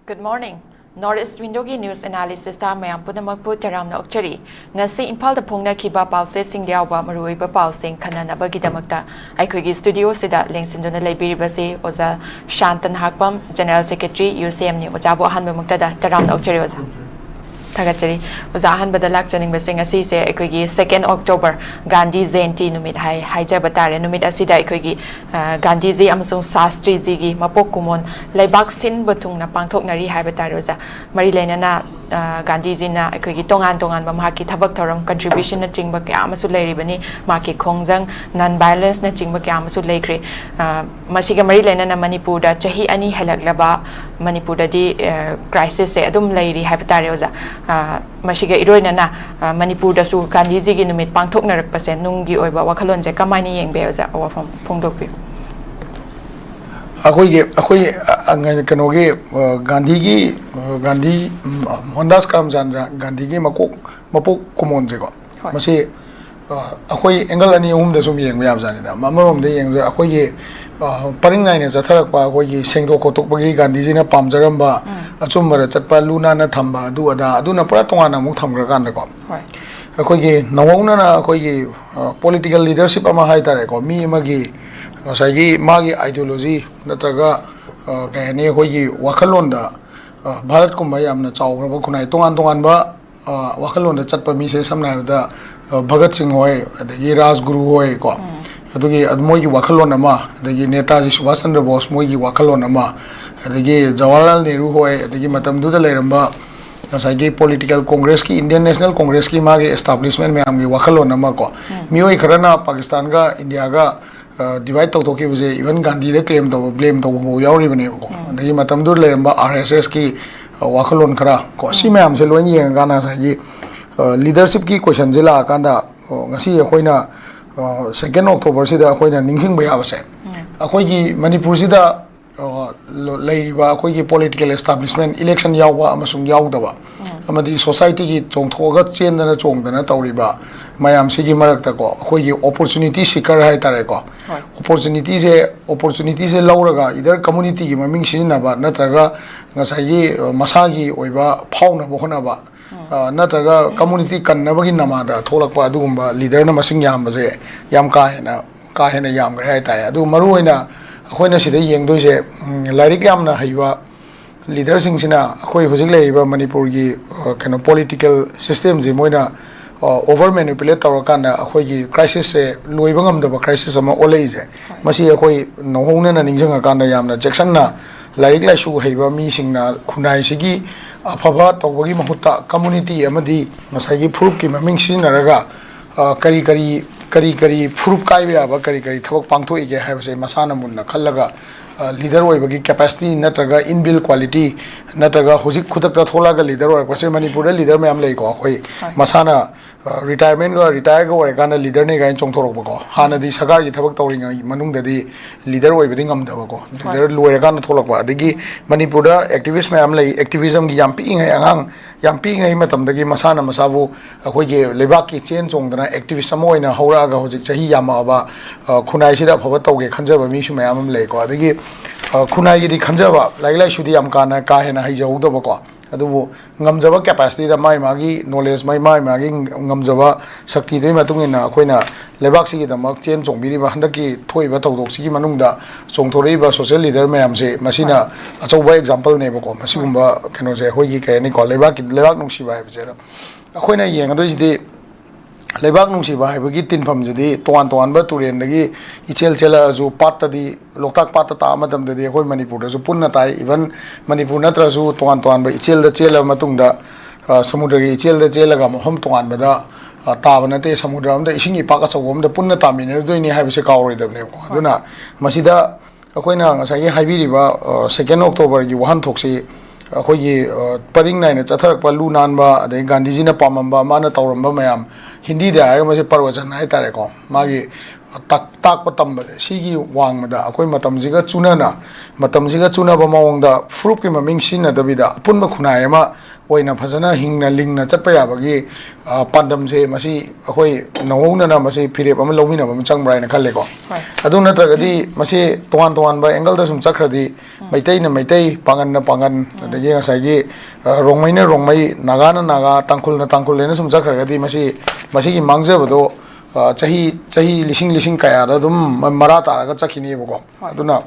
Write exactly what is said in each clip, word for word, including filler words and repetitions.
Good morning. North East Windowꯒꯤ news analysisꯇ ꯃꯌꯥꯝ ꯄꯨꯝꯅꯃꯛꯄꯨ ꯇꯔꯥꯝꯅ ꯑꯣꯛꯆꯔꯤ꯫ ꯉꯁꯤ ꯏꯝꯐꯥꯜꯗ ꯐꯣꯡꯅꯈꯤꯕ ꯄꯥꯎꯆꯦꯁꯤꯡꯗ ꯌꯥꯎꯕ ꯃꯔꯨꯑꯣꯏꯕ ꯄꯥꯎꯁꯤꯡ ꯈꯟꯅꯅꯕꯒꯤꯗꯃꯛꯇ ꯑꯩꯈꯣꯏꯒꯤ studioꯁꯤꯗ ꯂꯦꯡꯁꯤꯟꯗꯨꯅ ꯂꯩꯕꯤꯔꯤꯕꯁꯤ ꯑꯣꯖꯥ ꯁꯥꯟꯇ ꯅꯍꯥꯛꯄꯝ, General Secretary, UCMꯅꯤ꯫ ꯑꯣꯖꯥꯕꯨ ꯑꯍꯥꯟꯕꯃꯛꯇꯗ ꯇꯔꯥꯝꯅ ꯑꯣꯛꯆꯔꯤ ꯑꯣꯖꯥ꯫ ꯊꯥꯒꯠꯆꯔꯤ꯫ ꯑꯣꯖꯥ, ꯑꯍꯥꯟꯕꯗ ꯂꯥꯛꯆꯅꯤꯡꯕꯁꯦ, ꯉꯁꯤꯁꯦ ꯑꯩꯈꯣꯏꯒꯤ second October, ꯒꯥꯟꯙꯤ ꯖꯌꯟꯇꯤ ꯅꯨꯃꯤꯠ ꯍꯥꯏ-, ꯍꯥꯏꯖꯕ ꯇꯥꯔꯦ꯫ ꯅꯨꯃꯤꯠ ꯑꯁꯤꯗ ꯑꯩꯈꯣꯏꯒꯤ, ꯑ, ꯒꯥꯟꯙꯤꯖꯤ ꯑꯃꯁꯨꯡ ꯁꯥꯁꯇ꯭ꯔꯤꯖꯤꯒꯤ ꯃꯄꯣꯛ ꯀꯨꯝꯑꯣꯟ ꯂꯩꯕꯥꯛ ꯁꯤꯟꯕ ꯊꯨꯡꯅ ꯄꯥꯡꯊꯣꯛꯅꯔꯤ ꯍꯥꯏꯕ ꯇꯥꯔꯦ ꯑꯣꯖꯥ꯫ ꯃꯔꯤ ꯂꯩꯅꯅ, ꯑ, ꯒꯥꯟꯙꯤꯖꯤꯅ ꯑꯩꯈꯣꯏꯒꯤ ꯇꯣꯉꯥꯟ ꯇꯣꯉꯥꯟꯕ ꯃꯍꯥꯛꯀꯤ ꯊꯕꯛ ꯊꯧꯔꯝ, contributionꯅꯆꯤꯡꯕ ꯀꯌꯥ ꯑꯃꯁꯨ ꯂꯩꯔꯤꯕꯅꯤ꯫ ꯃꯍꯥꯛꯀꯤ ꯈꯣꯡꯖꯪ, non-violenceꯅꯆꯤꯡꯕ ꯀꯌꯥ ꯑꯃꯁꯨ ꯂꯩꯈ꯭ꯔꯦ꯫ ꯑ, ꯃꯁꯤꯒ ꯃꯔꯤ ꯂꯩꯅꯅ ꯃꯅꯤꯄꯨꯔꯗ ꯆꯍꯤ ꯑꯅꯤ ꯍꯦꯜꯂꯛꯂꯕ ꯃꯅꯤꯄꯨꯔꯗꯗꯤ, ꯑ, crisisꯁꯦ ꯑꯗꯨꯝ ꯂꯩꯔꯤ ꯍꯥꯏꯕ ꯇꯥꯔꯦ ꯑꯣꯖꯥ꯫ ꯑ, ꯃꯁꯤꯒ ꯏꯔꯣꯏꯅꯅ, ꯑ, ꯃꯅꯤꯄꯨꯔꯗꯁꯨ ꯒꯥꯟꯙꯤꯖꯤꯒꯤ ꯅꯨꯃꯤꯠ ꯄꯥꯡꯊꯣꯛꯅꯔꯛꯄꯁꯦ ꯅꯨꯡꯒꯤ ꯑꯣꯏꯕ ꯋꯥꯈꯜꯂꯣꯟꯁꯦ ꯀꯃꯥꯏꯅ ꯌꯦꯡꯕꯤ ꯑꯣꯖꯥ? ꯋꯥꯐꯝ ꯐꯣꯡꯗꯣꯛꯄꯤꯌꯨ꯫ ꯑꯩꯈꯣꯏꯒꯤ, ꯑꯩꯈꯣꯏ, ꯑ, ꯑ, ꯀꯩꯅꯣꯒꯤ, ꯑ, ꯒꯥꯟꯙꯤꯒꯤ, ꯑ, ꯒꯥꯟꯙꯤ, ꯎꯝ, ꯑ, ꯃꯣꯍꯟꯗꯥꯁ ꯀꯔꯝꯆꯥꯟꯗ ꯒꯥꯟꯙꯤꯒꯤ ꯃꯀꯣꯛ, ꯃꯄꯣꯛ ꯀꯨꯝꯑꯣꯟꯁꯦꯀꯣ꯫ ꯍꯣꯏ꯫ ꯃꯁꯤ, ꯑ, ꯑꯩꯈꯣꯏ angle ꯑꯅꯤ ꯑꯍꯨꯝꯗ ꯁꯨꯝ ꯌꯦꯡꯕ ꯌꯥꯕꯖꯥꯠꯅꯤꯗ꯫ ꯑꯃꯔꯣꯝꯗ ꯌꯦꯡꯕꯗ ꯑꯩꯈꯣꯏꯒꯤ, ꯑ, ꯄꯔꯤꯡ ꯅꯥꯏꯅ ꯆꯠꯊꯔꯛꯄ ꯑꯩꯈꯣꯏꯒꯤ ꯁꯦꯡꯗꯣꯛ ꯈꯣꯠꯇꯣꯛꯄꯒꯤ ꯒꯥꯟꯙꯤꯖꯤꯅ ꯄꯥꯝꯖꯔꯝꯕ, ꯎꯝ꯫ ꯑꯆꯨꯝꯕꯗ ꯆꯠꯄ, ꯂꯨ ꯅꯥꯟꯅ ꯊꯝꯕ, ꯑꯗꯨ ꯑꯗꯥ, ꯑꯗꯨꯅ ꯄꯨꯔꯥ ꯇꯣꯉꯥꯟꯅ ꯑꯃꯨꯛ ꯊꯝꯈ꯭ꯔꯀꯥꯟꯗꯀꯣ꯫ ꯍꯣꯏ꯫ ꯑꯩꯈꯣꯏꯒꯤ ꯅꯧꯍꯧꯅꯅ ꯑꯩꯈꯣꯏꯒꯤ, ꯑ, political leadership ꯑꯃ ꯍꯥꯏ ꯇꯥꯔꯦꯀꯣ, ꯃꯤ ꯑꯃꯒꯤ ꯉꯁꯥꯏꯒꯤ ꯃꯥꯒꯤ ideology ꯅꯠꯇ꯭ꯔꯒ, ꯑ, ꯀꯩ ꯍꯥꯏꯅꯤ, ꯑꯩꯈꯣꯏꯒꯤ ꯋꯥꯈꯜꯂꯣꯟꯗ, ꯑ, ꯚꯥꯔꯠꯀꯨꯝꯕ ꯌꯥꯝꯅ ꯆꯥꯎꯈ꯭ꯔꯕ ꯈꯨꯟꯅꯥꯏ ꯇꯣꯉꯥꯟ ꯇꯣꯉꯥꯟꯕ, ꯑ, ꯋꯥꯈꯜꯂꯣꯟꯗ ꯆꯠꯄ ꯃꯤꯁꯦ, ꯁꯝꯅ ꯍꯥꯏꯔꯕꯗ, ꯑ, ꯚꯒꯠ ꯁꯤꯡ ꯍꯣꯏ, ꯑꯗꯒꯤ ꯔꯥꯖꯒꯨꯔꯨ ꯍꯣꯏ ꯀꯣ, ꯎꯝ꯫ ꯑꯗꯨꯒꯤ, ꯑꯗꯨ ꯃꯣꯏꯒꯤ ꯋꯥꯈꯜꯂꯣꯟ ꯑꯃ, ꯑꯗꯒꯤ ꯅꯦꯇꯥꯖꯤ ꯁꯨꯚꯥꯁ ꯆꯟꯗ꯭ꯔ ꯕꯣꯁ ꯃꯣꯏꯒꯤ ꯋꯥꯈꯜꯂꯣꯟ ꯑꯃ, ꯑꯗꯒꯤ ꯖꯋꯥꯍꯔꯂꯥꯜ ꯅꯦꯍꯔꯨ ꯍꯣꯏ, ꯑꯗꯒꯤ ꯃꯇꯝꯗꯨꯗ ꯂꯩꯔꯝꯕ ꯉꯁꯥꯏꯒꯤ political Congressꯀꯤ, Indian National Congressꯀꯤ ꯃꯥꯒꯤ establishment ꯃꯌꯥꯝꯒꯤ ꯋꯥꯈꯜꯂꯣꯟ ꯑꯃ ꯀꯣ, ꯎꯝ꯫ ꯃꯤꯑꯣꯏ ꯈꯔꯅ ꯄꯥꯀꯤꯁꯇꯥꯟꯒ ꯏꯟꯗꯤꯌꯥꯒ, ꯑ, divide ꯇꯧꯊꯣꯛꯈꯤꯕꯁꯦ even ꯒꯥꯟꯙꯤꯗ claim ꯇꯧꯕ, blame ꯇꯧꯕ ꯐꯥꯎ ꯌꯥꯎꯔꯤꯕꯅꯦꯕꯀꯣ꯫ ꯎꯝ꯫ ꯑꯗꯒꯤ ꯃꯇꯝꯗꯨꯗ ꯂꯩꯔꯝꯕ RSSꯀꯤ, ꯑ, ꯋꯥꯈꯜꯂꯣꯟ ꯈꯔ ꯀꯣ, ꯁꯤ ꯎꯝ꯫ ꯃꯌꯥꯝꯁꯦ ꯂꯣꯏꯅ ꯌꯦꯡꯉꯀꯥꯟꯗ ꯉꯁꯥꯏꯒꯤ, ꯑ, leadershipꯀꯤ questionꯁꯦ ꯂꯥꯛꯑꯀꯥꯟꯗ, ꯑ, ꯉꯁꯤ ꯑꯩꯈꯣꯏꯅ, ꯑ, second Octoberꯁꯤꯗ ꯑꯩꯈꯣꯏꯅ ꯅꯤꯡꯁꯤꯡꯕ ꯌꯥꯕꯁꯦ, ꯎꯝ꯫ ꯑꯩꯈꯣꯏꯒꯤ ꯃꯅꯤꯄꯨꯔꯁꯤꯗ ꯑ, ꯂ-, ꯂꯩꯔꯤꯕ ꯑꯩꯈꯣꯏꯒꯤ political establishment, election ꯌꯥꯎꯕ ꯑꯃꯁꯨꯡ ꯌꯥꯎꯗꯕ, ꯎꯝ꯫ ꯑꯃꯗꯤ societyꯒꯤ ꯆꯣꯡꯊꯣꯛꯑꯒ ꯆꯦꯟꯗꯅ ꯆꯣꯡꯗꯅ ꯇꯧꯔꯤꯕ, ꯃꯌꯥꯝꯁꯤꯒꯤ ꯃꯔꯛꯇꯀꯣ, ꯑꯩꯈꯣꯏꯒꯤ opportunity seeker ꯍꯥꯏꯇꯥꯔꯦꯀꯣ, ꯍꯣꯏ꯫ opportunityꯁꯦ opportunityꯁꯦ ꯂꯧꯔꯒ either communityꯒꯤ ꯃꯃꯤꯡ ꯁꯤꯖꯤꯟꯅꯕ, ꯅꯠꯇ꯭ꯔꯒ ꯉꯁꯥꯏꯒꯤ ꯑ, ꯃꯁꯥꯒꯤ ꯑꯣꯏꯕ ꯐꯥꯎꯅꯕ ꯍꯣꯠꯅꯕ, ꯑ, ꯅꯠꯇ꯭ꯔꯒ community ꯀꯟꯅꯕꯒꯤ ꯅꯃꯥꯗ ꯊꯣꯛꯂꯛꯄ ꯑꯗꯨꯒꯨꯝꯕ leaderꯅ ꯃꯁꯤꯡ ꯌꯥꯝꯕꯁꯦ ꯌꯥꯝ ꯀꯥ ꯍꯦꯟꯅ, ꯀꯥ ꯍꯦꯟꯅ ꯌꯥꯝꯈ꯭ꯔꯦ ꯍꯥꯏꯇꯥꯔꯦ꯫ ꯑꯗꯨ ꯃꯔꯨꯑꯣꯏꯅ ꯑꯩꯈꯣꯏꯅ ꯁꯤꯗ ꯌꯦꯡꯗꯣꯏꯁꯦ, ꯎꯝ, ꯂꯥꯏꯔꯤꯛ ꯌꯥꯝꯅ ꯍꯩꯕ leaderꯁꯤꯡꯁꯤꯅ ꯑꯩꯈꯣꯏ ꯍꯧꯖꯤꯛ ꯂꯩꯔꯤꯕ ꯃꯅꯤꯄꯨꯔꯒꯤ, ꯑ, ꯀꯩꯅꯣ, political systemꯁꯦ ꯃꯣꯏꯅ, ꯑ, over manipulate ꯇꯧꯔꯀꯥꯟꯗ ꯑꯩꯈꯣꯏꯒꯤ crisisꯁꯦ ꯂꯣꯏꯕ ꯉꯝꯗꯕ crisis ꯑꯃ ꯑꯣꯜꯂꯛꯏꯁꯦ, ꯃꯁꯤ ꯑꯩꯈꯣꯏ ꯅꯧꯍꯧꯅꯅ ꯅꯤꯡꯁꯤꯡꯉꯀꯥꯟꯗ ꯌꯥꯝꯅ ꯆꯦꯛꯁꯤꯟꯅ ꯂꯥꯏꯔꯤꯛ ꯂꯥꯏꯁꯨ ꯍꯩꯕ ꯃꯤꯁꯤꯡꯅ ꯈꯨꯟꯅꯥꯏꯁꯤꯒꯤ ꯑꯐꯕ ꯇꯧꯕꯒꯤ ꯃꯍꯨꯠꯇ community ꯑꯃꯗꯤ ꯉꯁꯥꯏꯒꯤ ꯐꯨꯔꯨꯞꯀꯤ ꯃꯃꯤꯡ ꯁꯤꯖꯤꯟꯅꯔꯒ, ꯑ, ꯀꯔꯤ ꯀꯔꯤ, ꯀꯔꯤ ꯀꯔꯤ ꯐꯨꯔꯨꯞ ꯀꯥꯏꯕ ꯌꯥꯕ ꯀꯔꯤ ꯀꯔꯤ ꯊꯕꯛ ꯄꯥꯡꯊꯣꯛꯏꯒꯦ ꯍꯥꯏꯕꯁꯦ ꯃꯁꯥꯅ ꯃꯨꯟꯅ ꯈꯜꯂꯒ, ꯑ, leader ꯑꯣꯏꯕꯒꯤ capacity ꯅꯠꯇ꯭ꯔꯒ inbuilt quality ꯅꯠꯇ꯭ꯔꯒ ꯍꯧꯖꯤꯛ ꯈꯨꯗꯛꯇ ꯊꯣꯛꯂꯛꯑꯒ leader ꯑꯣꯏꯔꯛꯄꯁꯦ, ꯃꯅꯤꯄꯨꯔꯗ leader ꯃꯌꯥꯝ ꯂꯩꯀꯣ꯫ ꯑꯩꯈꯣꯏ ꯍꯣꯏ꯫ ꯃꯁꯥꯅ, ꯑ, retirementꯒ, retireꯒ ꯑꯣꯏꯔꯀꯥꯟꯗ leaderꯅꯦ ꯀꯥꯏꯅ ꯆꯣꯡꯊꯣꯔꯛꯄꯀꯣ꯫ ꯍꯥꯟꯅꯗꯤ ꯁꯔꯀꯥꯔꯒꯤ ꯊꯕꯛ ꯇꯧꯔꯤꯉꯩ ꯃꯅꯨꯡꯗꯗꯤ leader ꯑꯣꯏꯕꯗꯤ ꯉꯝꯗꯕꯀꯣ, leader ꯂꯣꯏꯔꯀꯥꯟꯗ ꯊꯣꯛꯂꯛꯄ꯫ ꯑꯗꯒꯤ ꯃꯅꯤꯄꯨꯔꯗ activist ꯃꯌꯥꯝ ꯂꯩ, activismꯒꯤ ꯌꯥꯝ ꯄꯤꯛꯏꯉꯩ, ꯑꯉꯥꯡ ꯌꯥꯝ ꯄꯤꯛꯏꯉꯩ ꯃꯇꯝꯗꯒꯤ ꯃꯁꯥꯅ ꯃꯁꯥꯕꯨ ꯑꯩꯈꯣꯏꯒꯤ ꯂꯩꯕꯥꯛꯀꯤ ꯆꯦꯟ ꯆꯣꯡꯗꯅ activist ꯑꯃ ꯑꯣꯏꯅ ꯍꯧꯔꯛꯑꯒ ꯍꯧꯖꯤꯛ ꯆꯍꯤ ꯌꯥꯝꯃꯛꯑꯕ, ꯑ, ꯈꯨꯟꯅꯥꯏꯁꯤꯗ ꯑꯐꯕ ꯇꯧꯒꯦ ꯈꯟꯖꯕ ꯃꯤꯁꯨ ꯃꯌꯥꯝ ꯑꯃ ꯂꯩꯀꯣ꯫ ꯑꯗꯒꯤ, ꯑ, ꯈꯨꯟꯅꯥꯏꯒꯤꯗꯤ ꯈꯟꯖꯕ, ꯂꯥꯏꯔꯤꯛ ꯂꯥꯏꯁꯨꯗꯤ ꯌꯥꯝ ꯀꯥꯅ-, ꯀꯥ ꯍꯦꯟꯅ ꯍꯩꯖꯍꯧꯗꯕꯀꯣ, ꯑꯗꯨꯕꯨ ꯉꯝꯖꯕ capacityꯗ ꯃꯥꯏ ꯃꯥꯒꯤ knowledge, ꯃꯥꯏ, ꯃꯥꯏ ꯃꯥꯒꯤ ꯉꯝꯖꯕ ꯁꯛꯇꯤꯗꯨꯒꯤ ꯃꯇꯨꯡ ꯏꯟꯅ ꯑꯩꯈꯣꯏꯅ ꯂꯩꯕꯥꯛꯁꯤꯒꯤꯗꯃꯛ ꯆꯦꯟ ꯆꯣꯡꯕꯤꯔꯤꯕ ꯍꯟꯗꯛꯀꯤ ꯊꯣꯛꯏꯕ ꯊꯧꯗꯣꯛꯁꯤꯒꯤ ꯃꯅꯨꯡꯗ ꯆꯣꯡꯊꯣꯔꯛꯏꯕ social leader ꯃꯌꯥꯝꯁꯦ, ꯃꯁꯤꯅ ꯑꯆꯧꯕ exampleꯅꯦꯕꯀꯣ꯫ ꯃꯁꯤꯒꯨꯝꯕ ꯀꯩꯅꯣꯁꯦ ꯑꯩꯈꯣꯏꯒꯤ ꯀꯩ ꯍꯥꯏꯅꯤꯀꯣ, ꯂꯩꯕꯥꯛꯀꯤ, ꯂꯩꯕꯥꯛ ꯅꯨꯡꯁꯤꯕ ꯍꯥꯏꯕꯁꯦ꯫ ꯑꯗꯣ ꯑꯩꯈꯣꯏꯅ ꯌꯦꯡꯒꯗꯣꯏꯁꯤꯗꯤ ꯂꯩꯕꯥꯛ ꯅꯨꯡꯁꯤꯕ ꯍꯥꯏꯕꯒꯤ ꯇꯤꯟꯐꯝꯁꯤꯗꯤ ꯇꯣꯉꯥꯟ ꯇꯣꯉꯥꯟꯕ ꯇꯨꯔꯦꯟꯗꯒꯤ ꯏꯆꯦꯜ ꯆꯦꯜꯂꯛꯑꯁꯨ, ꯄꯥꯠꯇꯗꯤ, ꯂꯣꯛꯇꯥꯛ ꯄꯥꯠꯇ ꯇꯥꯕ ꯃꯇꯝꯗꯗꯤ ꯑꯩꯈꯣꯏ ꯃꯅꯤꯄꯨꯔꯗꯁꯨ ꯄꯨꯟꯅ ꯇꯥꯏ꯫ Even ꯃꯅꯤꯄꯨꯔ ꯅꯠꯇ꯭ꯔꯁꯨ ꯇꯣꯉꯥꯟ ꯇꯣꯉꯥꯟꯕ ꯏꯆꯦꯜꯗ ꯆꯦꯜꯂꯕ ꯃꯇꯨꯡꯗ, ꯑ, ꯁꯃꯨꯗ꯭ꯔꯒꯤ ꯏꯆꯦꯜꯗ ꯆꯦꯜꯂꯒ ꯃꯐꯝ ꯇꯣꯉꯥꯟꯕꯗ, ꯑ, ꯇꯥꯕ ꯅꯠꯇꯦ꯫ ꯁꯃꯨꯗ꯭ꯔ ꯑꯃꯗ, ꯏꯁꯤꯡ ꯏꯄꯥꯛ ꯑꯆꯧꯕ ꯑꯃꯗ ꯄꯨꯟꯅ ꯇꯥꯃꯤꯟꯅꯔꯗꯣꯏꯅꯤ ꯍꯥꯏꯕꯁꯦ ꯀꯥꯎꯔꯣꯏꯗꯕꯅꯦꯕꯀꯣ꯫ ꯑꯗꯨꯅ ꯃꯁꯤꯗ ꯑꯩꯈꯣꯏꯅ ꯉꯁꯥꯏꯒꯤ ꯍꯥꯏꯕꯤꯔꯤꯕ, ꯑ, second Octoberꯒꯤ ꯋꯥꯍꯟꯊꯣꯛꯁꯤ ꯑꯩꯈꯣꯏꯒꯤ, ꯑ, ꯄꯔꯤꯡ ꯅꯥꯏꯅ ꯆꯠꯊꯔꯛꯄ, ꯂꯨ ꯅꯥꯟꯕ, ꯑꯗꯩ ꯒꯥꯟꯙꯤꯖꯤꯅ ꯄꯥꯝꯃꯝꯕ, ꯃꯥꯅ ꯇꯧꯔꯝꯕ ꯃꯌꯥꯝ, ꯍꯤꯟꯗꯤꯗ ꯍꯥꯏꯔꯒ ꯃꯁꯤ ꯄꯔꯋꯆꯟ ꯍꯥꯏꯇꯥꯔꯦꯀꯣ, ꯃꯥꯒꯤ ꯇꯥꯛ-, ꯇꯥꯛꯄ ꯇꯝꯕꯁꯦ, ꯁꯤꯒꯤ ꯋꯥꯡꯃꯗ ꯑꯩꯈꯣꯏ ꯃꯇꯝꯁꯤꯒ ꯆꯨꯅꯅ, ꯃꯇꯝꯁꯤꯒ ꯆꯨꯅꯕ ꯃꯑꯣꯡꯗ ꯐꯨꯔꯨꯞꯀꯤ ꯃꯃꯤꯡ ꯁꯤꯖꯤꯟꯅꯗꯕꯤꯗ ꯑꯄꯨꯟꯕ ꯈꯨꯟꯅꯥꯏ ꯑꯃ ꯑꯣꯏꯅ ꯐꯖꯅ ꯍꯤꯡꯅ ꯂꯤꯡꯅ ꯆꯠꯄ ꯌꯥꯕꯒꯤ, ꯑ, ꯄꯥꯟꯗꯝꯁꯦ ꯃꯁꯤ ꯑꯩꯈꯣꯏ ꯅꯧꯍꯧꯅꯅ ꯃꯁꯤ ꯐꯤꯔꯦꯞ ꯑꯃ ꯂꯧꯃꯤꯟꯅꯕ ꯑꯃ ꯆꯪꯕ꯭ꯔꯥ ꯍꯥꯏꯅ ꯈꯜꯂꯦꯀꯣ꯫ ꯍꯣꯏ꯫ ꯑꯗꯨ ꯅꯠꯇ꯭ꯔꯒꯗꯤ ꯃꯁꯤ ꯇꯣꯉꯥꯟ ꯇꯣꯉꯥꯟꯕ ꯑꯦꯡꯒꯜꯗ ꯁꯨꯝ ꯆꯠꯈ꯭ꯔꯗꯤ, ꯃꯩꯇꯩꯅ ꯃꯩꯇꯩ, ꯄꯥꯉꯟꯅ ꯄꯥꯉꯟ, ꯑꯗꯒꯤ ꯉꯁꯥꯏꯒꯤ, ꯑ, ꯔꯣꯡꯃꯩꯅ ꯔꯣꯡꯃꯩ, ꯅꯥꯒꯥꯅ ꯅꯥꯒꯥ, ꯇꯥꯡꯈꯨꯜꯅ ꯇꯥꯡꯈꯨꯜ ꯍꯥꯏꯅ ꯁꯨꯝ ꯆꯠꯈ꯭ꯔꯒꯗꯤ ꯃꯁꯤ, ꯃꯁꯤꯒꯤ ꯃꯥꯡꯖꯕꯗꯣ, ꯑ, ꯆꯍꯤ, ꯆꯍꯤ ꯂꯤꯁꯤꯡ ꯂꯤꯁꯤꯡ ꯀꯌꯥꯗ ꯑꯗꯨꯝ ꯃ-, ꯃꯔꯥ ꯇꯥꯔꯒ ꯆꯠꯈꯤꯅꯦꯕꯀꯣ꯫ ꯍꯣꯏ꯫ ꯑꯗꯨꯅ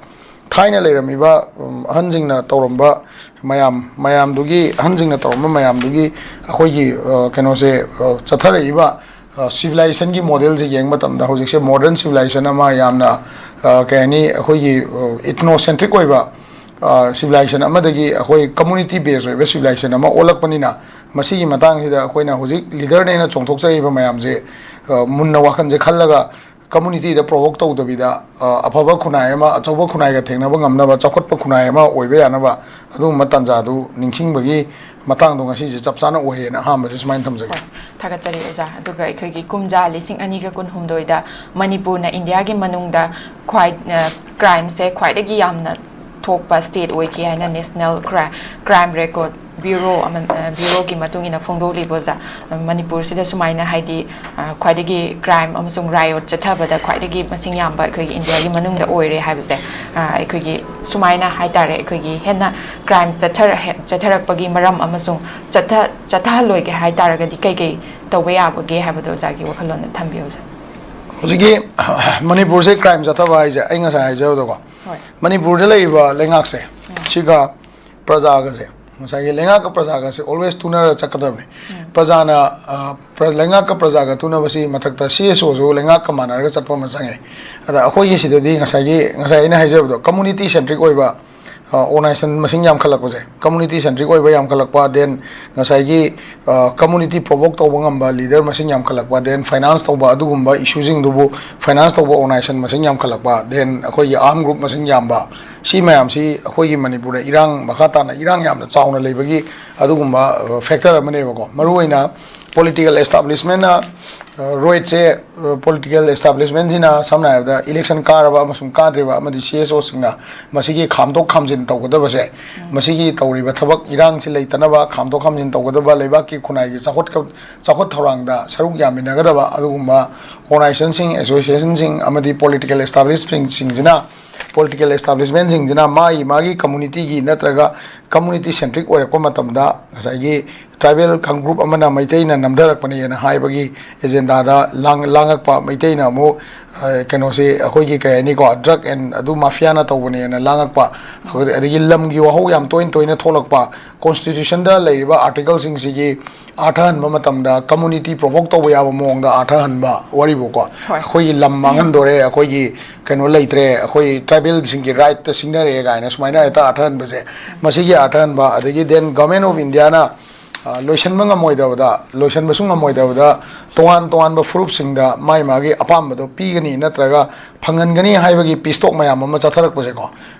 ꯊꯥꯏꯅ ꯂꯩꯔꯝꯃꯤꯕ, ꯎꯝ, ꯑꯍꯟꯁꯤꯡꯅ ꯇꯧꯔꯝꯕ ꯃꯌꯥꯝ, ꯃꯌꯥꯝꯗꯨꯒꯤ, ꯑꯍꯟꯁꯤꯡꯅ ꯇꯧꯔꯝꯕ ꯃꯌꯥꯝꯗꯨꯒꯤ ꯑꯩꯈꯣꯏꯒꯤ, ꯑ, ꯀꯩꯅꯣꯁꯦ, ꯑ, ꯆꯠꯊꯔꯛꯏꯕ, ꯑ, ꯁꯤꯚꯤꯂꯥꯏꯖꯦꯁꯟꯒꯤ ꯃꯣꯗꯦꯜꯁꯦ ꯌꯦꯡꯕ ꯃꯇꯝꯗ ꯍꯧꯖꯤꯛꯁꯦ ꯃꯣꯗꯔꯟ ꯁꯤꯚꯤꯂꯥꯏꯖꯦꯁꯟ ꯑꯃ ꯌꯥꯝꯅ, ꯑ, ꯀꯩ ꯍꯥꯏꯅꯤ, ꯑꯩꯈꯣꯏꯒꯤ, ꯑ, ꯏꯊꯅꯣꯁꯦꯟꯇ꯭ꯔꯤꯛ ꯑꯣꯏꯕ, ꯑ, ꯁꯤꯚꯤꯂꯥꯏꯖꯦꯁꯟ ꯑꯃꯗꯒꯤ ꯑꯩꯈꯣꯏ ꯀꯝꯃꯨꯅꯤꯇꯤ ꯕꯦꯁ ꯑꯣꯏꯕ ꯁꯤꯚꯤꯂꯥꯏꯖꯦꯁꯟ ꯑꯃ ꯑꯣꯜꯂꯛꯄꯅꯤꯅ, ꯃꯁꯤꯒꯤ ꯃꯇꯥꯡꯁꯤꯗ ꯑꯩꯈꯣꯏꯅ ꯍꯧꯖꯤꯛ ꯂꯤꯗꯔꯅꯦꯅ ꯆꯣꯡꯊꯣꯛꯆꯔꯛꯏꯕ ꯃꯌꯥꯝꯁꯦ, ꯑ, ꯃꯨꯟꯅ ꯋꯥꯈꯜꯁꯦ ꯈꯜꯂꯒ ꯀꯝꯃꯨꯅꯤꯇꯤꯗ ꯄ꯭ꯔꯣꯚꯣꯛ ꯇꯧꯗꯕꯤꯗ, ꯑ, ꯑꯐꯕ ꯈꯨꯟꯅꯥꯏ ꯑꯃ, ꯑꯆꯧꯕ ꯈꯨꯟꯅꯥꯏꯒ ꯊꯦꯡꯅꯕ ꯉꯝꯅꯕ, ꯆꯥꯎꯈꯠꯄ ꯈꯨꯟꯅꯥꯏ ꯑꯃ ꯑꯣꯏꯕ ꯌꯥꯅꯕ ꯑꯗꯨꯒꯨꯝꯕ ꯇꯥꯟꯖꯥꯗꯨ ꯅꯤꯡꯁꯤꯡꯕꯒꯤ ꯃꯇꯥꯡꯗꯣ ꯉꯁꯤꯁꯦ ꯆꯞ ꯆꯥꯅ ꯑꯣꯏꯌꯦꯅ ꯑꯍꯥꯟꯕꯁꯦ ꯁꯨꯃꯥꯏꯅ ꯊꯝꯖꯒꯦ꯫ ꯍꯣꯏ, ꯊꯥꯒꯠꯆꯔꯤ ꯑꯣꯖꯥ꯫ ꯑꯗꯨꯒ ꯑꯩꯈꯣꯏꯒꯤ ꯀꯨꯝꯖꯥ ꯂꯤꯁꯤꯡ ꯑꯅꯤꯒ ꯀꯨꯟꯍꯨꯝꯗꯣꯏꯗ ꯃꯅꯤꯄꯨꯔꯅ ꯏꯟꯗꯤꯌꯥꯒꯤ ꯃꯅꯨꯡꯗ ꯈ꯭ꯋꯥꯏ, ꯑ, ꯀ꯭ꯔꯥꯏꯝꯁꯦ ꯈ꯭ꯋꯥꯏꯗꯒꯤ ꯌꯥꯝꯅ ꯊꯣꯛꯄ ꯁ꯭ꯇꯦꯠ ꯑꯣꯏꯈꯤ ꯍꯥꯏꯅ ꯅꯦꯁꯅꯦꯜ ꯀ꯭ꯔꯥꯏ-, ꯀ꯭ꯔꯥꯏꯝ ꯔꯦꯀꯣꯔꯠ ꯕ꯭ꯌꯨꯔꯣ ꯑꯃ, ꯑ, ꯕ꯭ꯌꯨꯔꯣꯒꯤ ꯃꯇꯨꯡ ꯏꯟꯅ ꯐꯣꯡꯗꯣꯛꯂꯤꯕ ꯑꯣꯖꯥ꯫ ꯃꯅꯤꯄꯨꯔꯁꯤꯗ ꯁꯨꯃꯥꯏꯅ, ꯍꯥꯏꯗꯤ, ꯑ, ꯈ꯭ꯋꯥꯏꯗꯒꯤ ꯀ꯭ꯔꯥꯏꯝ ꯑꯃꯁꯨꯡ ꯔꯥꯏꯑꯣꯠ ꯆꯠꯊꯕꯗ ꯈ꯭ꯋꯥꯏꯗꯒꯤ ꯃꯁꯤꯡ ꯌꯥꯝꯕ ꯑꯩꯈꯣꯏꯒꯤ ꯏꯟꯗꯤꯌꯥꯒꯤ ꯃꯅꯨꯡꯗ ꯑꯣꯏꯔꯦ ꯍꯥꯏꯕꯁꯦ, ꯑ, ꯑꯩꯈꯣꯏꯒꯤ ꯁꯨꯃꯥꯏꯅ ꯍꯥꯏꯇꯥꯔꯦ, ꯑꯩꯈꯣꯏꯒꯤ ꯍꯦꯟꯅ ꯀ꯭ꯔꯥꯏꯝ ꯆꯠꯊꯔ-, ꯍꯦ-, ꯆꯠꯊꯔꯛꯄꯒꯤ ꯃꯔꯝ ꯑꯃꯁꯨꯡ ꯆꯠꯊ-, ꯆꯠꯊꯍꯜꯂꯣꯏꯒꯦ ꯍꯥꯏ ꯇꯥꯔꯒꯗꯤ ꯀꯩ ꯀꯩ ꯇꯧꯕ ꯌꯥꯕꯒꯦ ꯍꯥꯏꯕꯗꯣ ꯑꯣꯖꯥꯒꯤ ꯋꯥꯈꯜꯂꯣꯟꯗ ꯊꯝꯕꯤꯌꯨ, ꯑꯣꯖꯥ꯫ ꯍꯧꯖꯤꯛꯀꯤ ꯃꯅꯤꯄꯨꯔꯁꯦ ꯀ꯭ꯔꯥꯏꯝ ꯆꯠꯊꯕ ꯍꯥꯏꯁꯦ ꯑꯩ ꯉꯁꯥꯏ ꯍꯥꯏꯖꯕꯗꯣꯀꯣ, ꯍꯣꯏ꯫ ꯃꯅꯤꯄꯨꯔꯗ ꯂꯩꯔꯤꯕ ꯂꯩꯉꯥꯛꯁꯦ, ꯁꯤꯒ ꯄ꯭ꯔꯖꯥꯒꯁꯦ, ꯉꯁꯥꯏꯒꯤ ꯂꯩꯉꯥꯛꯀ ꯄ꯭ꯔꯖꯥꯒꯁꯦ always ꯇꯨꯅꯔ ꯆꯠꯀꯗꯕꯅꯤ꯫ ꯄ꯭ꯔꯖꯥꯅ, ꯑ, ꯄ꯭ꯔ-, ꯂꯩꯉꯥꯛꯀ ꯄ꯭ꯔꯖꯥꯒ ꯇꯨꯅꯕꯁꯤ ꯃꯊꯛꯇ C S Oꯁꯨ ꯂꯩꯉꯥꯛꯀ ꯃꯥꯟꯅꯔꯒ ꯆꯠꯄ ꯑꯃ ꯆꯪꯉꯦ꯫ ꯑꯗ ꯑꯩꯈꯣꯏꯒꯤ ꯁꯤꯗꯗꯤ ꯉꯁꯥꯏꯒꯤ, ꯉꯁꯥꯏ ꯑꯩꯅ ꯍꯥꯏꯖꯕꯗꯣ, ꯀꯝꯃꯨꯅꯤꯇꯤ ꯁꯦꯟꯇ꯭ꯔꯤꯛ ꯑꯣꯏꯕ, ꯑ, ꯑꯣꯔꯒꯅꯥꯏꯖꯦꯁꯟ ꯃꯁꯤꯡ ꯌꯥꯝꯈꯠꯂꯛꯄꯁꯦ, ꯀꯝꯃꯨꯅꯤꯇꯤ ꯁꯦꯟꯇ꯭ꯔꯤꯛ ꯑꯣꯏꯕ ꯌꯥꯝꯈꯠꯂꯛꯄ, then ꯉꯁꯥꯏꯒꯤ, ꯑ, ꯀꯝꯃꯨꯅꯤꯇꯤ ꯄ꯭ꯔꯣꯚꯣꯛ ꯇꯧꯕ ꯉꯝꯕ ꯂꯤꯗꯔ ꯃꯁꯤꯡ ꯌꯥꯝꯈꯠꯂꯛꯄ, then ꯐꯥꯏꯅꯥꯟꯁ ꯇꯧꯕ, ꯑꯗꯨꯒꯨꯝꯕ ꯏꯁꯨꯁꯤꯡꯗꯨꯕꯨ ꯐꯥꯏꯅꯥꯟꯁ ꯇꯧꯕ ꯑꯣꯔꯒꯅꯥꯏꯖꯦꯁꯟ ꯃꯁꯤꯡ ꯌꯥꯝꯈꯠꯂꯛꯄ, then ꯑꯩꯈꯣꯏꯒꯤ ꯑꯥꯔꯝ ꯒ꯭ꯔꯨꯞ ꯃꯁꯤꯡ ꯌꯥꯝꯕ, ꯁꯤ ꯃꯌꯥꯝꯁꯤ ꯑꯩꯈꯣꯏꯒꯤ ꯃꯅꯤꯄꯨꯔꯗ ꯏꯔꯥꯡ, ꯃꯈꯥ ꯇꯥꯅ ꯏꯔꯥꯡ ꯌꯥꯝꯅ ꯆꯥꯎꯅ ꯂꯩꯕꯒꯤ ꯑꯗꯨꯒꯨꯝꯕ, ꯑ, ꯐꯦꯛꯇꯔ ꯑꯃꯅꯦꯕꯀꯣ꯫ ꯃꯔꯨꯑꯣꯏꯅ ꯄꯣꯂꯤꯇꯤꯀꯦꯜ ꯑꯦꯁꯇꯥꯕ꯭ꯂꯤꯁꯃꯦꯟꯅ ꯔꯣꯏꯠꯁꯦ, ꯄꯣꯂꯤꯇꯤꯀꯦꯜ ꯑꯦꯁꯇꯥꯕ꯭ꯂꯤꯁꯃꯦꯟꯁꯤꯅ ꯁꯝꯅ ꯍꯥꯏꯔꯕꯗ ꯏꯂꯦꯛꯁꯟ ꯀꯥꯔꯕ ꯑꯃꯁꯨꯡ ꯀꯥꯗ꯭ꯔꯤꯕ ꯑꯃꯗꯤ ꯁꯤ ꯑꯦꯁ ꯑꯣꯁꯤꯡꯅ ꯃꯁꯤꯒꯤ ꯈꯥꯝꯗꯣꯛ ꯈꯥꯝꯖꯤꯟ ꯇꯧꯒꯗꯕꯁꯦ, ꯃꯁꯤꯒꯤ ꯇꯧꯔꯤꯕ ꯊꯕꯛ ꯏꯔꯥꯡꯁꯤ ꯂꯩꯇꯅꯕ ꯈꯥꯝꯗꯣꯛ ꯈꯥꯝꯖꯤꯟ ꯇꯧꯒꯗꯕ, ꯂꯩꯕꯥꯛꯀꯤ ꯈꯨꯟꯅꯥꯏꯒꯤ ꯆꯥꯎꯈꯠ ꯆꯥꯎꯈꯠ ꯊꯧꯔꯥꯡꯗ ꯁꯔꯨꯛ ꯌꯥꯃꯤꯟꯅꯒꯗꯕ ꯑꯗꯨꯒꯨꯝꯕ ꯑꯣꯔꯒꯅꯥꯏꯖꯦꯁꯟꯁꯤꯡ, ꯑꯦꯁꯣꯁꯤꯌꯦꯁꯟꯁꯤꯡ ꯑꯃꯗꯤ ꯄꯣꯂꯤꯇꯤꯀꯦꯜ ꯑꯦꯁꯇꯥꯕ꯭ꯂꯤꯁꯃꯦꯟꯁꯤꯡꯁꯤꯅ ꯄꯣꯂꯤꯇꯤꯀꯦꯜ ꯑꯦꯁꯇꯥꯕ꯭ꯂꯤꯁꯃꯦꯟꯁꯤꯡꯁꯤꯅ ꯃꯥꯒꯤ ꯃꯥꯒꯤ ꯀꯝꯃꯨꯅꯤꯇꯤꯒꯤ ꯅꯠꯇ꯭ꯔꯒ ꯀꯝꯃꯨꯅꯤꯇꯤ ꯁꯦꯟꯇ꯭ꯔꯤꯛ ꯑꯣꯏꯔꯛꯄ ꯃꯇꯝꯗ ꯉꯁꯥꯏꯒꯤ ꯇ꯭ꯔꯥꯏꯕꯦꯜ ꯀꯥꯡꯂꯨꯞ ꯑꯃꯅ ꯃꯩꯇꯩꯅ ꯅꯝꯊꯔꯛꯄꯅꯦꯅ ꯍꯥꯏꯕꯒꯤ ꯑꯦꯖꯦꯟꯗꯥꯗ ꯂꯥꯡ ꯂꯥꯡꯉꯛꯄ, ꯃꯩꯇꯩꯅ ꯑꯃꯨꯛ ꯑ, ꯀꯩꯅꯣꯁꯤ ꯑꯩꯈꯣꯏꯒꯤ ꯀꯩ ꯍꯥꯏꯅꯤꯀꯣ, ꯗ꯭ꯔꯒ ꯑꯦꯟ ꯑꯗꯨ ꯃꯥꯐꯤꯌꯥꯅ ꯇꯧꯕꯅꯦꯅ ꯂꯥꯡꯉꯛꯄ, ꯑꯗꯒꯤ ꯂꯝꯒꯤ ꯋꯥꯍꯧ ꯌꯥꯝ ꯇꯣꯏꯅ ꯇꯣꯏꯅ ꯊꯣꯛꯂꯛꯄ, ꯀꯣꯟꯁꯇꯤꯇ꯭ꯌꯨꯁꯟꯗ ꯂꯩꯔꯤꯕ ꯑꯥꯔꯇꯤꯀꯜꯁꯤꯡꯁꯤꯒꯤ ꯑꯥꯔꯊ ꯍꯟꯕ ꯃꯇꯝꯗ ꯀꯝꯃꯨꯅꯤꯇꯤ ꯄ꯭ꯔꯣꯚꯣꯛ ꯇꯧꯕ ꯌꯥꯕ ꯃꯑꯣꯡꯗ ꯑꯥꯔꯊ ꯍꯟꯕ ꯋꯥꯔꯤꯕꯨꯀꯣ꯫ ꯍꯣꯏ꯫ ꯑꯩꯈꯣꯏꯒꯤ ꯂꯝ ꯃꯥꯡꯍꯟꯗꯣꯔꯦ, ꯑꯩꯈꯣꯏꯒꯤ ꯀꯩꯅꯣ ꯂꯩꯇ꯭ꯔꯦ, ꯑꯩꯈꯣꯏ ꯇ꯭ꯔꯥꯏꯕꯦꯜꯁꯤꯡꯒꯤ ꯔꯥꯏꯠꯇ ꯁꯤꯡꯅꯔꯛꯑꯦ ꯀꯥꯏꯅ ꯁꯨꯃꯥꯏꯅ ꯍꯦꯛꯇ ꯑꯥꯔꯊ ꯍꯟꯕꯁꯦ, ꯃꯁꯤꯒꯤ ꯑꯥꯔꯊ ꯍꯟꯕ, ꯑꯗꯒꯤ ꯗꯦꯟ ꯒꯚꯔꯟꯃꯦꯟ ꯑꯣꯐ ꯏꯟꯗꯤꯌꯥꯅ ꯑ, ꯂꯣꯏꯁꯤꯟꯕ ꯉꯝꯃꯣꯏꯗꯕꯗ, ꯂꯣꯏꯁꯤꯟꯕꯁꯨ ꯉꯝꯃꯣꯏꯗꯕꯗ ꯇꯣꯉꯥꯟ ꯇꯣꯉꯥꯟꯕ ꯐꯨꯔꯨꯞꯁꯤꯡꯗ ꯃꯥꯒꯤ ꯃꯥꯒꯤ ꯑꯄꯥꯝꯕꯗꯣ ꯄꯤꯒꯅꯤ ꯅꯠꯇ꯭ꯔꯒ ꯐꯪꯍꯟꯒꯅꯤ ꯍꯥꯏꯕꯒꯤ ꯄꯤꯁ ꯇꯣꯛ ꯃꯌꯥꯝ ꯑꯃ ꯆꯠꯊꯔꯛꯄꯁꯦꯀꯣ꯫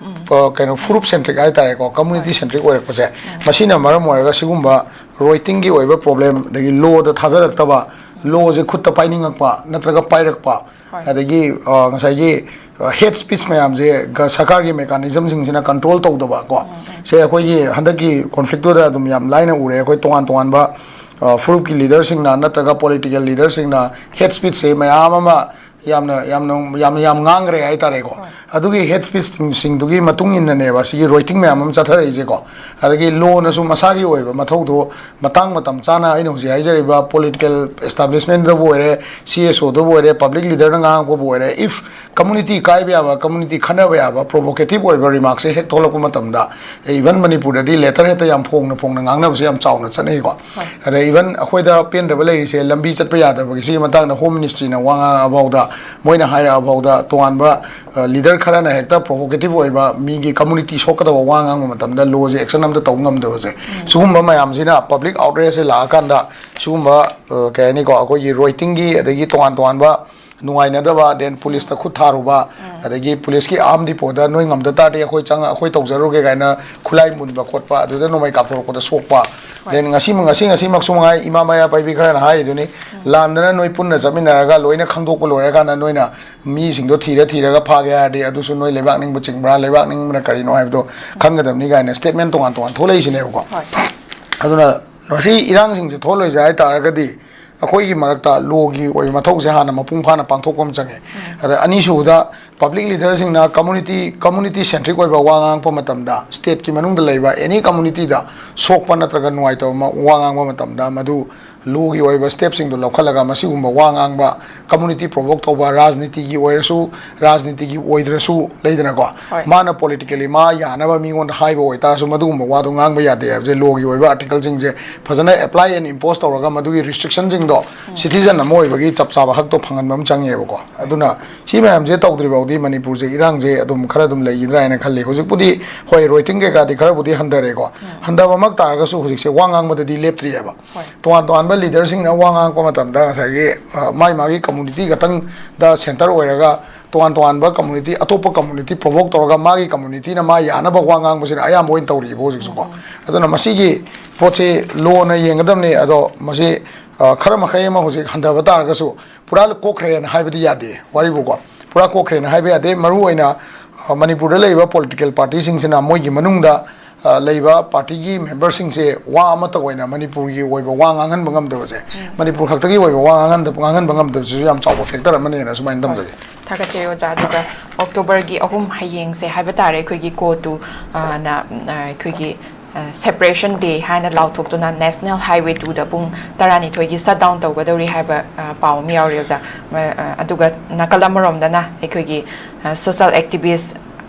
ꯑ, ꯀꯩꯅꯣ, ꯐꯨꯔꯨꯞ ꯁꯦꯟꯇ꯭ꯔꯤꯛ ꯍꯥꯏꯇꯥꯔꯦꯀꯣ, ꯀꯝꯃꯨꯅꯤꯇꯤ ꯁꯦꯟꯇ꯭ꯔꯤꯛ ꯑꯣꯏꯔꯛꯄꯁꯦ, ꯃꯁꯤꯅ ꯃꯔꯝ ꯑꯣꯏꯔꯒ ꯁꯤꯒꯨꯝꯕ ꯔꯣꯏꯇꯤꯡꯒꯤ ꯑꯣꯏꯕ ꯄ꯭ꯔꯣꯕ꯭ꯂꯦꯝ, ꯑꯗꯒꯤ ꯂꯣꯗ ꯊꯥꯖꯔꯛꯇꯕ, ꯂꯣꯁꯦ ꯈꯨꯠꯇ ꯄꯥꯏꯅꯤꯡꯉꯛꯄ ꯅꯠꯇ꯭ꯔꯒ ꯄꯥꯏꯔꯛꯄ, ꯍꯣꯏ꯫ ꯑꯗꯒꯤ ꯑ, ꯉꯁꯥꯏꯒꯤ ꯍꯦꯠ ꯁ꯭ꯄꯤꯆ ꯃꯌꯥꯝꯁꯦ ꯒ-, ꯁꯔꯀꯥꯔꯒꯤ ꯃꯦꯀꯥꯅꯤꯖꯝꯁꯤꯡꯁꯤꯅ ꯀꯟꯇ꯭ꯔꯣꯜ ꯇꯧꯗꯕ ꯀꯣ꯫ ꯁꯦ ꯑꯩꯈꯣꯏꯒꯤ ꯍꯟꯗꯛꯀꯤ ꯀꯣꯟꯐ꯭ꯂꯤꯛꯇꯨꯗ ꯑꯗꯨꯝ ꯌꯥꯝ ꯂꯥꯏꯅ ꯎꯔꯦ꯫ ꯑꯩꯈꯣꯏ ꯇꯣꯉꯥꯟ ꯇꯣꯉꯥꯟꯕ ꯑ, ꯐꯨꯔꯨꯞꯀꯤ ꯂꯤꯗꯔꯁꯤꯡꯅ ꯅꯠꯇ꯭ꯔꯒ ꯄꯣꯂꯤꯇꯤꯀꯦꯜ ꯂꯤꯗꯔꯁꯤꯡꯅ ꯍꯦꯠ ꯁ꯭ꯄꯤꯆꯁꯦ ꯃꯌꯥꯝ ꯑꯃ ꯌꯥꯝꯅ ꯌꯥꯝꯅ ꯌꯥꯝ ꯌꯥꯝ ꯉꯥꯡꯈ꯭ꯔꯦ ꯍꯥꯏꯇꯥꯔꯦꯀꯣ꯫ ꯑꯗꯨꯒꯤ ꯍꯦꯠ ꯁ꯭ꯄꯤꯆꯁꯤꯡꯗꯨꯒꯤ ꯃꯇꯨꯡ ꯏꯟꯅꯅꯦꯕ ꯁꯤꯒꯤ ꯔꯣꯏꯇꯤꯡ ꯃꯌꯥꯝ ꯑꯃ ꯆꯠꯊꯔꯛꯏꯁꯦꯀꯣ꯫ ꯑꯗꯒꯤ ꯂꯣꯅꯁꯨ ꯃꯁꯥꯒꯤ ꯑꯣꯏꯕ ꯃꯊꯧꯗꯣ ꯃꯇꯥꯡ ꯃꯇꯝ ꯆꯥꯅ, ꯑꯩꯅ ꯍꯧꯖꯤꯛ ꯍꯥꯏꯖꯔꯤꯕ ꯄꯣꯂꯤꯇꯤꯀꯦꯜ ꯑꯦꯁꯇꯥꯕ꯭ꯂꯤꯁꯃꯦꯟꯗꯕꯨ ꯑꯣꯏꯔꯦ, ꯁꯤ ꯑꯦꯁ ꯑꯣꯗꯕꯨ ꯑꯣꯏꯔꯦ, ꯄꯕ꯭ꯂꯤꯛ ꯂꯤꯗꯔꯅ ꯉꯥꯡꯉꯛꯄꯕꯨ ꯑꯣꯏꯔꯦ, ꯏꯐ ꯀꯝꯃꯨꯅꯤꯇꯤ ꯀꯥꯏꯕ ꯌꯥꯕ, ꯀꯝꯃꯨꯅꯤꯇꯤ ꯈꯟꯅꯕ ꯌꯥꯕ ꯄ꯭ꯔꯣꯚꯣꯀꯦꯇꯤꯚ ꯑꯣꯏꯕ ꯔꯤꯃꯥꯔꯛꯁꯦ ꯍꯦꯛ ꯊꯣꯛꯂꯛꯄ ꯃꯇꯝꯗ, ꯏꯚꯟ ꯃꯅꯤꯄꯨꯔꯗꯗꯤ ꯂꯦꯇꯔ ꯍꯦꯛꯇ ꯌꯥꯝ ꯐꯣꯡꯅ ꯐꯣꯡꯅ ꯉꯥꯡꯅꯕꯁꯦ ꯌꯥꯝ ꯆꯥꯎꯅ ꯆꯠꯅꯩꯀꯣ꯫ ꯑꯗ ꯏꯚꯟ ꯑꯩꯈꯣꯏꯗ ꯄꯦꯟꯗꯕ ꯂꯩꯔꯤꯁꯦ ꯂꯝꯕꯤ ꯆꯠꯄ ꯌꯥꯗꯕꯒꯤ, ꯁꯤꯒꯤ ꯃꯇꯥꯡꯗ ꯍꯣꯝ ꯃꯤꯅꯤꯁꯇ꯭ꯔꯤꯅ ꯋꯥ ꯉꯥꯡꯉꯛꯑꯐꯥꯎꯗ, ꯃꯣꯏꯅ ꯍꯥꯏꯔꯛꯑꯐꯥꯎꯗ, ꯇꯣꯉꯥꯟꯕ ꯑ, ꯂꯤꯗꯔ ꯈꯔꯅ ꯍꯦꯛꯇ ꯄ꯭ꯔꯣꯚꯣꯀꯦꯇꯤꯚ ꯑꯣꯏꯕ, ꯃꯤꯒꯤ ꯀꯝꯃꯨꯅꯤꯇꯤ ꯁꯣꯛꯀꯗꯕ ꯋꯥ ꯉꯥꯡꯕ ꯃꯇꯝꯗ ꯂꯣꯁꯦ ꯑꯦꯛꯁꯟ ꯑꯝꯇ ꯇꯧꯕ ꯉꯝꯗꯕꯁꯦ, ꯁꯤꯒꯨꯝꯕ ꯃꯌꯥꯝꯁꯤꯅ ꯄꯕ꯭ꯂꯤꯛ ꯑꯥꯎꯠꯔꯦꯖꯁꯦ ꯂꯥꯛꯑꯀꯥꯟꯗ ꯁꯤꯒꯨꯝꯕ, ꯑ, ꯀꯩ ꯍꯥꯏꯅꯤꯀꯣ, ꯑꯩꯈꯣꯏꯒꯤ ꯔꯣꯏꯇꯤꯡꯒꯤ ꯑꯗꯒꯤ ꯇꯣꯉꯥꯟ ꯇꯣꯉꯥꯟꯕ ꯅꯨꯡꯉꯥꯏꯅꯗꯕ, ꯗꯦꯟ ꯄꯨꯂꯤꯁꯇ ꯈꯨꯠ ꯊꯥꯔꯨꯕ, ꯑꯗꯒꯤ ꯄꯨꯂꯤꯁꯀꯤ ꯑꯥꯔꯝ ꯗꯤꯄꯣꯗ ꯅꯣꯏ ꯉꯝꯗ ꯇꯥꯔꯗꯤ ꯑꯩꯈꯣꯏ ꯆꯪꯉ ꯑꯩꯈꯣꯏ ꯇꯧꯖꯔꯨꯒꯦ ꯀꯥꯏꯅ ꯈꯨꯠꯂꯥꯏ ꯃꯨꯟꯕ ꯈꯣꯠꯄ, ꯑꯗꯨꯗ ꯅꯣꯡꯃꯩ ꯀꯥꯞꯊꯣꯔꯛꯄꯗ ꯁꯣꯛꯄ, ꯍꯣꯏ꯫ Then ꯉꯁꯤ, ꯉꯁꯤ, ꯉꯁꯤꯃꯛꯁꯨ ꯃꯉꯥꯏ, ꯏꯃꯥ ꯃꯩꯔꯥ ꯄꯥꯏꯕꯤ ꯈꯔꯅ ꯍꯥꯏꯔꯤꯗꯨꯅꯤ, ꯎꯝ꯫ ꯂꯥꯟꯗꯅ ꯅꯣꯏ ꯄꯨꯟꯅ ꯆꯠꯃꯤꯟꯅꯔꯒ ꯂꯣꯏꯅ ꯈꯪꯗꯣꯛꯄ ꯂꯣꯏꯔꯀꯥꯟꯗ ꯅꯣꯏꯅ ꯃꯤꯁꯤꯡꯗꯣ ꯊꯤꯔ ꯊꯤꯔꯒ ꯐꯥꯒꯦ ꯍꯥꯏꯔꯗꯤ ꯑꯗꯨꯁꯨ ꯅꯣꯏ ꯂꯩꯕꯥꯛ ꯅꯤꯡꯕ ꯆꯤꯡꯕ꯭ꯔꯥ, ꯂꯩꯕꯥꯛ ꯅꯤꯡꯕꯅ ꯀꯔꯤꯅꯣ ꯍꯥꯏꯕꯗꯣ ꯈꯪꯒꯗꯕꯅꯤ ꯀꯥꯏꯅ statement ꯇꯣꯉꯥꯟ ꯇꯣꯉꯥꯟ ꯊꯣꯛꯂꯛꯏꯁꯤꯅꯦꯕꯀꯣ꯫ ꯍꯣꯏ꯫ ꯑꯗꯨꯅ ꯃꯁꯤ ꯏꯔꯥꯡꯁꯤꯡꯁꯦ ꯊꯣꯛꯍꯜꯂꯣꯏꯁꯦ ꯍꯥꯏ ꯇꯥꯔꯒꯗꯤ ꯑꯩꯈꯣꯏꯒꯤ ꯃꯔꯛꯇ ꯂꯣꯒꯤ ꯑꯣꯏꯕ ꯃꯊꯧꯁꯦ ꯍꯥꯟꯅ ꯃꯄꯨꯡ ꯐꯥꯅ ꯄꯥꯡꯊꯣꯛꯄ ꯑꯃ ꯆꯪꯉꯦ꯫ ꯎꯝ꯫ ꯑꯗ ꯑꯅꯤꯁꯨꯕꯗ, ꯄꯕ꯭ꯂꯤꯛ ꯂꯤꯗꯔꯁꯤꯡꯅ ꯀꯝꯃꯨꯅꯤꯇꯤ, ꯀꯝꯃꯨꯅꯤꯇꯤ ꯁꯦꯟꯇ꯭ꯔꯤꯛ ꯑꯣꯏꯕ ꯋꯥ ꯉꯥꯡꯉꯛꯄ ꯃꯇꯝꯗ, ꯁ꯭ꯇꯦꯠꯀꯤ ꯃꯅꯨꯡꯗ ꯂꯩꯕ ꯑꯦꯅꯤ ꯀꯝꯃꯨꯅꯤꯇꯤꯗ ꯁꯣꯛꯄ ꯅꯠꯇ꯭ꯔꯒ ꯅꯨꯡꯉꯥꯏꯇꯕ ꯑꯃ ꯋꯥ ꯉꯥꯡꯕ ꯃꯇꯝꯗ, ꯃꯗꯨ ꯂꯣꯒꯤ ꯑꯣꯏꯕ ꯁ꯭ꯇꯦꯞꯁꯤꯡꯗꯣ ꯂꯧꯈꯠꯂꯒ ꯃꯁꯤꯒꯨꯝꯕ ꯋꯥ ꯉꯥꯡꯕ, ꯀꯝꯃꯨꯅꯤꯇꯤ ꯄ꯭ꯔꯣꯚꯣꯛ ꯇꯧꯕ, ꯔꯥꯖꯅꯤꯇꯤꯒꯤ ꯑꯣꯏꯔꯁꯨ, ꯔꯥꯖꯅꯤꯇꯤꯒꯤ ꯑꯣꯏꯗ꯭ꯔꯁꯨ, ꯂꯩꯗꯅꯀꯣ, ꯍꯣꯏ꯫ ꯃꯥꯅ ꯄꯣꯂꯤꯇꯤꯀꯦꯂꯤ ꯃꯥ ꯌꯥꯅꯕ ꯃꯤꯉꯣꯟꯗ ꯍꯥꯏꯕ ꯑꯣꯏꯇꯥꯔꯁꯨ, ꯃꯗꯨꯒꯨꯝꯕ ꯋꯥꯗꯣ ꯉꯥꯡꯕ ꯌꯥꯗꯦ ꯍꯥꯏꯕꯁꯦ, ꯂꯣꯒꯤ ꯑꯣꯏꯕ ꯑꯥꯔꯇꯤꯀꯜꯁꯤꯡꯁꯦ ꯐꯖꯅ apply and impose ꯇꯧꯔꯒ, ꯃꯗꯨꯒꯤ ꯔꯤꯁꯇ꯭ꯔꯤꯛꯁꯟꯁꯤꯡꯗꯣ ꯎꯝ꯫ ꯁꯤꯇꯤꯖꯟ ꯑꯃ ꯑꯣꯏꯕꯒꯤ ꯆꯞ ꯆꯥꯕ ꯍꯛꯇꯣ ꯐꯪꯍꯟꯕ ꯑꯃ ꯆꯪꯉꯦꯕꯀꯣ꯫ ꯑꯗꯨꯅ ꯁꯤ ꯃꯌꯥꯝꯁꯦ ꯇꯧꯗ꯭ꯔꯤ ꯐꯥꯎꯗꯤ ꯃꯅꯤꯄꯨꯔꯁꯦ ꯏꯔꯥꯡꯁꯦ ꯑꯗꯨꯝ ꯈꯔ ꯑꯗꯨꯝ ꯂꯩꯈꯤꯗ꯭ꯔꯥ ꯍꯥꯏꯅ ꯈꯜꯂꯤ꯫ ꯍꯧꯖꯤꯛꯄꯨꯗꯤ ꯍꯣꯏ, ꯔꯣꯏꯇꯤꯡ ꯀꯩꯀꯥꯗꯤ ꯈꯔꯕꯨꯗꯤ ꯍꯟꯊꯔꯦꯀꯣ꯫ ꯎꯝ꯫ ꯍꯟꯊꯕꯃꯛ ꯇꯥꯔꯒꯁꯨ ꯍꯧꯖꯤꯛꯁꯦ ꯋꯥ ꯉꯥꯡꯕꯗꯗꯤ ꯂꯦꯞꯇ꯭ꯔꯤꯑꯕ꯫ ꯍꯣꯏ꯫ ꯇꯣꯉꯥꯟ ꯇꯣꯉꯥꯟꯕ ꯂꯤꯗꯔꯁꯤꯡꯅ ꯋꯥ ꯉꯥꯡꯉꯛꯄ ꯃꯇꯝꯗ ꯉꯁꯥꯏꯒꯤ, ꯑ, ꯃꯥꯏ ꯃꯥꯒꯤ ꯀꯝꯃꯨꯅꯤꯇꯤ ꯈꯛꯇꯪꯗ ꯁꯦꯟꯇꯔ ꯑꯣꯏꯔꯒ ꯇꯣꯉꯥꯟ ꯇꯣꯉꯥꯟꯕ ꯀꯝꯃꯨꯅꯤꯇꯤ, ꯑꯇꯣꯞꯄ ꯀꯝꯃꯨꯅꯤꯇꯤ ꯄ꯭ꯔꯣꯚꯣꯛ ꯇꯧꯔꯒ ꯃꯥꯒꯤ ꯀꯝꯃꯨꯅꯤꯇꯤꯅ ꯃꯥ ꯌꯥꯅꯕ ꯋꯥ ꯉꯥꯡꯕꯁꯤꯅ ꯑꯌꯥꯝꯕ ꯑꯣꯏꯅ ꯇꯧꯔꯤꯕ ꯍꯧꯖꯤꯛꯁꯨꯀꯣ꯫ ꯎꯝ꯫ ꯑꯗꯨꯅ ꯃꯁꯤꯒꯤ ꯄꯣꯠꯁꯤ ꯂꯣꯅ ꯌꯦꯡꯒꯗꯕꯅꯤ꯫ ꯑꯗꯣ ꯃꯁꯤ, ꯑ, ꯈꯔ ꯃꯈꯩ ꯑꯃ ꯍꯧꯖꯤꯛ ꯍꯟꯊꯕ ꯇꯥꯔꯒꯁꯨ ꯄꯨꯔꯥ ꯀꯣꯛꯈ꯭ꯔꯦꯅ ꯍꯥꯏꯕꯗꯤ ꯌꯥꯗꯦ꯫ ꯋꯥꯔꯤꯕꯨꯀꯣ, ꯄꯨꯔꯥ ꯀꯣꯛꯈ꯭ꯔꯦꯅ ꯍꯥꯏꯕ ꯌꯥꯗꯦ꯫ ꯃꯔꯨꯑꯣꯏꯅ, ꯑ, ꯃꯅꯤꯄꯨꯔꯗ ꯂꯩꯔꯤꯕ ꯄꯣꯂꯤꯇꯤꯀꯦꯜ ꯄꯥꯔꯇꯤꯁꯤꯡꯁꯤꯅ ꯃꯣꯏꯒꯤ ꯃꯅꯨꯡꯗ, ꯑ, ꯂꯩꯕ ꯄꯥꯔꯇꯤꯒꯤ ꯃꯦꯝꯕꯔꯁꯤꯡꯁꯦ ꯋꯥ ꯑꯃꯠꯇ ꯑꯣꯏꯅ ꯃꯅꯤꯄꯨꯔꯒꯤ ꯑꯣꯏꯕ ꯋꯥ ꯉꯥꯡꯍꯟꯕ ꯉꯝꯗꯕꯁꯦ, ꯎꯝ꯫ ꯃꯅꯤꯄꯨꯔ ꯈꯛꯇꯒꯤ ꯑꯣꯏꯕ ꯋꯥ ꯉꯥꯡꯍꯟꯗ-, ꯉꯥꯡꯍꯟꯕ ꯉꯝꯗꯕꯁꯤꯁꯨ ꯌꯥꯝ ꯆꯥꯎꯕ ꯐꯦꯛꯇꯔ ꯑꯃꯅꯦꯅ ꯁꯨꯃꯥꯏꯅ ꯊꯝꯖꯒꯦ꯫ ꯊꯥꯒꯠꯆꯔꯤ ꯑꯣꯖꯥ꯫ ꯑꯗꯨꯒ ꯑꯣꯛꯇꯣꯕꯔꯒꯤ ꯑꯍꯨꯝ, ꯍꯌꯦꯡꯁꯦ ꯍꯥꯏꯕ ꯇꯥꯔꯦ, ꯑꯩꯈꯣꯏꯒꯤ ꯀꯣ ꯇꯨ, ꯑ, ꯅ, ꯑ, ꯑꯩꯈꯣꯏꯒꯤ, ꯑ, Separation Day ꯍꯥꯏꯅ ꯂꯥꯎꯊꯣꯛꯇꯨꯅ National Highway two ꯗ ꯄꯨꯡ ꯇꯔꯥꯅꯤꯊꯣꯏꯒꯤ shutdown ꯇꯧꯒꯗꯧꯔꯤ ꯍꯥꯏꯕ, ꯑ, ꯄꯥꯎ ꯑꯃ ꯌꯥꯎꯔꯤ ꯑꯣꯖꯥ꯫ ꯃ-, ꯑ, ꯑꯗꯨꯒ ꯅꯥꯀꯜ ꯑꯃꯔꯣꯝꯗꯅ ꯑꯩꯈꯣꯏꯒꯤ, ꯑ, social activist,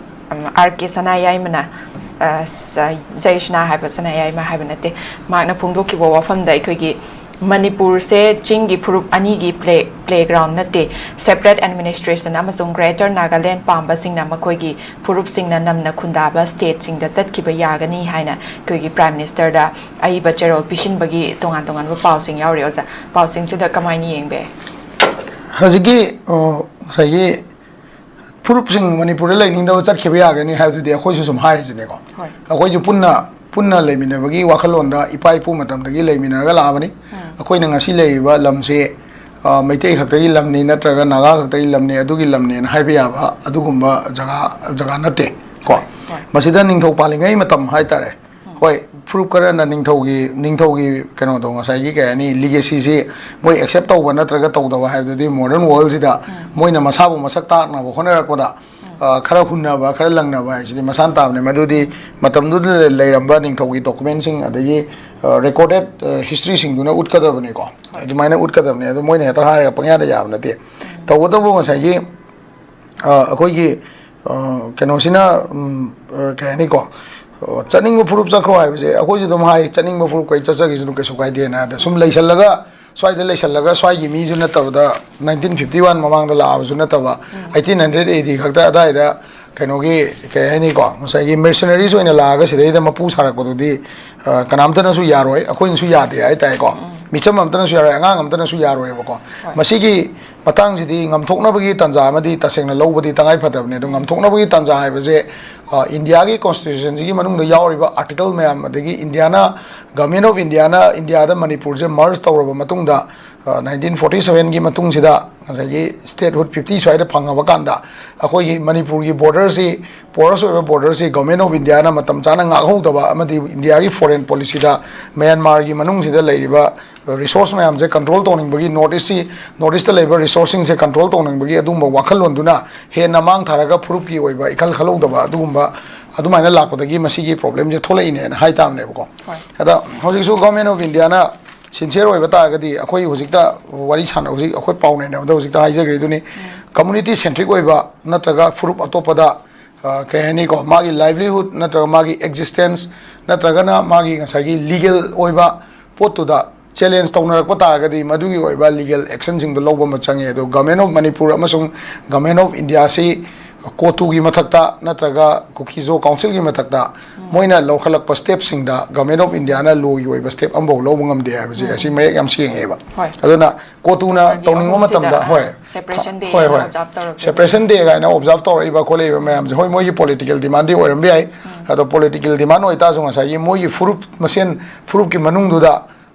ꯎꯝ, ꯑꯥꯔ ꯀꯦ ꯁꯅꯥꯌꯥꯏꯃꯅ, ꯑ, ꯁ-, ꯖꯩꯁꯅꯥ ꯍꯥꯏꯕ, ꯁꯅꯥꯌꯥꯏꯃ ꯍꯥꯏꯕ ꯅꯠꯇꯦ, ꯃꯍꯥꯛꯅ ꯐꯣꯡꯗꯣꯛꯈꯤꯕ ꯋꯥꯐꯝꯗ ꯑꯩꯈꯣꯏꯒꯤ ꯃꯅꯤꯄꯨꯔꯁꯦ ꯆꯤꯡꯒꯤ ꯐꯨꯔꯨꯞ ꯑꯅꯤꯒꯤ play-, playground ꯅꯠꯇꯦ, separate administration ꯑꯃꯁꯨꯡ Greater Nagaland ꯄꯥꯝꯕꯁꯤꯡꯅ ꯃꯈꯣꯏꯒꯤ ꯐꯨꯔꯨꯞꯁꯤꯡꯅ ꯅꯝꯅ ꯈꯨꯟꯗꯥꯕ stateꯁꯤꯡꯗ ꯆꯠꯈꯤꯕ ꯌꯥꯒꯅꯤ ꯍꯥꯏꯅ ꯑꯩꯈꯣꯏꯒꯤ Prime Ministerꯗ ꯑꯏꯕ ꯆꯦꯔꯣꯜ ꯄꯤꯁꯤꯟꯕꯒꯤ ꯇꯣꯉꯥꯟ ꯇꯣꯉꯥꯟꯕ ꯄꯥꯎꯁꯤꯡ ꯌꯥꯎꯔꯤ꯫ ꯑꯣꯖꯥ, ꯄꯥꯎꯁꯤꯡꯁꯤꯗ ꯀꯃꯥꯏꯅ ꯌꯦꯡꯕ ꯌꯥꯏ? ꯍꯧꯖꯤꯛꯀꯤ, ꯑ, ꯉꯁꯥꯏꯒꯤ ꯐꯨꯔꯨꯞꯁꯤꯡ ꯃꯅꯤꯄꯨꯔꯗ ꯂꯩꯅꯤꯡꯗꯕ ꯆꯠꯈꯤꯕ ꯌꯥꯒꯅꯤ ꯍꯥꯏꯕꯗꯨꯗꯤ ꯑꯩꯈꯣꯏꯁꯨ ꯁꯨꯝ ꯍꯥꯏꯔꯤꯁꯤꯅꯦꯀꯣ꯫ ꯍꯣꯏ꯫ ꯑꯩꯈꯣꯏꯁꯨ ꯄꯨꯟꯅ ꯄꯨꯟꯅ ꯂꯩꯃꯤꯟꯅꯕꯒꯤ ꯋꯥꯈꯜꯂꯣꯟꯗ ꯏꯄꯥ ꯏꯄꯨ ꯃꯇꯝꯗꯒꯤ ꯂꯩꯃꯤꯟꯅꯔꯒ ꯂꯥꯛꯑꯕꯅꯤ꯫ ꯑꯩꯈꯣꯏꯅ ꯉꯁꯤ ꯂꯩꯔꯤꯕ ꯂꯝꯁꯦ, ꯑ, ꯃꯩꯇꯩ ꯈꯛꯇꯒꯤ ꯂꯝꯅꯤ ꯅꯠꯇ꯭ꯔꯒ ꯅꯥꯒꯥ ꯈꯛꯇꯒꯤ ꯂꯝꯅꯤ, ꯑꯗꯨꯒꯤ ꯂꯝꯅꯦꯅ ꯍꯥꯏꯕ ꯌꯥꯕ ꯑꯗꯨꯒꯨꯝꯕ ꯖꯒꯥ, ꯖꯒꯥ ꯅꯠꯇꯦ ꯀꯣ꯫ ꯍꯣꯏ꯫ ꯃꯁꯤꯗ ꯅꯤꯡꯊꯧ ꯄꯥꯜꯂꯤꯉꯩ ꯃꯇꯝ ꯍꯥꯏꯇꯥꯔꯦ꯫ ꯍꯣꯏ, ꯐꯨꯔꯨꯞ ꯈꯔꯅ ꯅꯤꯡꯊꯧꯒꯤ, ꯅꯤꯡꯊꯧꯒꯤ ꯀꯩꯅꯣꯗꯣ, ꯉꯁꯥꯏꯒꯤ ꯀꯩ ꯍꯥꯏꯅꯤ, ꯂꯤꯒꯦꯁꯤꯁꯤ ꯃꯣꯏ ꯑꯦꯛꯁꯦꯞ ꯇꯧꯕ ꯅꯠꯇ꯭ꯔꯒ ꯇꯧꯗꯕ ꯍꯥꯏꯕꯗꯨꯗꯤ ꯃꯣꯗꯔꯟ ꯋꯥꯔꯜꯁꯤꯗ ꯃꯣꯏꯅ ꯃꯁꯥꯕꯨ ꯃꯁꯛ ꯇꯥꯛꯅꯕ ꯍꯣꯠꯅꯔꯛꯄꯗ, ꯑ, ꯈꯔ ꯍꯨꯟꯅꯕ, ꯈꯔ ꯂꯪꯅꯕ ꯍꯥꯏꯁꯤꯗꯤ ꯃꯁꯥꯅ ꯇꯥꯕꯅꯤ꯫ ꯃꯗꯨꯗꯤ ꯃꯇꯝꯗꯨꯗ ꯂꯩꯔꯝꯕ ꯅꯤꯡꯊꯧꯒꯤ ꯗꯣꯀꯨꯃꯦꯟꯁꯤꯡ ꯑꯗꯒꯤ, ꯑ, ꯔꯦꯀꯣꯔꯗꯦꯠ, ꯑ, ꯍꯤꯁꯇ꯭ꯔꯤꯁꯤꯡꯗꯨꯅ ꯎꯠꯀꯗꯕꯅꯤꯀꯣ꯫ ꯑꯗꯨꯃꯥꯏꯅ ꯎꯠꯀꯗꯕꯅꯤ꯫ ꯑꯗꯨ ꯃꯣꯏꯅ ꯍꯦꯛꯇ ꯍꯥꯏꯔꯒ ꯄꯪꯌꯥꯗ ꯌꯥꯕ ꯅꯠꯇꯦ꯫ ꯇꯧꯕꯇꯕꯨ ꯉꯁꯥꯏꯒꯤ, ꯑ, ꯑꯩꯈꯣꯏꯒꯤ, ꯑ, ꯀꯩꯅꯣꯁꯤꯅ, ꯎꯝ, ꯑ, ꯀꯩ ꯍꯥꯏꯅꯤꯀꯣ, ꯑ, ꯆꯠꯅꯤꯡꯕ ꯐꯨꯔꯨꯞ ꯆꯠꯈ꯭ꯔꯣ ꯍꯥꯏꯕꯁꯦ ꯑꯩꯈꯣꯏꯁꯨ ꯑꯗꯨꯝ ꯍꯥꯏ, ꯆꯠꯅꯤꯡꯕ ꯐꯨꯔꯨꯞ ꯀꯩ ꯆꯠꯆꯈꯤꯁꯅꯨ, ꯀꯩꯁꯨ ꯀꯥꯏꯗꯦꯅ꯫ ꯑꯗ ꯁꯨꯝ ꯂꯩꯁꯜꯂꯒ, ꯁ꯭ꯋꯥꯏꯗ ꯂꯩꯁꯜꯂꯒ ꯁ꯭ꯋꯥꯏꯒꯤ ꯃꯤꯁꯨ ꯅꯠꯇꯕꯗ, ꯅꯥꯏꯟꯇꯤꯟ ꯐꯤꯐꯇꯤ ꯋꯥꯟ ꯃꯃꯥꯡꯗ ꯂꯥꯛꯑꯕꯁꯨ ꯅꯠꯇꯕ, ꯑꯩꯠꯇꯤꯟ ꯍꯟꯗ꯭ꯔꯦꯠ ꯑꯦ ꯗꯤ ꯈꯛꯇ ꯑꯗꯥꯏꯗ ꯀꯩꯅꯣꯒꯤ, ꯀꯩ ꯍꯥꯏꯅꯤꯀꯣ, ꯉꯁꯥꯏꯒꯤ ꯃꯔꯁꯅꯔꯤꯁ ꯑꯣꯏꯅ ꯂꯥꯛꯑꯒ ꯁꯤꯗꯩꯗ ꯃꯄꯨ ꯁꯥꯔꯛꯄꯗꯨꯗꯤ, ꯑ, ꯀꯅꯥꯝꯇꯅꯁꯨ ꯌꯥꯔꯣꯏ, ꯑꯩꯈꯣꯏꯅꯁꯨ ꯌꯥꯗꯦ ꯍꯥꯏꯇꯥꯔꯦꯀꯣ꯫ ꯃꯤꯆꯝ ꯑꯝꯇꯅꯁꯨ ꯌꯥꯔꯣꯏ, ꯑꯉꯥꯡ ꯑꯝꯇꯅꯁꯨ ꯌꯥꯔꯣꯏꯕꯀꯣ꯫ ꯃꯁꯤꯒꯤ ꯃꯇꯥꯡꯁꯤꯗꯤ ꯉꯝꯊꯣꯛꯅꯕꯒꯤ ꯇꯥꯟꯖꯥ ꯑꯃꯗꯤ ꯇꯁꯦꯡꯅ ꯂꯧꯕꯗꯤ ꯇꯉꯥꯏ ꯐꯗꯕꯅꯤ꯫ ꯑꯗꯣ ꯉꯝꯊꯣꯛꯅꯕꯒꯤ ꯇꯥꯟꯖꯥ ꯍꯥꯏꯕꯁꯦ, ꯑ, ꯏꯟꯗꯤꯌꯥꯒꯤ ꯀꯣꯟꯁꯇꯤꯇ꯭ꯌꯨꯁꯟꯁꯤꯒꯤ ꯃꯅꯨꯡꯗ ꯌꯥꯎꯔꯤꯕ ꯑꯥꯔꯇꯤꯀꯜ ꯃꯌꯥꯝ, ꯑꯗꯒꯤ ꯏꯟꯗꯤꯌꯥꯅ, ꯒꯚꯔꯟꯃꯦꯟ ꯑꯣꯐ ꯏꯟꯗꯤꯌꯥꯅ ꯏꯟꯗꯤꯌꯥꯗ ꯃꯅꯤꯄꯨꯔꯁꯦ ꯃꯔꯖ ꯇꯧꯔꯕ ꯃꯇꯨꯡꯗ, ꯑ, ꯅꯥꯏꯟꯇꯤꯟ ꯐꯣꯔꯇꯤ ꯁꯚꯦꯟꯒꯤ ꯃꯇꯨꯡꯁꯤꯗ ꯉꯁꯥꯏꯒꯤ ꯁ꯭ꯇꯦꯠꯍꯨꯗ ꯐꯤꯐꯇꯤ ꯁ꯭ꯋꯥꯏꯗ ꯐꯪꯉꯕ ꯀꯥꯟꯗ, ꯑꯩꯈꯣꯏꯒꯤ ꯃꯅꯤꯄꯨꯔꯒꯤ ꯕꯣꯔꯗꯔꯁꯤ, ꯄꯣꯔꯁ ꯑꯣꯏꯕ ꯕꯣꯔꯗꯔꯁꯤ ꯒꯚꯔꯟꯃꯦꯟ ꯑꯣꯐ ꯏꯟꯗꯤꯌꯥꯅ ꯃꯇꯝ ꯆꯥꯅ ꯉꯥꯛꯍꯧꯗꯕ ꯑꯃꯗꯤ ꯏꯟꯗꯤꯌꯥꯒꯤ ꯐꯣꯔꯦꯟ ꯄꯣꯂꯤꯁꯤꯗ ꯃ꯭ꯌꯥꯟꯃꯥꯔꯒꯤ ꯃꯅꯨꯡꯁꯤꯗ ꯂꯩꯔꯤꯕ ꯔꯤꯁꯣꯔꯁ ꯃꯌꯥꯝꯁꯦ ꯀꯟꯇ꯭ꯔꯣꯜ ꯇꯧꯅꯤꯡꯕꯒꯤ, ꯅꯣꯔꯠ ꯏꯁꯁꯤ, ꯅꯣꯔꯠ ꯏꯁꯇ ꯂꯩꯕ ꯔꯤꯁꯣꯔꯁꯁꯤꯡꯁꯦ ꯀꯟꯇ꯭ꯔꯣꯜ ꯇꯧꯅꯤꯡꯕꯒꯤ ꯑꯗꯨꯒꯨꯝꯕ ꯋꯥꯈꯜꯂꯣꯟꯗꯨꯅ ꯍꯦꯟꯅ ꯃꯥꯡ ꯊꯥꯔꯒ ꯐꯨꯔꯨꯞꯀꯤ ꯑꯣꯏꯕ ꯏꯈꯜ ꯈꯜꯍꯧꯗꯕ ꯑꯗꯨꯒꯨꯝꯕ, ꯑꯗꯨꯃꯥꯏꯅ ꯂꯥꯛꯄꯗꯒꯤ ꯃꯁꯤꯒꯤ ꯄ꯭ꯔꯣꯕ꯭ꯂꯦꯝꯁꯦ ꯊꯣꯛꯂꯛꯏꯅꯦꯅ ꯍꯥꯏ ꯇꯥꯕꯅꯦꯕꯀꯣ꯫ ꯍꯣꯏ꯫ ꯑꯗ ꯍꯧꯖꯤꯛꯁꯨ ꯒꯚꯔꯟꯃꯦꯟ ꯑꯣꯐ ꯏꯟꯗꯤꯌꯥꯅ ꯁꯤꯟꯁꯤꯌꯔ ꯑꯣꯏꯕ ꯇꯥꯔꯒꯗꯤ, ꯑꯩꯈꯣꯏ ꯍꯧꯖꯤꯛꯇ ꯋꯥꯔꯤ ꯁꯥꯟꯅ-, ꯍꯧꯖꯤꯛ ꯑꯩꯈꯣꯏ ꯄꯥꯎ ꯅꯩꯅꯕꯗ ꯍꯧꯖꯤꯛꯇ ꯍꯥꯏꯖꯈ꯭ꯔꯤꯗꯨꯅꯤ, ꯀꯝꯃꯨꯅꯤꯇꯤ ꯁꯦꯟꯇ꯭ꯔꯤꯛ ꯑꯣꯏꯕ ꯅꯠꯇ꯭ꯔꯒ ꯐꯨꯔꯨꯞ ꯑꯇꯣꯞꯄꯗ, ꯑ, ꯀꯩ ꯍꯥꯏꯅꯤꯀꯣ, ꯃꯥꯒꯤ ꯂꯥꯏꯚꯂꯤꯍꯨꯗ ꯅꯠꯇ꯭ꯔꯒ ꯃꯥꯒꯤ ꯑꯦꯛꯖꯤꯁꯇꯦꯟꯁ ꯅꯠꯇ꯭ꯔꯒꯅ ꯃꯥꯒꯤ ꯉꯁꯥꯏꯒꯤ ꯂꯤꯒꯦꯜ ꯑꯣꯏꯕ ꯄꯣꯠꯇꯨꯗ ꯆꯦꯂꯦꯟꯖ ꯇꯧꯅꯔꯛꯄ ꯇꯥꯔꯒꯗꯤ, ꯃꯗꯨꯒꯤ ꯑꯣꯏꯕ ꯂꯤꯒꯦꯜ ꯑꯦꯛꯁꯟꯁꯤꯡꯗꯣ ꯂꯧꯕ ꯑꯃ ꯆꯪꯉꯦ꯫ ꯑꯗꯣ ꯒꯚꯔꯟꯃꯦꯟ ꯑꯣꯐ ꯃꯅꯤꯄꯨꯔ ꯑꯃꯁꯨꯡ ꯒꯚꯔꯟꯃꯦꯟ ꯑꯣꯐ ꯏꯟꯗꯤꯌꯥꯁꯤ ꯀꯣꯇꯨꯒꯤ ꯃꯊꯛꯇ ꯅꯠꯇ꯭ꯔꯒ ꯀꯨꯀꯤꯖꯣ ꯀꯥꯎꯟꯁꯤꯜꯒꯤ ꯃꯊꯛꯇ ꯃꯣꯏꯅ ꯂꯧꯈꯠꯂꯛꯄ ꯁ꯭ꯇꯦꯞꯁꯤꯡꯗ ꯒꯚꯔꯟꯃꯦꯟ ꯑꯣꯐ ꯏꯟꯗꯤꯌꯥꯅ ꯂꯣꯒꯤ ꯑꯣꯏꯕ ꯁ꯭ꯇꯦꯞ ꯑꯃꯐꯥꯎ ꯂꯧꯕ ꯉꯝꯗꯦ ꯍꯥꯏꯕꯁꯦ ꯑꯁꯤ ꯃꯌꯦꯛ ꯌꯥꯝ ꯁꯦꯡꯉꯦꯕ꯫ ꯍꯣꯏ꯫ ꯑꯗꯨꯅ ꯀꯣꯇꯨꯅ ꯍꯥꯏꯗꯤ ꯇꯧꯅꯤꯡꯕ ꯑꯍꯨꯝꯁꯤꯗ, ꯃꯇꯝꯗ, ꯑ, ꯍꯣꯏ, separation day ꯍꯣꯏ, ꯍꯥꯏꯅ ꯍꯣꯏ, observe ꯇꯧꯔꯛꯄꯗꯣ꯫ Separation day ꯀꯥꯏꯅ ꯑꯣꯕꯖꯥꯔꯚ ꯇꯧꯔꯛꯏꯕ ꯈꯣꯠꯂꯛꯏꯕ ꯃꯌꯥꯝꯁꯦ, ꯍꯣꯏ, ꯃꯣꯏꯒꯤ ꯄꯣꯂꯤꯇꯤꯀꯦꯜ ꯗꯤꯃꯥꯟꯗꯤ ꯑꯣꯏꯔꯝꯕ ꯌꯥꯏ꯫ ꯑꯗꯣ ꯄꯣꯂꯤꯇꯤꯀꯦꯜ ꯗꯤꯃꯥꯟ ꯑꯣꯏꯇꯥꯔꯁꯨ ꯉꯁꯥꯏꯒꯤ ꯃꯣꯏꯒꯤ ꯐꯨꯔꯨꯞ ꯃꯁꯦꯟ, ꯐꯨꯔꯨꯞꯀꯤ ꯃꯅꯨꯡꯗꯨꯗ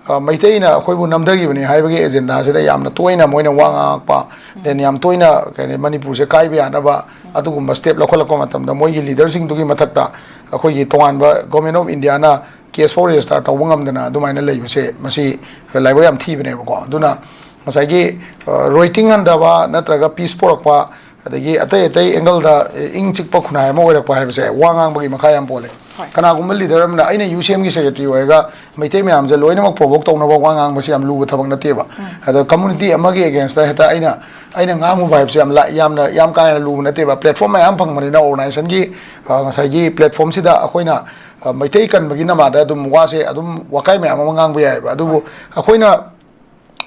ꯑ, ꯃꯩꯇꯩꯅ ꯑꯩꯈꯣꯏꯕꯨ ꯅꯝꯊꯈꯤꯕꯅꯤ ꯍꯥꯏꯕꯒꯤ ꯑꯦꯖꯦꯟꯗꯥꯁꯤꯗ ꯌꯥꯝꯅ ꯇꯣꯏꯅ ꯃꯣꯏꯅ ꯋꯥ ꯉꯥꯡꯉꯛꯄ, ꯗꯦꯟ ꯌꯥꯝ ꯇꯣꯏꯅ ꯀꯩ ꯍꯥꯏꯅꯤ, ꯃꯅꯤꯄꯨꯔꯁꯦ ꯀꯥꯏꯕ ꯌꯥꯅꯕ ꯑꯗꯨꯒꯨꯝꯕ ꯁ꯭ꯇꯦꯞ ꯂꯧꯈꯠꯂꯛꯄ ꯃꯇꯝꯗ ꯃꯣꯏꯒꯤ ꯂꯤꯗꯔꯁꯤꯡꯗꯨꯒꯤ ꯃꯊꯛꯇ ꯑꯩꯈꯣꯏꯒꯤ ꯇꯣꯉꯥꯟꯕ ꯒꯣꯔꯃꯦꯟ ꯑꯣꯐ ꯏꯟꯗꯤꯌꯥꯅ ꯀꯦꯁ ꯐꯥꯎ ꯔꯦꯖꯤꯁꯇꯥꯔ ꯇꯧꯕ ꯉꯝꯗꯅ ꯑꯗꯨꯃꯥꯏꯅ ꯂꯩꯕꯁꯦ, ꯃꯁꯤ ꯂꯥꯏꯕꯛ ꯌꯥꯝ ꯊꯤꯕꯅꯦꯕꯀꯣ꯫ ꯑꯗꯨꯅ ꯉꯁꯥꯏꯒꯤ, ꯑ, ꯔꯣꯏꯇꯤꯡ ꯍꯟꯊꯕ ꯅꯠꯇ꯭ꯔꯒ ꯄꯤꯁ ꯄꯣꯔꯛꯄ, ꯑꯗꯒꯤ ꯑꯇꯩ ꯑꯇꯩ ꯑꯦꯡꯒꯜꯗ ꯏꯪ ꯆꯤꯛꯄ ꯈꯨꯟꯅꯥꯏ ꯑꯃ ꯑꯣꯏꯔꯛꯄ ꯍꯥꯏꯕꯁꯦ ꯋꯥ ꯉꯥꯡꯕꯒꯤ ꯃꯈꯥ ꯌꯥꯝ ꯄꯣꯜꯂꯦ꯫ ꯍꯣꯏ꯫ ꯀꯅꯥꯒꯨꯝꯕ ꯂꯤꯗꯔ ꯑꯃꯅ, ꯑꯩꯅ ꯌꯨ ꯁꯤ ꯑꯦꯝꯒꯤ ꯁꯦꯀ꯭ꯔꯦꯇꯔꯤ ꯑꯣꯏꯔꯒ ꯃꯩꯇꯩ ꯃꯌꯥꯝꯁꯦ ꯂꯣꯏꯅꯃꯛ ꯄ꯭ꯔꯣꯚꯣꯛ ꯇꯧꯅꯕ ꯋꯥ ꯉꯥꯡꯕꯁꯤ ꯌꯥꯝ ꯂꯨꯕ ꯊꯕꯛ ꯅꯠꯇꯦꯕ꯫ ꯎꯝ꯫ ꯑꯗꯣ ꯀꯝꯃꯨꯅꯤꯇꯤ ꯑꯃꯒꯤ ꯑꯦꯒꯦꯟꯁꯇ ꯍꯦꯛꯇ ꯑꯩꯅ, ꯑꯩꯅ ꯉꯥꯡꯉꯨꯕ ꯍꯥꯏꯕꯁꯦ ꯌꯥꯝ ꯂꯥꯏ-, ꯌꯥꯝꯅ, ꯌꯥꯝ ꯀꯥ ꯍꯦꯟꯅ ꯂꯨꯕ ꯅꯠꯇꯦꯕ꯫ ꯄ꯭ꯂꯦꯠꯐꯣꯔꯝ ꯃꯌꯥꯝ ꯐꯪꯕꯅꯤꯅ ꯑꯣꯔꯒꯅꯥꯏꯖꯦꯁꯟꯒꯤ, ꯑ, ꯉꯁꯥꯏꯒꯤ ꯄ꯭ꯂꯦꯠꯐꯣꯔꯝꯁꯤꯗ ꯑꯩꯈꯣꯏꯅ, ꯑ, ꯃꯩꯇꯩ ꯀꯟꯕꯒꯤ ꯅꯃꯥꯗ ꯑꯗꯨꯝ ꯋꯥꯁꯦ ꯑꯗꯨꯝ ꯋꯥꯀꯥꯏ ꯃꯌꯥꯝ ꯑꯃ ꯉꯥꯡꯕ ꯌꯥꯏꯑꯕ꯫ ꯑꯗꯨꯕꯨ ꯑꯩꯈꯣꯏꯅ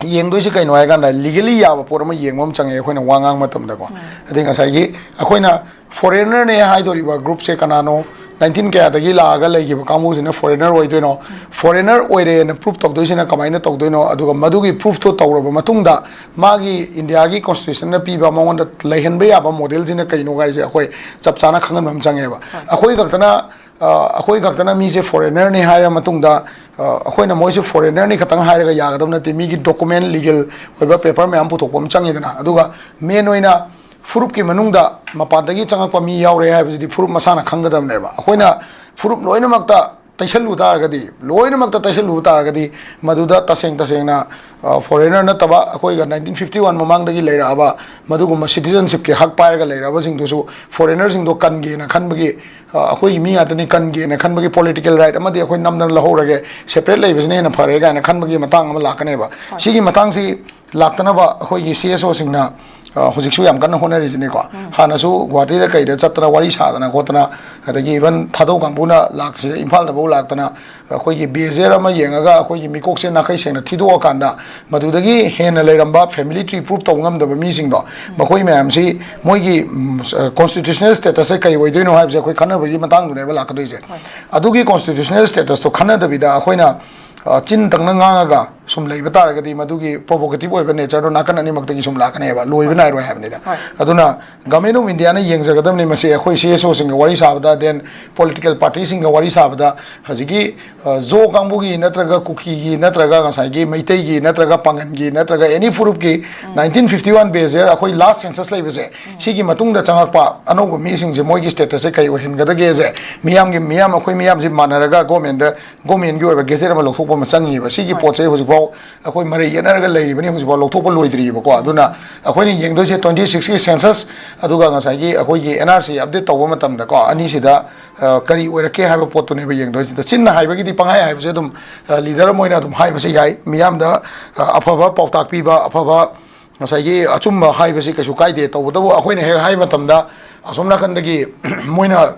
ꯌꯦꯡꯗꯣꯏꯁꯦ ꯀꯩꯅꯣ ꯍꯥꯏ ꯀꯥꯟꯗ, ꯂꯤꯒꯦꯂꯤ ꯌꯥꯕ ꯄꯣꯠ ꯑꯃ ꯌꯦꯡꯕ ꯑꯃ ꯆꯪꯉꯦ ꯑꯩꯈꯣꯏꯅ ꯋꯥ ꯉꯥꯡꯕ ꯃꯇꯝꯗꯀꯣ꯫ ꯎꯝ꯫ ꯑꯗꯩ ꯉꯁꯥꯏꯒꯤ ꯑꯩꯈꯣꯏꯅ ꯐꯣꯔꯦꯟꯅꯔꯅꯦ ꯍꯥꯏꯗꯣꯔꯤꯕ ꯒ꯭ꯔꯨꯞꯁꯦ ꯀꯅꯥꯅꯣ, ꯅꯥꯏꯟꯇꯤꯟ ꯀꯌꯥꯗꯒꯤ ꯂꯥꯛꯑꯒ ꯂꯩꯈꯤꯕ ꯀꯥꯡꯕꯨꯁꯤꯅ ꯐꯣꯔꯦꯟꯅꯔ ꯑꯣꯏꯗꯣꯏꯅꯣ, ꯐꯣꯔꯦꯟꯅꯔ ꯑꯣꯏꯔꯦꯅ ꯄ꯭ꯔꯨꯐ ꯇꯧꯗꯣꯏꯁꯤꯅ ꯀꯃꯥꯏꯅ ꯇꯧꯗꯣꯏꯅꯣ, ꯑꯗꯨꯒ ꯃꯗꯨꯒꯤ ꯄ꯭ꯔꯨꯐꯇꯣ ꯇꯧꯔꯕ ꯃꯇꯨꯡꯗ ꯃꯥꯒꯤ ꯏꯟꯗꯤꯌꯥꯒꯤ ꯀꯣꯟꯁꯇꯤꯇ꯭ꯌꯨꯁꯟꯅ ꯄꯤꯕ ꯃꯉꯣꯟꯗ ꯂꯩꯍꯟꯕ ꯌꯥꯕ ꯃꯣꯗꯦꯜꯁꯤꯅ ꯀꯩꯅꯣ ꯍꯥꯏꯁꯦ ꯑꯩꯈꯣꯏ ꯆꯞ ꯆꯥꯅ ꯈꯪꯍꯟꯕ ꯑꯃ ꯆꯪꯉꯦꯕ꯫ ꯍꯣꯏ꯫ ꯑꯩꯈꯣꯏ ꯈꯛꯇꯅ, ꯑ, ꯑꯩꯈꯣꯏ ꯈꯛꯇꯅ ꯃꯤꯁꯦ ꯐꯣꯔꯦꯟꯅꯔꯅꯤ ꯍꯥꯏꯔ ꯃꯇꯨꯡꯗ, ꯑ, ꯑꯩꯈꯣꯏꯅ ꯃꯣꯏꯁꯦ ꯐꯣꯔꯦꯟꯅꯔꯅꯤ ꯈꯛꯇꯪ ꯍꯥꯏꯔꯒ ꯌꯥꯒꯗꯕ ꯅꯠꯇꯦ, ꯃꯤꯒꯤ ꯗꯣꯀꯨꯃꯦꯟ, ꯂꯤꯒꯦꯜ ꯑꯣꯏꯕ ꯄꯦꯄꯔ ꯃꯌꯥꯝ ꯄꯨꯊꯣꯛꯄ ꯑꯃ ꯆꯪꯉꯤꯗꯅ꯫ ꯑꯗꯨꯒ ꯃꯦꯟ ꯑꯣꯏꯅ ꯐꯨꯔꯨꯞꯀꯤ ꯃꯅꯨꯡꯗ ꯃꯄꯥꯟꯗꯒꯤ ꯆꯪꯉꯛꯄ ꯃꯤ ꯌꯥꯎꯔꯦ ꯍꯥꯏꯕꯁꯤꯗꯤ ꯐꯨꯔꯨꯞ ꯃꯁꯥꯅ ꯈꯪꯒꯗꯕꯅꯦꯕ꯫ ꯑꯩꯈꯣꯏꯅ ꯐꯨꯔꯨꯞ ꯂꯣꯏꯅꯃꯛꯇ ꯇꯩꯁꯜꯂꯨ ꯇꯥꯔꯒꯗꯤ, ꯂꯣꯏꯅꯃꯛꯇ ꯇꯩꯁꯜꯂꯨ ꯇꯥꯔꯒꯗꯤ, ꯃꯗꯨꯗ ꯇꯁꯦꯡ ꯇꯁꯦꯡꯅ, ꯑ, ꯐꯣꯔꯦꯟꯅꯔ ꯅꯠꯇꯕ ꯑꯩꯈꯣꯏꯒ ꯅꯥꯏꯟꯇꯤꯟ ꯐꯤꯐꯇꯤ ꯋꯥꯟ ꯃꯃꯥꯡꯗꯒꯤ ꯂꯩꯔꯛꯑꯕ ꯃꯗꯨꯒꯨꯝꯕ ꯁꯤꯇꯤꯖꯟꯁꯤꯞꯀꯤ ꯍꯛ ꯄꯥꯏꯔꯒ ꯂꯩꯔꯛꯑꯕꯁꯤꯡꯗꯨꯁꯨ ꯐꯣꯔꯦꯟꯅꯔꯁꯤꯡꯗꯣ ꯀꯟꯒꯦꯅ ꯈꯟꯕꯒꯤ, ꯑ, ꯑꯩꯈꯣꯏꯒꯤ ꯃꯤ ꯉꯥꯛꯇꯅꯤ ꯀꯟꯒꯦꯅ ꯈꯟꯕꯒꯤ ꯄꯣꯂꯤꯇꯤꯀꯦꯜ ꯔꯥꯏꯠ ꯑꯃꯗꯤ ꯑꯩꯈꯣꯏ ꯅꯝꯗꯅ ꯂꯧꯍꯧꯔꯒꯦ, ꯁꯦꯄꯔꯦꯠ ꯂꯩꯕꯁꯤꯅ ꯍꯦꯟꯅ ꯐꯔꯦ ꯀꯥꯏꯅ ꯈꯟꯕꯒꯤ ꯃꯇꯥꯡ ꯑꯃ ꯂꯥꯛꯀꯅꯦꯕ꯫ ꯍꯣꯏ꯫ ꯁꯤꯒꯤ ꯃꯇꯥꯡꯁꯤ ꯂꯥꯛꯇꯅꯕ ꯑꯩꯈꯣꯏꯒꯤ ꯁꯤ ꯑꯦꯁ ꯑꯣꯁꯤꯡꯅ, ꯑ, ꯍꯧꯖꯤꯛꯁꯨ ꯌꯥꯝ ꯀꯟꯅ ꯍꯣꯠꯅꯔꯤꯁꯤꯅꯤꯀꯣ꯫ ꯎꯝ꯫ ꯍꯥꯟꯅꯁꯨ ꯒꯨꯍꯥꯇꯤꯗ ꯀꯩꯗ ꯆꯠꯇꯅ ꯋꯥꯔꯤ ꯁꯥꯗꯅ ꯈꯣꯠꯇꯅ, ꯑꯗꯒꯤ ꯏꯚꯟ ꯊꯥꯗꯧ ꯀꯥꯡꯕꯨꯅ ꯂꯥꯛꯁꯤꯗ, ꯏꯝꯐꯥꯜꯗꯐꯥꯎ ꯂꯥꯛꯇꯅ ꯑꯩꯈꯣꯏꯒꯤ ꯕꯦꯖꯔ ꯑꯃ ꯌꯦꯡꯉꯒ ꯑꯩꯈꯣꯏꯒꯤ ꯃꯤꯀꯣꯛꯁꯦ ꯅꯥꯈꯩ ꯁꯦꯡꯅ ꯊꯤꯗꯣꯛꯑꯀꯥꯟꯗ ꯃꯗꯨꯗꯒꯤ ꯍꯦꯟꯅ ꯂꯩꯔꯝꯕ ꯐꯦꯃꯤꯂꯤ ꯇ꯭ꯔꯤ ꯄ꯭ꯔꯨꯐ ꯇꯧꯕ ꯉꯝꯗꯕ ꯃꯤꯁꯤꯡꯗꯣ, ꯃꯈꯣꯏ ꯃꯌꯥꯝꯁꯤ ꯃꯣꯏꯒꯤ, ꯎꯝ, ꯁ-, ꯀꯣꯟꯁꯇꯤꯇ꯭ꯌꯨꯁꯅꯦꯜ ꯁ꯭ꯇꯦꯇꯁꯁꯦ ꯀꯩ ꯑꯣꯏꯗꯣꯏꯅꯣ ꯍꯥꯏꯕꯁꯦ ꯑꯩꯈꯣꯏ ꯈꯟꯅꯕꯒꯤ ꯃꯇꯥꯡꯗꯨꯅꯦꯕ ꯂꯥꯛꯀꯗꯣꯏꯁꯦ꯫ ꯍꯣꯏ꯫ ꯑꯗꯨꯒꯤ ꯀꯣꯟꯁꯇꯤꯇ꯭ꯌꯨꯁꯅꯦꯜ ꯁ꯭ꯇꯦꯇꯁꯇꯣ ꯈꯟꯅꯗꯕꯤꯗ ꯑꯩꯈꯣꯏꯅ, ꯑ, ꯆꯤꯟ ꯇꯪꯅ ꯉꯥꯡꯉꯒ ꯁꯨꯝ ꯂꯩꯕ ꯇꯥꯔꯒꯗꯤ ꯃꯗꯨꯒꯤ provocative ꯑꯣꯏꯕ nature ꯗꯣ ꯅꯥꯀꯟ ꯑꯅꯤꯃꯛꯇꯒꯤ ꯁꯨꯝ ꯂꯥꯛꯀꯅꯦꯕ, ꯂꯣꯏꯕ ꯅꯥꯏꯔꯣꯏ ꯍꯥꯏꯕꯅꯤꯗ꯫ ꯍꯣꯏ꯫ ꯑꯗꯨꯅ Government of India ꯅ ꯌꯦꯡꯖꯒꯗꯕꯅꯤ ꯃꯁꯤ꯫ ꯑꯩꯈꯣꯏ C S O ꯁꯤꯡꯒ ꯋꯥꯔꯤ ꯁꯥꯕꯗ, then political party ꯁꯤꯡꯒ ꯋꯥꯔꯤ ꯁꯥꯕꯗ, ꯍꯧꯖꯤꯛꯀꯤ ꯑ, ꯖꯣ ꯀꯥꯡꯕꯨꯒꯤ ꯅꯠꯇ꯭ꯔꯒ ꯀꯨꯀꯤꯒꯤ ꯅꯠꯇ꯭ꯔꯒ ꯉꯁꯥꯏꯒꯤ ꯃꯩꯇꯩꯒꯤ ꯅꯠꯇ꯭ꯔꯒ ꯄꯥꯡꯒꯟꯒꯤ ꯅꯠꯇ꯭ꯔꯒ any ꯐꯨꯔꯨꯞꯀꯤ nineteen fifty one base year ꯑꯩꯈꯣꯏ last census ꯂꯩꯕꯁꯦ, ꯁꯤꯒꯤ ꯃꯇꯨꯡꯗ ꯆꯪꯉꯛꯄ ꯑꯅꯧꯕ ꯃꯤꯁꯤꯡꯁꯦ ꯃꯣꯏꯒꯤ status ꯁꯦ ꯀꯩ ꯑꯣꯏꯍꯟꯒꯗꯒꯦꯁꯦ, ꯃꯤꯌꯥꯝꯒꯤ, ꯃꯤꯌꯥꯝ, ꯑꯩꯈꯣꯏ ꯃꯤꯌꯥꯝꯁꯤ ꯃꯥꯟꯅꯔꯒ government ꯗ, government ꯒꯤ ꯑꯣꯏꯕ gazette ꯑꯃ ꯂꯧꯊꯣꯛꯄ ꯑꯃ ꯆꯪꯉꯤꯕ꯫ ꯁꯤꯒꯤ ꯍꯣꯏ꯫ ꯄꯣꯠꯁꯦ ꯍꯧꯖꯤꯛꯐꯥꯎ ꯑꯩꯈꯣꯏ ꯃꯔꯩ ꯌꯦꯠꯅꯔꯒ ꯂꯩꯔꯤꯕꯅꯤ, ꯍꯧꯖꯤꯛꯐꯥꯎ ꯂꯧꯊꯣꯛꯄ ꯂꯣꯏꯗ꯭ꯔꯤꯕꯀꯣ꯫ ꯑꯗꯨꯅ ꯑꯩꯈꯣꯏꯅ ꯌꯦꯡꯗꯣꯏꯁꯦ twenty six ꯀꯤ census ꯑꯗꯨꯒ ꯉꯁꯥꯏꯒꯤ ꯑꯩꯈꯣꯏꯒꯤ N R C update ꯇꯧꯕ ꯃꯇꯝꯗꯀꯣ, ꯑꯅꯤꯁꯤꯗ ꯑ, ꯀꯔꯤ ꯑꯣꯏꯔꯛꯀꯦ ꯍꯥꯏꯕ ꯄꯣꯠꯇꯨꯅꯦꯕ ꯌꯦꯡꯗꯣꯏꯁꯦ꯫ ꯑꯗꯣ ꯆꯤꯟꯅ ꯍꯥꯏꯕꯒꯤꯗꯤ ꯄꯪꯍꯥꯏ ꯍꯥꯏꯕꯁꯦ ꯑꯗꯨꯝ, ꯑ, leader ꯑꯃ ꯑꯣꯏꯅ ꯑꯗꯨꯝ ꯍꯥꯏꯕꯁꯦ ꯌꯥꯏ꯫ ꯃꯤꯌꯥꯝꯗ, ꯑ, ꯑꯐꯕ ꯄꯥꯎꯇꯥꯛ ꯄꯤꯕ, ꯑꯐꯕ ꯉꯁꯥꯏꯒꯤ ꯑꯆꯨꯝꯕ ꯍꯥꯏꯕꯁꯤ ꯀꯩꯁꯨ ꯀꯥꯏꯗꯦ꯫ ꯇꯧꯕꯇꯕꯨ ꯑꯩꯈꯣꯏꯅ ꯍꯦꯛ ꯍꯥꯏꯕ ꯃꯇꯝꯗ ꯑꯁꯣꯝ ꯅꯥꯀꯟꯗꯒꯤ ꯃꯣꯏꯅ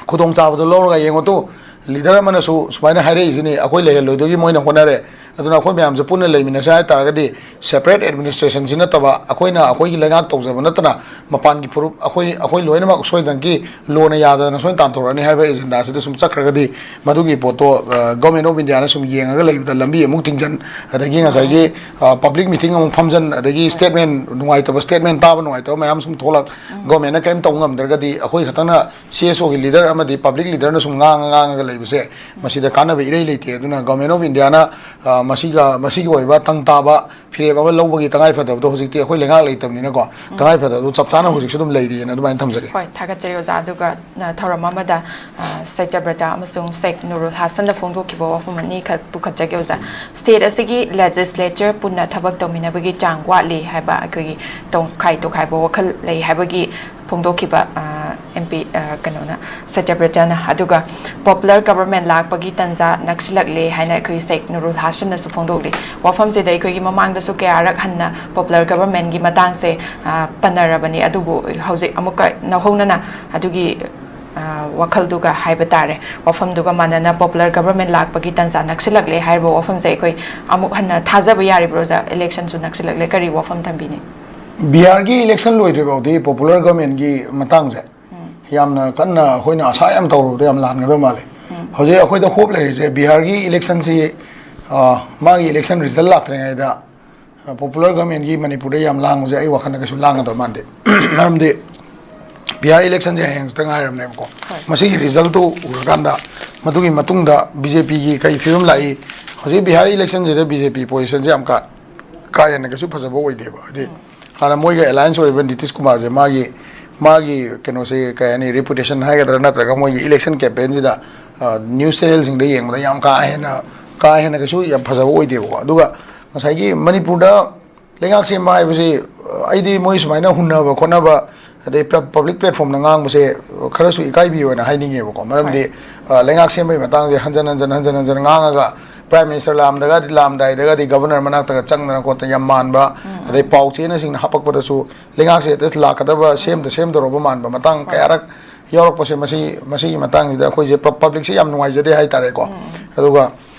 ꯈꯨꯗꯣꯡꯆꯥꯕꯗꯣ ꯂꯧꯔꯒ, "ꯌꯦꯡꯉꯣ ꯇꯨ, leader ꯑꯃꯅꯁꯨ ꯁꯨꯃꯥꯏꯅ ꯍꯥꯏꯔꯛꯏꯁꯤꯅꯤ, ꯑꯩꯈꯣꯏ ꯂꯩꯍꯜꯂꯣꯏꯗꯣꯏꯒꯤ ꯃꯣꯏꯅ ꯍꯣꯠꯅꯔꯦ, ꯑꯗꯨꯅ ꯑꯩꯈꯣꯏ ꯃꯌꯥꯝꯁꯦ ꯄꯨꯟꯅ ꯂꯩꯃꯤꯟꯅꯁꯦ" ꯍꯥꯏ ꯇꯥꯔꯒꯗꯤ, separate administration ꯁꯤ ꯅꯠꯇꯕ, ꯑꯩꯈꯣꯏꯅ ꯑꯩꯈꯣꯏꯒꯤ ꯂꯩꯉꯥꯛ ꯇꯧꯖꯕ ꯅꯠꯇꯅ ꯃꯄꯥꯟꯒꯤ ꯐꯨꯔꯨꯞ, ꯑꯩꯈꯣꯏ, ꯑꯩꯈꯣꯏ ꯂꯣꯏꯅꯃꯛ ꯁꯣꯏꯗꯅꯒꯤ ꯂꯣꯅ ꯌꯥꯗꯅ ꯁꯣꯏꯅ ꯇꯥꯟꯊꯣꯔꯛꯑꯅꯤ ꯍꯥꯏꯕ agenda ꯁꯤꯗ ꯁꯨꯝ ꯆꯠꯈ꯭ꯔꯒꯗꯤ, ꯃꯗꯨꯒꯤ ꯄꯣꯠꯇꯣ, ꯑ, Government of India ꯅ ꯁꯨꯝ ꯌꯦꯡꯉꯒ ꯂꯩꯕꯗ ꯂꯝꯕꯤ ꯑꯃꯨꯛ ꯊꯤꯡꯖꯟ, ꯑꯗꯒꯤ ꯉꯁꯥꯏꯒꯤ, ꯑ, public meeting ꯑꯃꯨꯛ ꯐꯝꯖꯟ, ꯑꯗꯒꯤ statement, ꯅꯨꯡꯉꯥꯏꯇꯕ statement ꯇꯥꯕ ꯅꯨꯡꯉꯥꯏꯇꯕ ꯃꯌꯥꯝ ꯁꯨꯝ ꯊꯣꯛꯂꯛ, government ꯅ ꯀꯔꯤꯝ ꯇꯧ ꯉꯝꯗ꯭ꯔꯒꯗꯤ, ꯑꯩꯈꯣꯏ ꯈꯛꯇꯅ C S O ꯒꯤ leader ꯑꯃꯗꯤ public leader ꯅ ꯁꯨꯝ ꯉꯥꯡꯉ ꯉꯥꯡꯉꯒ ꯂꯩꯕꯁꯦ, ꯃꯁꯤꯗ ꯀꯥꯟꯅꯕ ꯏꯔꯩ ꯂꯩꯇꯦ꯫ ꯑꯗꯨꯅ Government of India ꯅ, ꯑ, ꯃꯁꯤꯒ, ꯃꯁꯤꯒꯤ ꯑꯣꯏꯕ ꯇꯪ ꯇꯥꯕ ꯐꯤꯔꯦꯞ ꯑꯃ ꯂꯧꯕꯒꯤ ꯇꯉꯥꯏ ꯐꯗꯕꯗꯣ ꯍꯧꯖꯤꯛꯇꯤ ꯑꯩꯈꯣꯏ ꯂꯩꯉꯥꯛ ꯂꯩꯇꯕꯅꯤꯅꯀꯣ, ꯇꯉꯥꯏ ꯐꯗꯕꯗꯣ ꯆꯞ ꯆꯥꯅ ꯍꯧꯖꯤꯛꯁꯨ ꯑꯗꯨꯝ ꯂꯩꯔꯤꯑꯅ ꯑꯗꯨꯃꯥꯏꯅ ꯊꯝꯖꯒꯦ꯫ ꯍꯣꯏ, ꯊꯥꯒꯠꯆꯔꯤ ꯑꯣꯖꯥ꯫ ꯑꯗꯨꯒ, ꯑ, ꯊꯧꯔꯝ ꯑꯃꯗ, ꯑ, ꯁꯇ꯭ꯌꯕ꯭ꯔꯇ ꯑꯃꯁꯨꯡ ꯁꯦꯈ ꯅꯨꯔꯨꯜ ꯍꯥꯁꯟꯗ ꯐꯣꯡꯗꯣꯛꯈꯤꯕ ꯋꯥꯐꯝ ꯑꯅꯤꯈꯛ ꯄꯨꯈꯠꯆꯒꯦ ꯑꯣꯖꯥ꯫ State ꯑꯁꯤꯒꯤ legislature ꯄꯨꯟꯅ ꯊꯕꯛ ꯇꯧꯃꯤꯟꯅꯕꯒꯤ ꯆꯥꯡ ꯋꯥꯠꯂꯤ ꯍꯥꯏꯕ ꯑꯩꯈꯣꯏꯒꯤ ꯇꯣꯈꯥꯏ ꯇꯣꯈꯥꯏꯕ ꯋꯥꯈꯜ ꯂꯩ ꯍꯥꯏꯕꯒꯤ ꯐꯣꯡꯗꯣꯛꯈꯤꯕ, ꯑ, M P, ꯑ, ꯀꯩꯅꯣꯅ, ꯁꯇ꯭ꯌꯕ꯭ꯔꯇꯅ꯫ ꯑꯗꯨꯒ popular government ꯂꯥꯛꯄꯒꯤ ꯇꯥꯟꯖꯥ ꯅꯛꯁꯤꯜꯂꯛꯂꯦ ꯍꯥꯏꯅ ꯑꯩꯈꯣꯏ ꯁꯦꯈ ꯅꯨꯔꯨꯜ ꯍꯥꯁꯟꯅꯁꯨ ꯐꯣꯡꯗꯣꯛꯂꯤ꯫ ꯋꯥꯐꯝꯁꯤꯗ ꯑꯩꯈꯣꯏꯒꯤ ꯃꯃꯥꯡꯗꯁꯨ ꯀꯌꯥꯔꯛ ꯍꯟꯅ popular government ꯒꯤ ꯃꯇꯥꯡꯁꯦ, ꯑ, ꯄꯟꯅꯔꯕꯅꯤ꯫ ꯑꯗꯨꯕꯨ ꯍꯧꯖꯤꯛ ꯑꯃꯨꯛꯀ ꯅꯧꯍꯧꯅꯅ ꯑꯗꯨꯒꯤ, ꯑ, ꯋꯥꯈꯜꯗꯨꯒ ꯍꯥꯏꯕ ꯇꯥꯔꯦ, ꯋꯥꯐꯝꯗꯨꯒ ꯃꯥꯟꯅꯅ popular government ꯂꯥꯛꯄꯒꯤ ꯇꯥꯟꯖꯥ ꯅꯛꯁꯤꯜꯂꯛꯂꯦ ꯍꯥꯏꯔꯤꯕ ꯋꯥꯐꯝꯁꯦ ꯑꯩꯈꯣꯏ ꯑꯃꯨꯛ ꯍꯟꯅ ꯊꯥꯖꯕ ꯌꯥꯔꯤꯕ꯭ꯔꯣ ꯑꯣꯖꯥ? Election ꯁꯨ ꯅꯛꯁꯤꯜꯂꯛꯂꯦ, ꯀꯔꯤ ꯋꯥꯐꯝ ꯊꯝꯕꯤꯅꯤ? ꯕꯤꯍꯥꯔꯒꯤ election ꯂꯣꯏꯗ꯭ꯔꯤ ꯐꯥꯎꯗꯤ popular government ꯀꯤ ꯃꯇꯥꯡꯁꯦ ꯌꯥꯝꯅ ꯀꯟꯅ ꯑꯩꯈꯣꯏꯅ ꯑꯁꯥ ꯌꯥꯝ ꯇꯧꯔꯨꯕꯗ ꯌꯥꯝ ꯂꯥꯟꯒꯗꯕ ꯃꯥꯜꯂꯦ꯫ ꯍꯧꯖꯤꯛ ꯑꯩꯈꯣꯏꯗ hope ꯂꯩꯔꯤꯁꯦ ꯕꯤꯍꯥꯔꯒꯤ election ꯁꯤ ꯑ, ꯃꯥꯒꯤ election result ꯂꯥꯛꯇ꯭ꯔꯤꯉꯩꯗ, ꯑ, popular governmentꯀꯤ ꯃꯅꯤꯄꯨꯔꯗ ꯌꯥꯝ ꯂꯥꯡꯕꯁꯦ ꯑꯩ ꯋꯥꯈꯜꯗ ꯀꯩꯁꯨ ꯂꯥꯡꯒꯗꯕ ꯃꯥꯟꯗꯦ꯫ ꯃꯔꯝꯗꯤ ꯕꯤꯍꯥꯔ electionꯁꯦ ꯍꯌꯦꯡ ꯈꯛꯇ ꯉꯥꯏꯔꯕꯅꯦꯕꯀꯣ꯫ ꯍꯣꯏ꯫ ꯃꯁꯤꯒꯤ resultꯇꯨ ꯎꯔꯀꯥꯟꯗ ꯃꯗꯨꯒꯤ ꯃꯇꯨꯡꯗ BJPꯒꯤ ꯀꯩ ꯐꯤꯕꯝ ꯂꯥꯛꯏ? ꯍꯧꯖꯤꯛ ꯕꯤꯍꯥꯔ electionꯁꯤꯗ BJP positionꯁꯦ ꯌꯥꯝ ꯀꯥ, ꯀꯥ ꯍꯦꯟꯅ ꯀꯩꯁꯨ ꯐꯖꯕ ꯑꯣꯏꯗꯦꯕ꯫ ꯍꯥꯏꯗꯤ, ꯎꯝ꯫ ꯍꯥꯟꯅ ꯃꯣꯏꯒ alliance ꯑꯣꯏꯔꯤꯕ ꯅꯤꯇꯤꯁ ꯀꯨꯃꯥꯔꯁꯦ, ꯃꯥꯒꯤ, ꯃꯥꯒꯤ ꯀꯩꯅꯣꯁꯦ, ꯀꯩ ꯍꯥꯏꯅꯤ, reputation ꯍꯥꯏꯒꯗ꯭ꯔꯥ, ꯅꯠꯇ꯭ꯔꯒ ꯃꯣꯏꯒꯤ election campaignꯁꯤꯗ, ꯑ, news channelꯁꯤꯡꯗ ꯌꯦꯡꯕꯗ ꯌꯥꯝ ꯀꯥ ꯍꯦꯟꯅ, ꯀꯥ ꯍꯦꯟꯅ ꯀꯩꯁꯨ ꯌꯥꯝ ꯐꯖꯕ ꯑꯣꯏꯗꯦꯕꯀꯣ꯫ ꯑꯗꯨꯒ ꯉꯁꯥꯏꯒꯤ ꯃꯅꯤꯄꯨꯔꯗ ꯂꯩꯉꯥꯛ ꯁꯦꯝꯕ ꯍꯥꯏꯕꯁꯤ, ꯑ, ꯑꯩꯗꯤ ꯃꯣꯏ ꯁꯨꯃꯥꯏꯅ ꯍꯨꯟꯅꯕ ꯈꯣꯠꯅꯕ, ꯑꯗꯩ ꯄ-, public platformꯗ ꯉꯥꯡꯕꯁꯦ ꯈꯔꯁꯨ ꯏꯀꯥꯏꯕꯤ ꯑꯣꯏꯅ ꯍꯥꯏꯅꯤꯡꯉꯦꯕꯀꯣ꯫ ꯃꯔꯝꯗꯤ, ꯍꯣꯏ꯫ ꯑ, ꯂꯩꯉꯥꯛ ꯁꯦꯝꯕꯒꯤ ꯃꯇꯥꯡꯁꯦ ꯍꯟꯖꯟ ꯍꯟꯖꯟ, ꯍꯟꯖꯟ ꯍꯟꯖꯟ ꯉꯥꯡꯉꯒ, Prime Minister ꯂꯥꯛꯑꯝꯗꯒꯗꯤ, ꯂꯥꯛꯑꯝꯗꯥꯏꯗꯒꯗꯤ Governor ꯃꯅꯥꯛꯇꯒ ꯆꯪꯗꯅ ꯈꯣꯠꯇꯅ ꯌꯥꯝ ꯃꯥꯟꯕ, ꯎꯝ꯫ ꯑꯗꯩ ꯄꯥꯎ ꯆꯦꯅꯁꯤꯡꯅ ꯍꯥꯄꯛꯄꯗꯁꯨ ꯂꯩꯉꯥꯛꯁꯦ ꯍꯦꯛꯇ ꯂꯥꯛꯀꯗꯕ, ꯁꯦꯝꯗ ꯁꯦꯝꯗꯧꯔꯕ ꯃꯥꯟꯕ ꯃꯇꯥꯡ ꯍꯣꯏ꯫ ꯀꯌꯥꯔꯛ ꯌꯥꯎꯔꯛꯄꯁꯦ, ꯃꯁꯤ, ꯃꯁꯤꯒꯤ ꯃꯇꯥꯡꯁꯤꯗ ꯑꯩꯈꯣꯏꯁꯦ ꯄ-, publicꯁꯦ ꯌꯥꯝ ꯅꯨꯡꯉꯥꯏꯖꯗꯦ ꯍꯥꯏꯇꯥꯔꯦꯀꯣ꯫ ꯎꯝ꯫ ꯑꯗꯨꯒ,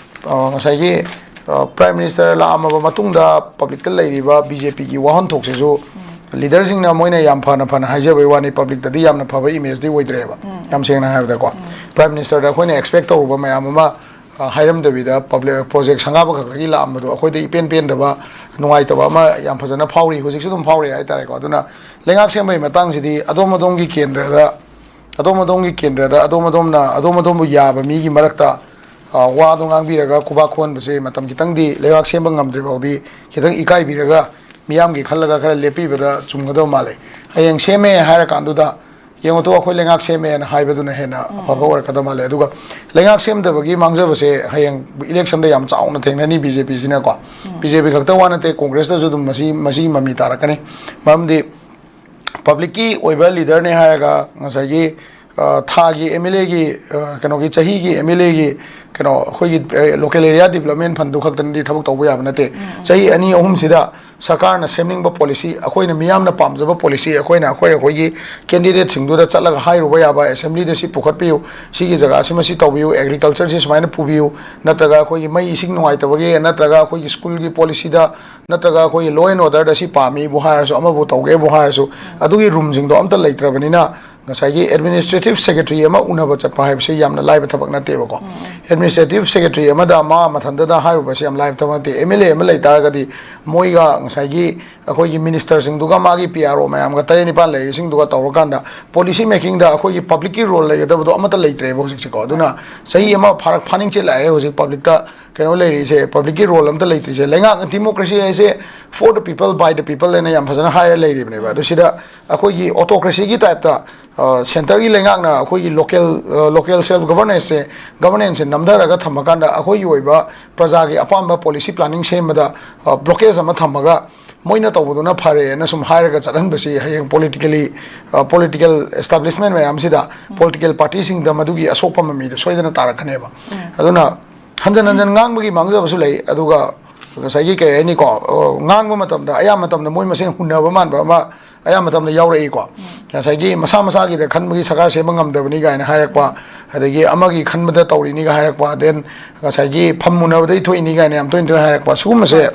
ꯑ, ꯉꯁꯥꯏꯒꯤ, ꯑ, Prime Minister ꯂꯥꯛꯑꯝꯃꯕ ꯃꯇꯨꯡꯗ publicꯇ ꯂꯩꯔꯤꯕ BJPꯒꯤ ꯋꯥꯍꯟꯊꯣꯛꯁꯤꯁꯨ ꯎꯝ꯫ Leaderꯁꯤꯡꯅ ꯃꯣꯏꯅ ꯌꯥꯝ ꯐꯅ ꯐꯅ ꯍꯥꯏꯖꯕꯩ ꯋꯥꯅꯤ, publicꯇꯗꯤ ꯌꯥꯝꯅ ꯐꯕ imageꯗꯤ ꯑꯣꯏꯗ꯭ꯔꯦꯕ, ꯎꯝ꯫ ꯌꯥꯝ ꯁꯦꯡꯅ ꯍꯥꯏꯔꯕꯗꯀꯣ꯫ ꯎꯝ꯫ Prime Ministerꯗ ꯑꯩꯈꯣꯏꯅ expect ꯇꯧꯔꯨꯕ ꯃꯌꯥꯝ ꯑꯃ, ꯑ, ꯍꯥꯏꯔꯝꯗꯕꯤꯗ public project ꯁꯪꯒꯥꯕ ꯈꯛꯇꯒꯤ ꯂꯥꯛꯑꯝꯕꯗꯣ ꯑꯩꯈꯣꯏꯗ ꯏꯄꯦꯟ ꯄꯦꯟꯗꯕ, ꯅꯨꯡꯉꯥꯏꯇꯕ ꯑꯃ ꯌꯥꯝ ꯐꯖꯅ ꯐꯥꯎꯔꯤ, ꯍꯧꯖꯤꯛꯁꯨ ꯑꯗꯨꯝ ꯐꯥꯎꯔꯤ ꯍꯥꯏꯇꯥꯔꯦꯀꯣ꯫ ꯑꯗꯨꯅ ꯂꯩꯉꯥꯛ ꯁꯦꯝꯕꯒꯤ ꯃꯇꯥꯡꯁꯤꯗꯤ ꯑꯗꯣꯝ ꯑꯗꯣꯝꯒꯤ ꯀꯦꯟꯗ꯭ꯔꯗ, ꯑꯗꯣꯝ ꯑꯗꯣꯝꯒꯤ ꯀꯦꯟꯗ꯭ꯔꯗ ꯑꯗꯣꯝ ꯑꯗꯣꯝꯅ, ꯑꯗꯣꯝ ꯑꯗꯣꯝꯕꯨ ꯌꯥꯕ ꯃꯤꯒꯤ ꯃꯔꯛꯇ, ꯑ, ꯋꯥꯗꯣ ꯉꯥꯡꯕꯤꯔꯒ ꯈꯨꯕꯥꯛ ꯈꯨꯍꯟꯕꯁꯦ ꯃꯇꯝ ꯈꯤꯇꯪꯗꯤ, ꯂꯩꯉꯥꯛ ꯁꯦꯝꯕ ꯉꯝꯗ꯭ꯔꯤ ꯐꯥꯎꯗꯤ ꯈꯤꯇꯪ ꯏꯀꯥꯏꯕꯤꯔꯒ ꯃꯤꯌꯥꯝꯒꯤ ꯈꯜꯂꯒ ꯈꯔ ꯂꯦꯞꯄꯤꯕꯗ ꯆꯨꯝꯒꯗꯕ ꯃꯥꯜꯂꯦ꯫ ꯍꯌꯦꯡ ꯁꯦꯝꯃꯦ ꯍꯥꯏꯔ ꯀꯥꯟꯗꯨꯗ, "ꯌꯦꯡꯉꯨ ꯇꯨ, ꯑꯩꯈꯣꯏ ꯂꯩꯉꯥꯛ ꯁꯦꯝꯃꯦꯅ" ꯍꯥꯏꯕꯗꯨꯅ ꯍꯦꯟꯅ ꯎꯝ꯫ ꯑꯐꯕ ꯑꯣꯏꯔꯛꯀꯗꯕ ꯃꯥꯜꯂꯦ꯫ ꯑꯗꯨꯒ ꯂꯩꯉꯥꯛ ꯁꯦꯝꯗꯕꯒꯤ ꯃꯥꯡꯖꯕꯁꯦ ꯍꯌꯦꯡ electionꯗ ꯌꯥꯝ ꯆꯥꯎꯅ ꯊꯦꯡꯅꯅꯤ BJPꯁꯤꯅꯀꯣ꯫ ꯎꯝ꯫ BJP ꯈꯛꯇ ꯋꯥ ꯅꯠꯇꯦ, Congressꯇꯁꯨ ꯑꯗꯨꯝ ꯃꯁꯤ, ꯃꯁꯤ ꯃꯃꯤ ꯇꯥꯔꯛꯀꯅꯤ꯫ ꯃꯔꯝꯗꯤ publicꯀꯤ ꯑꯣꯏꯕ leaderꯅꯦ ꯍꯥꯏꯔꯒ ꯉꯁꯥꯏꯒꯤ, ꯑ, ꯊꯥꯒꯤ MLAꯒꯤ, ꯑ, ꯀꯩꯅꯣꯒꯤ, ꯆꯍꯤꯒꯤ MLAꯒꯤ, ꯀꯩꯅꯣ, ꯑꯩꯈꯣꯏꯒꯤ, ꯑ, local area development fundꯗꯨ ꯈꯛꯇꯅꯗꯤ ꯊꯕꯛ ꯇꯧꯕ ꯌꯥꯕ ꯅꯠꯇꯦ꯫ ꯎꯝ, ꯎꯝ꯫ ꯆꯍꯤ ꯑꯅꯤ ꯑꯍꯨꯝꯁꯤꯗ ꯁꯔꯀꯥꯔꯅ ꯁꯦꯝꯅꯤꯡꯕ policy, ꯑꯩꯈꯣꯏꯅ ꯃꯤꯌꯥꯝꯅ ꯄꯥꯝꯖꯕ policy, ꯑꯩꯈꯣꯏꯅ ꯑꯩꯈꯣꯏ, ꯑꯩꯈꯣꯏꯒꯤ candidateꯁꯤꯡꯗꯨꯗ ꯆꯠꯂꯒ ꯍꯥꯏꯔꯨꯕ ꯌꯥꯕ, assemblyꯗ ꯁꯤ ꯄꯨꯈꯠꯄꯤꯌꯨ, ꯁꯤꯒꯤ ꯖꯒꯥꯁꯤꯃ ꯁꯤ ꯇꯧꯕꯤꯌꯨ, agricultureꯁꯤ ꯁꯨꯃꯥꯏꯅ ꯄꯨꯕꯤꯌꯨ, ꯅꯠꯇ꯭ꯔꯒ ꯑꯩꯈꯣꯏꯒꯤ ꯃꯩ ꯏꯁꯤꯡ ꯅꯨꯡꯉꯥꯏꯇꯕꯒꯤ, ꯅꯠꯇ꯭ꯔꯒ ꯑꯩꯈꯣꯏꯒꯤ schoolꯒꯤ policyꯗ, ꯅꯠꯇ꯭ꯔꯒ ꯑꯩꯈꯣꯏꯒꯤ law and orderꯗ ꯁꯤ ꯄꯥꯝꯃꯤꯕꯨ ꯍꯥꯏꯔꯁꯨ, ꯑꯃꯕꯨ ꯇꯧꯒꯦꯕꯨ ꯍꯥꯏꯔꯁꯨ, ꯑꯗꯨꯒꯤ roomꯁꯤꯡꯗꯣ ꯑꯝꯇ ꯂꯩꯇ꯭ꯔꯕꯅꯤꯅ, ꯉꯁꯥꯏꯒꯤ ꯑꯦꯗꯃꯤꯅꯤꯁꯇ꯭ꯔꯦꯇꯤꯚ ꯁꯦꯀ꯭ꯔꯦꯇꯔꯤ ꯑꯃ ꯎꯅꯕ ꯆꯠꯄ ꯍꯥꯏꯕꯁꯤ ꯌꯥꯝꯅ ꯂꯥꯏꯕ ꯊꯕꯛ ꯅꯠꯇꯦꯕꯀꯣ꯫ ꯑꯦꯗꯃꯤꯅꯤꯁꯇ꯭ꯔꯦꯇꯤꯚ ꯁꯦꯀ꯭ꯔꯦꯇꯔꯤ ꯑꯃꯗ ꯃꯥ ꯃꯊꯟꯇꯗ ꯍꯥꯏꯔꯨꯕꯁꯤ ꯌꯥꯝ ꯂꯥꯏꯕ ꯊꯕꯛ ꯅꯠꯇꯦ꯫ ꯑꯦꯝ ꯑꯦꯜ ꯑꯦ ꯑꯃ ꯂꯩ ꯇꯥꯔꯒꯗꯤ ꯃꯣꯏꯒ ꯉꯁꯥꯏꯒꯤ ꯑꯩꯈꯣꯏꯒꯤ ꯃꯤꯅꯤꯁꯇꯔꯁꯤꯡꯗꯨꯒ ꯃꯥꯒꯤ ꯄꯤ ꯑꯥꯔ ꯑꯣ ꯃꯌꯥꯝꯒ ꯇꯔꯦꯠ ꯅꯤꯄꯥꯜ ꯂꯩꯔꯤꯁꯤꯡꯗꯨꯒ ꯇꯧꯔꯀꯥꯟꯗ ꯄꯣꯂꯤꯁꯤ ꯃꯦꯀꯤꯡꯗ ꯑꯩꯈꯣꯏꯒꯤ ꯄꯕ꯭ꯂꯤꯛꯀꯤ ꯔꯣꯜ ꯂꯩꯒꯗꯕꯗꯣ ꯑꯃꯠꯇ ꯂꯩꯇ꯭ꯔꯦꯕ ꯍꯧꯖꯤꯛꯁꯦꯀꯣ꯫ ꯑꯗꯨꯅ ꯆꯍꯤ ꯑꯃ ꯐꯥꯔꯛ ꯐꯥꯅꯤꯡ ꯆꯦꯜꯂꯛꯑꯦ ꯍꯧꯖꯤꯛ ꯄꯕ꯭ꯂꯤꯛꯇ ꯀꯩꯅꯣ ꯂꯩꯔꯤꯁꯦ, ꯄꯕ꯭ꯂꯤꯛꯀꯤ ꯔꯣꯜ ꯑꯝꯇ ꯂꯩꯇ꯭ꯔꯤꯁꯦ꯫ ꯂꯩꯉꯥꯛ ꯗꯤꯃꯣꯀ꯭ꯔꯦꯁꯤ ꯍꯥꯏꯁꯦ for the people, by the people ꯍꯥꯏꯅ ꯌꯥꯝ ꯐꯖꯅ ꯍꯥꯏꯔ ꯂꯩꯔꯤꯕꯅꯦꯕ꯫ ꯑꯗꯨ ꯁꯤꯗ ꯑꯩꯈꯣꯏꯒꯤ ꯑꯣꯇꯣꯀ꯭ꯔꯦꯁꯤꯒꯤ ꯇꯥꯏꯞꯇ, ꯑ, ꯁꯦꯟꯇꯔꯒꯤ ꯂꯩꯉꯥꯛꯅ ꯑꯩꯈꯣꯏꯒꯤ ꯂꯣꯀꯦꯜ, ꯑ, ꯂꯣꯀꯦꯜ ꯁꯦꯜꯐ ꯒꯚꯔꯅꯦꯟꯁꯁꯦ, ꯒꯚꯔꯅꯦꯟꯁꯁꯦ ꯅꯝꯊꯔꯒ ꯊꯝꯃꯀꯥꯟꯗ ꯑꯩꯈꯣꯏꯒꯤ ꯑꯣꯏꯕ ꯄ꯭ꯔꯖꯥꯒꯤ ꯑꯄꯥꯝꯕ ꯄꯣꯂꯤꯁꯤ ꯄ꯭ꯂꯥꯅꯤꯡ ꯁꯦꯝꯕꯗ, ꯑ, ꯕ꯭ꯂꯣꯀꯦꯖ ꯑꯃ ꯊꯝꯃꯒ ꯃꯣꯏꯅ ꯇꯧꯕꯗꯨꯅ ꯐꯔꯦꯅ ꯁꯨꯝ ꯍꯥꯏꯔꯒ ꯆꯠꯍꯟꯕꯁꯤ ꯍꯌꯦꯡ ꯄꯣꯂꯤꯇꯤꯀꯦꯂꯤ, ꯑ, ꯄꯣꯂꯤꯇꯤꯀꯦꯜ ꯑꯦꯁꯇꯥꯕ꯭ꯂꯤꯁꯃꯦꯟ ꯃꯌꯥꯝꯁꯤꯗ, ꯄꯣꯂꯤꯇꯤꯀꯦꯜ ꯄꯥꯔꯇꯤꯁꯤꯡꯗ ꯃꯗꯨꯒꯤ ꯑꯁꯣꯛꯄ ꯃꯃꯤꯗꯣ ꯁꯣꯏꯗꯅ ꯇꯥꯔꯛꯀꯅꯦꯕ꯫ ꯑꯗꯨꯅ ꯍꯟꯖꯟ ꯍꯟꯖꯟ ꯉꯥꯡꯕꯒꯤ ꯃꯥꯡꯖꯕꯁꯨ ꯂꯩ꯫ ꯑꯗꯨꯒ ꯉꯁꯥꯏꯒꯤ ꯀꯩ ꯍꯥꯏꯅꯤꯀꯣ, ꯑ, ꯉꯥꯡꯕ ꯃꯇꯝꯗ ꯑꯌꯥꯝꯕ ꯃꯇꯝꯗ ꯃꯣꯏ ꯃꯁꯦꯟ ꯍꯨꯟꯅꯕ ꯃꯥꯟꯕ ꯑꯃ ꯑꯌꯥꯝꯕ ꯃꯇꯝꯗ ꯌꯥꯎꯔꯛꯏꯀꯣ꯫ ꯉꯁꯥꯏꯒꯤ ꯃꯁꯥ ꯃꯁꯥꯒꯤꯗ ꯈꯟꯕꯒꯤ ꯁꯔꯀꯥꯔ ꯁꯦꯝꯕ ꯉꯝꯗꯕꯅꯤ ꯀꯥꯏꯅ ꯍꯥꯏꯔꯛꯄ, ꯑꯗꯒꯤ ꯑꯃꯒꯤ ꯈꯟꯕꯗ ꯇꯧꯔꯤꯅꯤ ꯀꯥꯏꯅ ꯍꯥꯏꯔꯛꯄ, then ꯉꯁꯥꯏꯒꯤ ꯐꯝ ꯃꯨꯟꯅꯕꯗꯩ ꯊꯣꯛꯏꯅꯤ ꯀꯥꯏꯅ ꯌꯥꯝ ꯇꯣꯏꯅ ꯇꯣꯏꯅ ꯍꯥꯏꯔꯛꯄ, ꯁꯤꯒꯨꯝꯕꯁꯦ,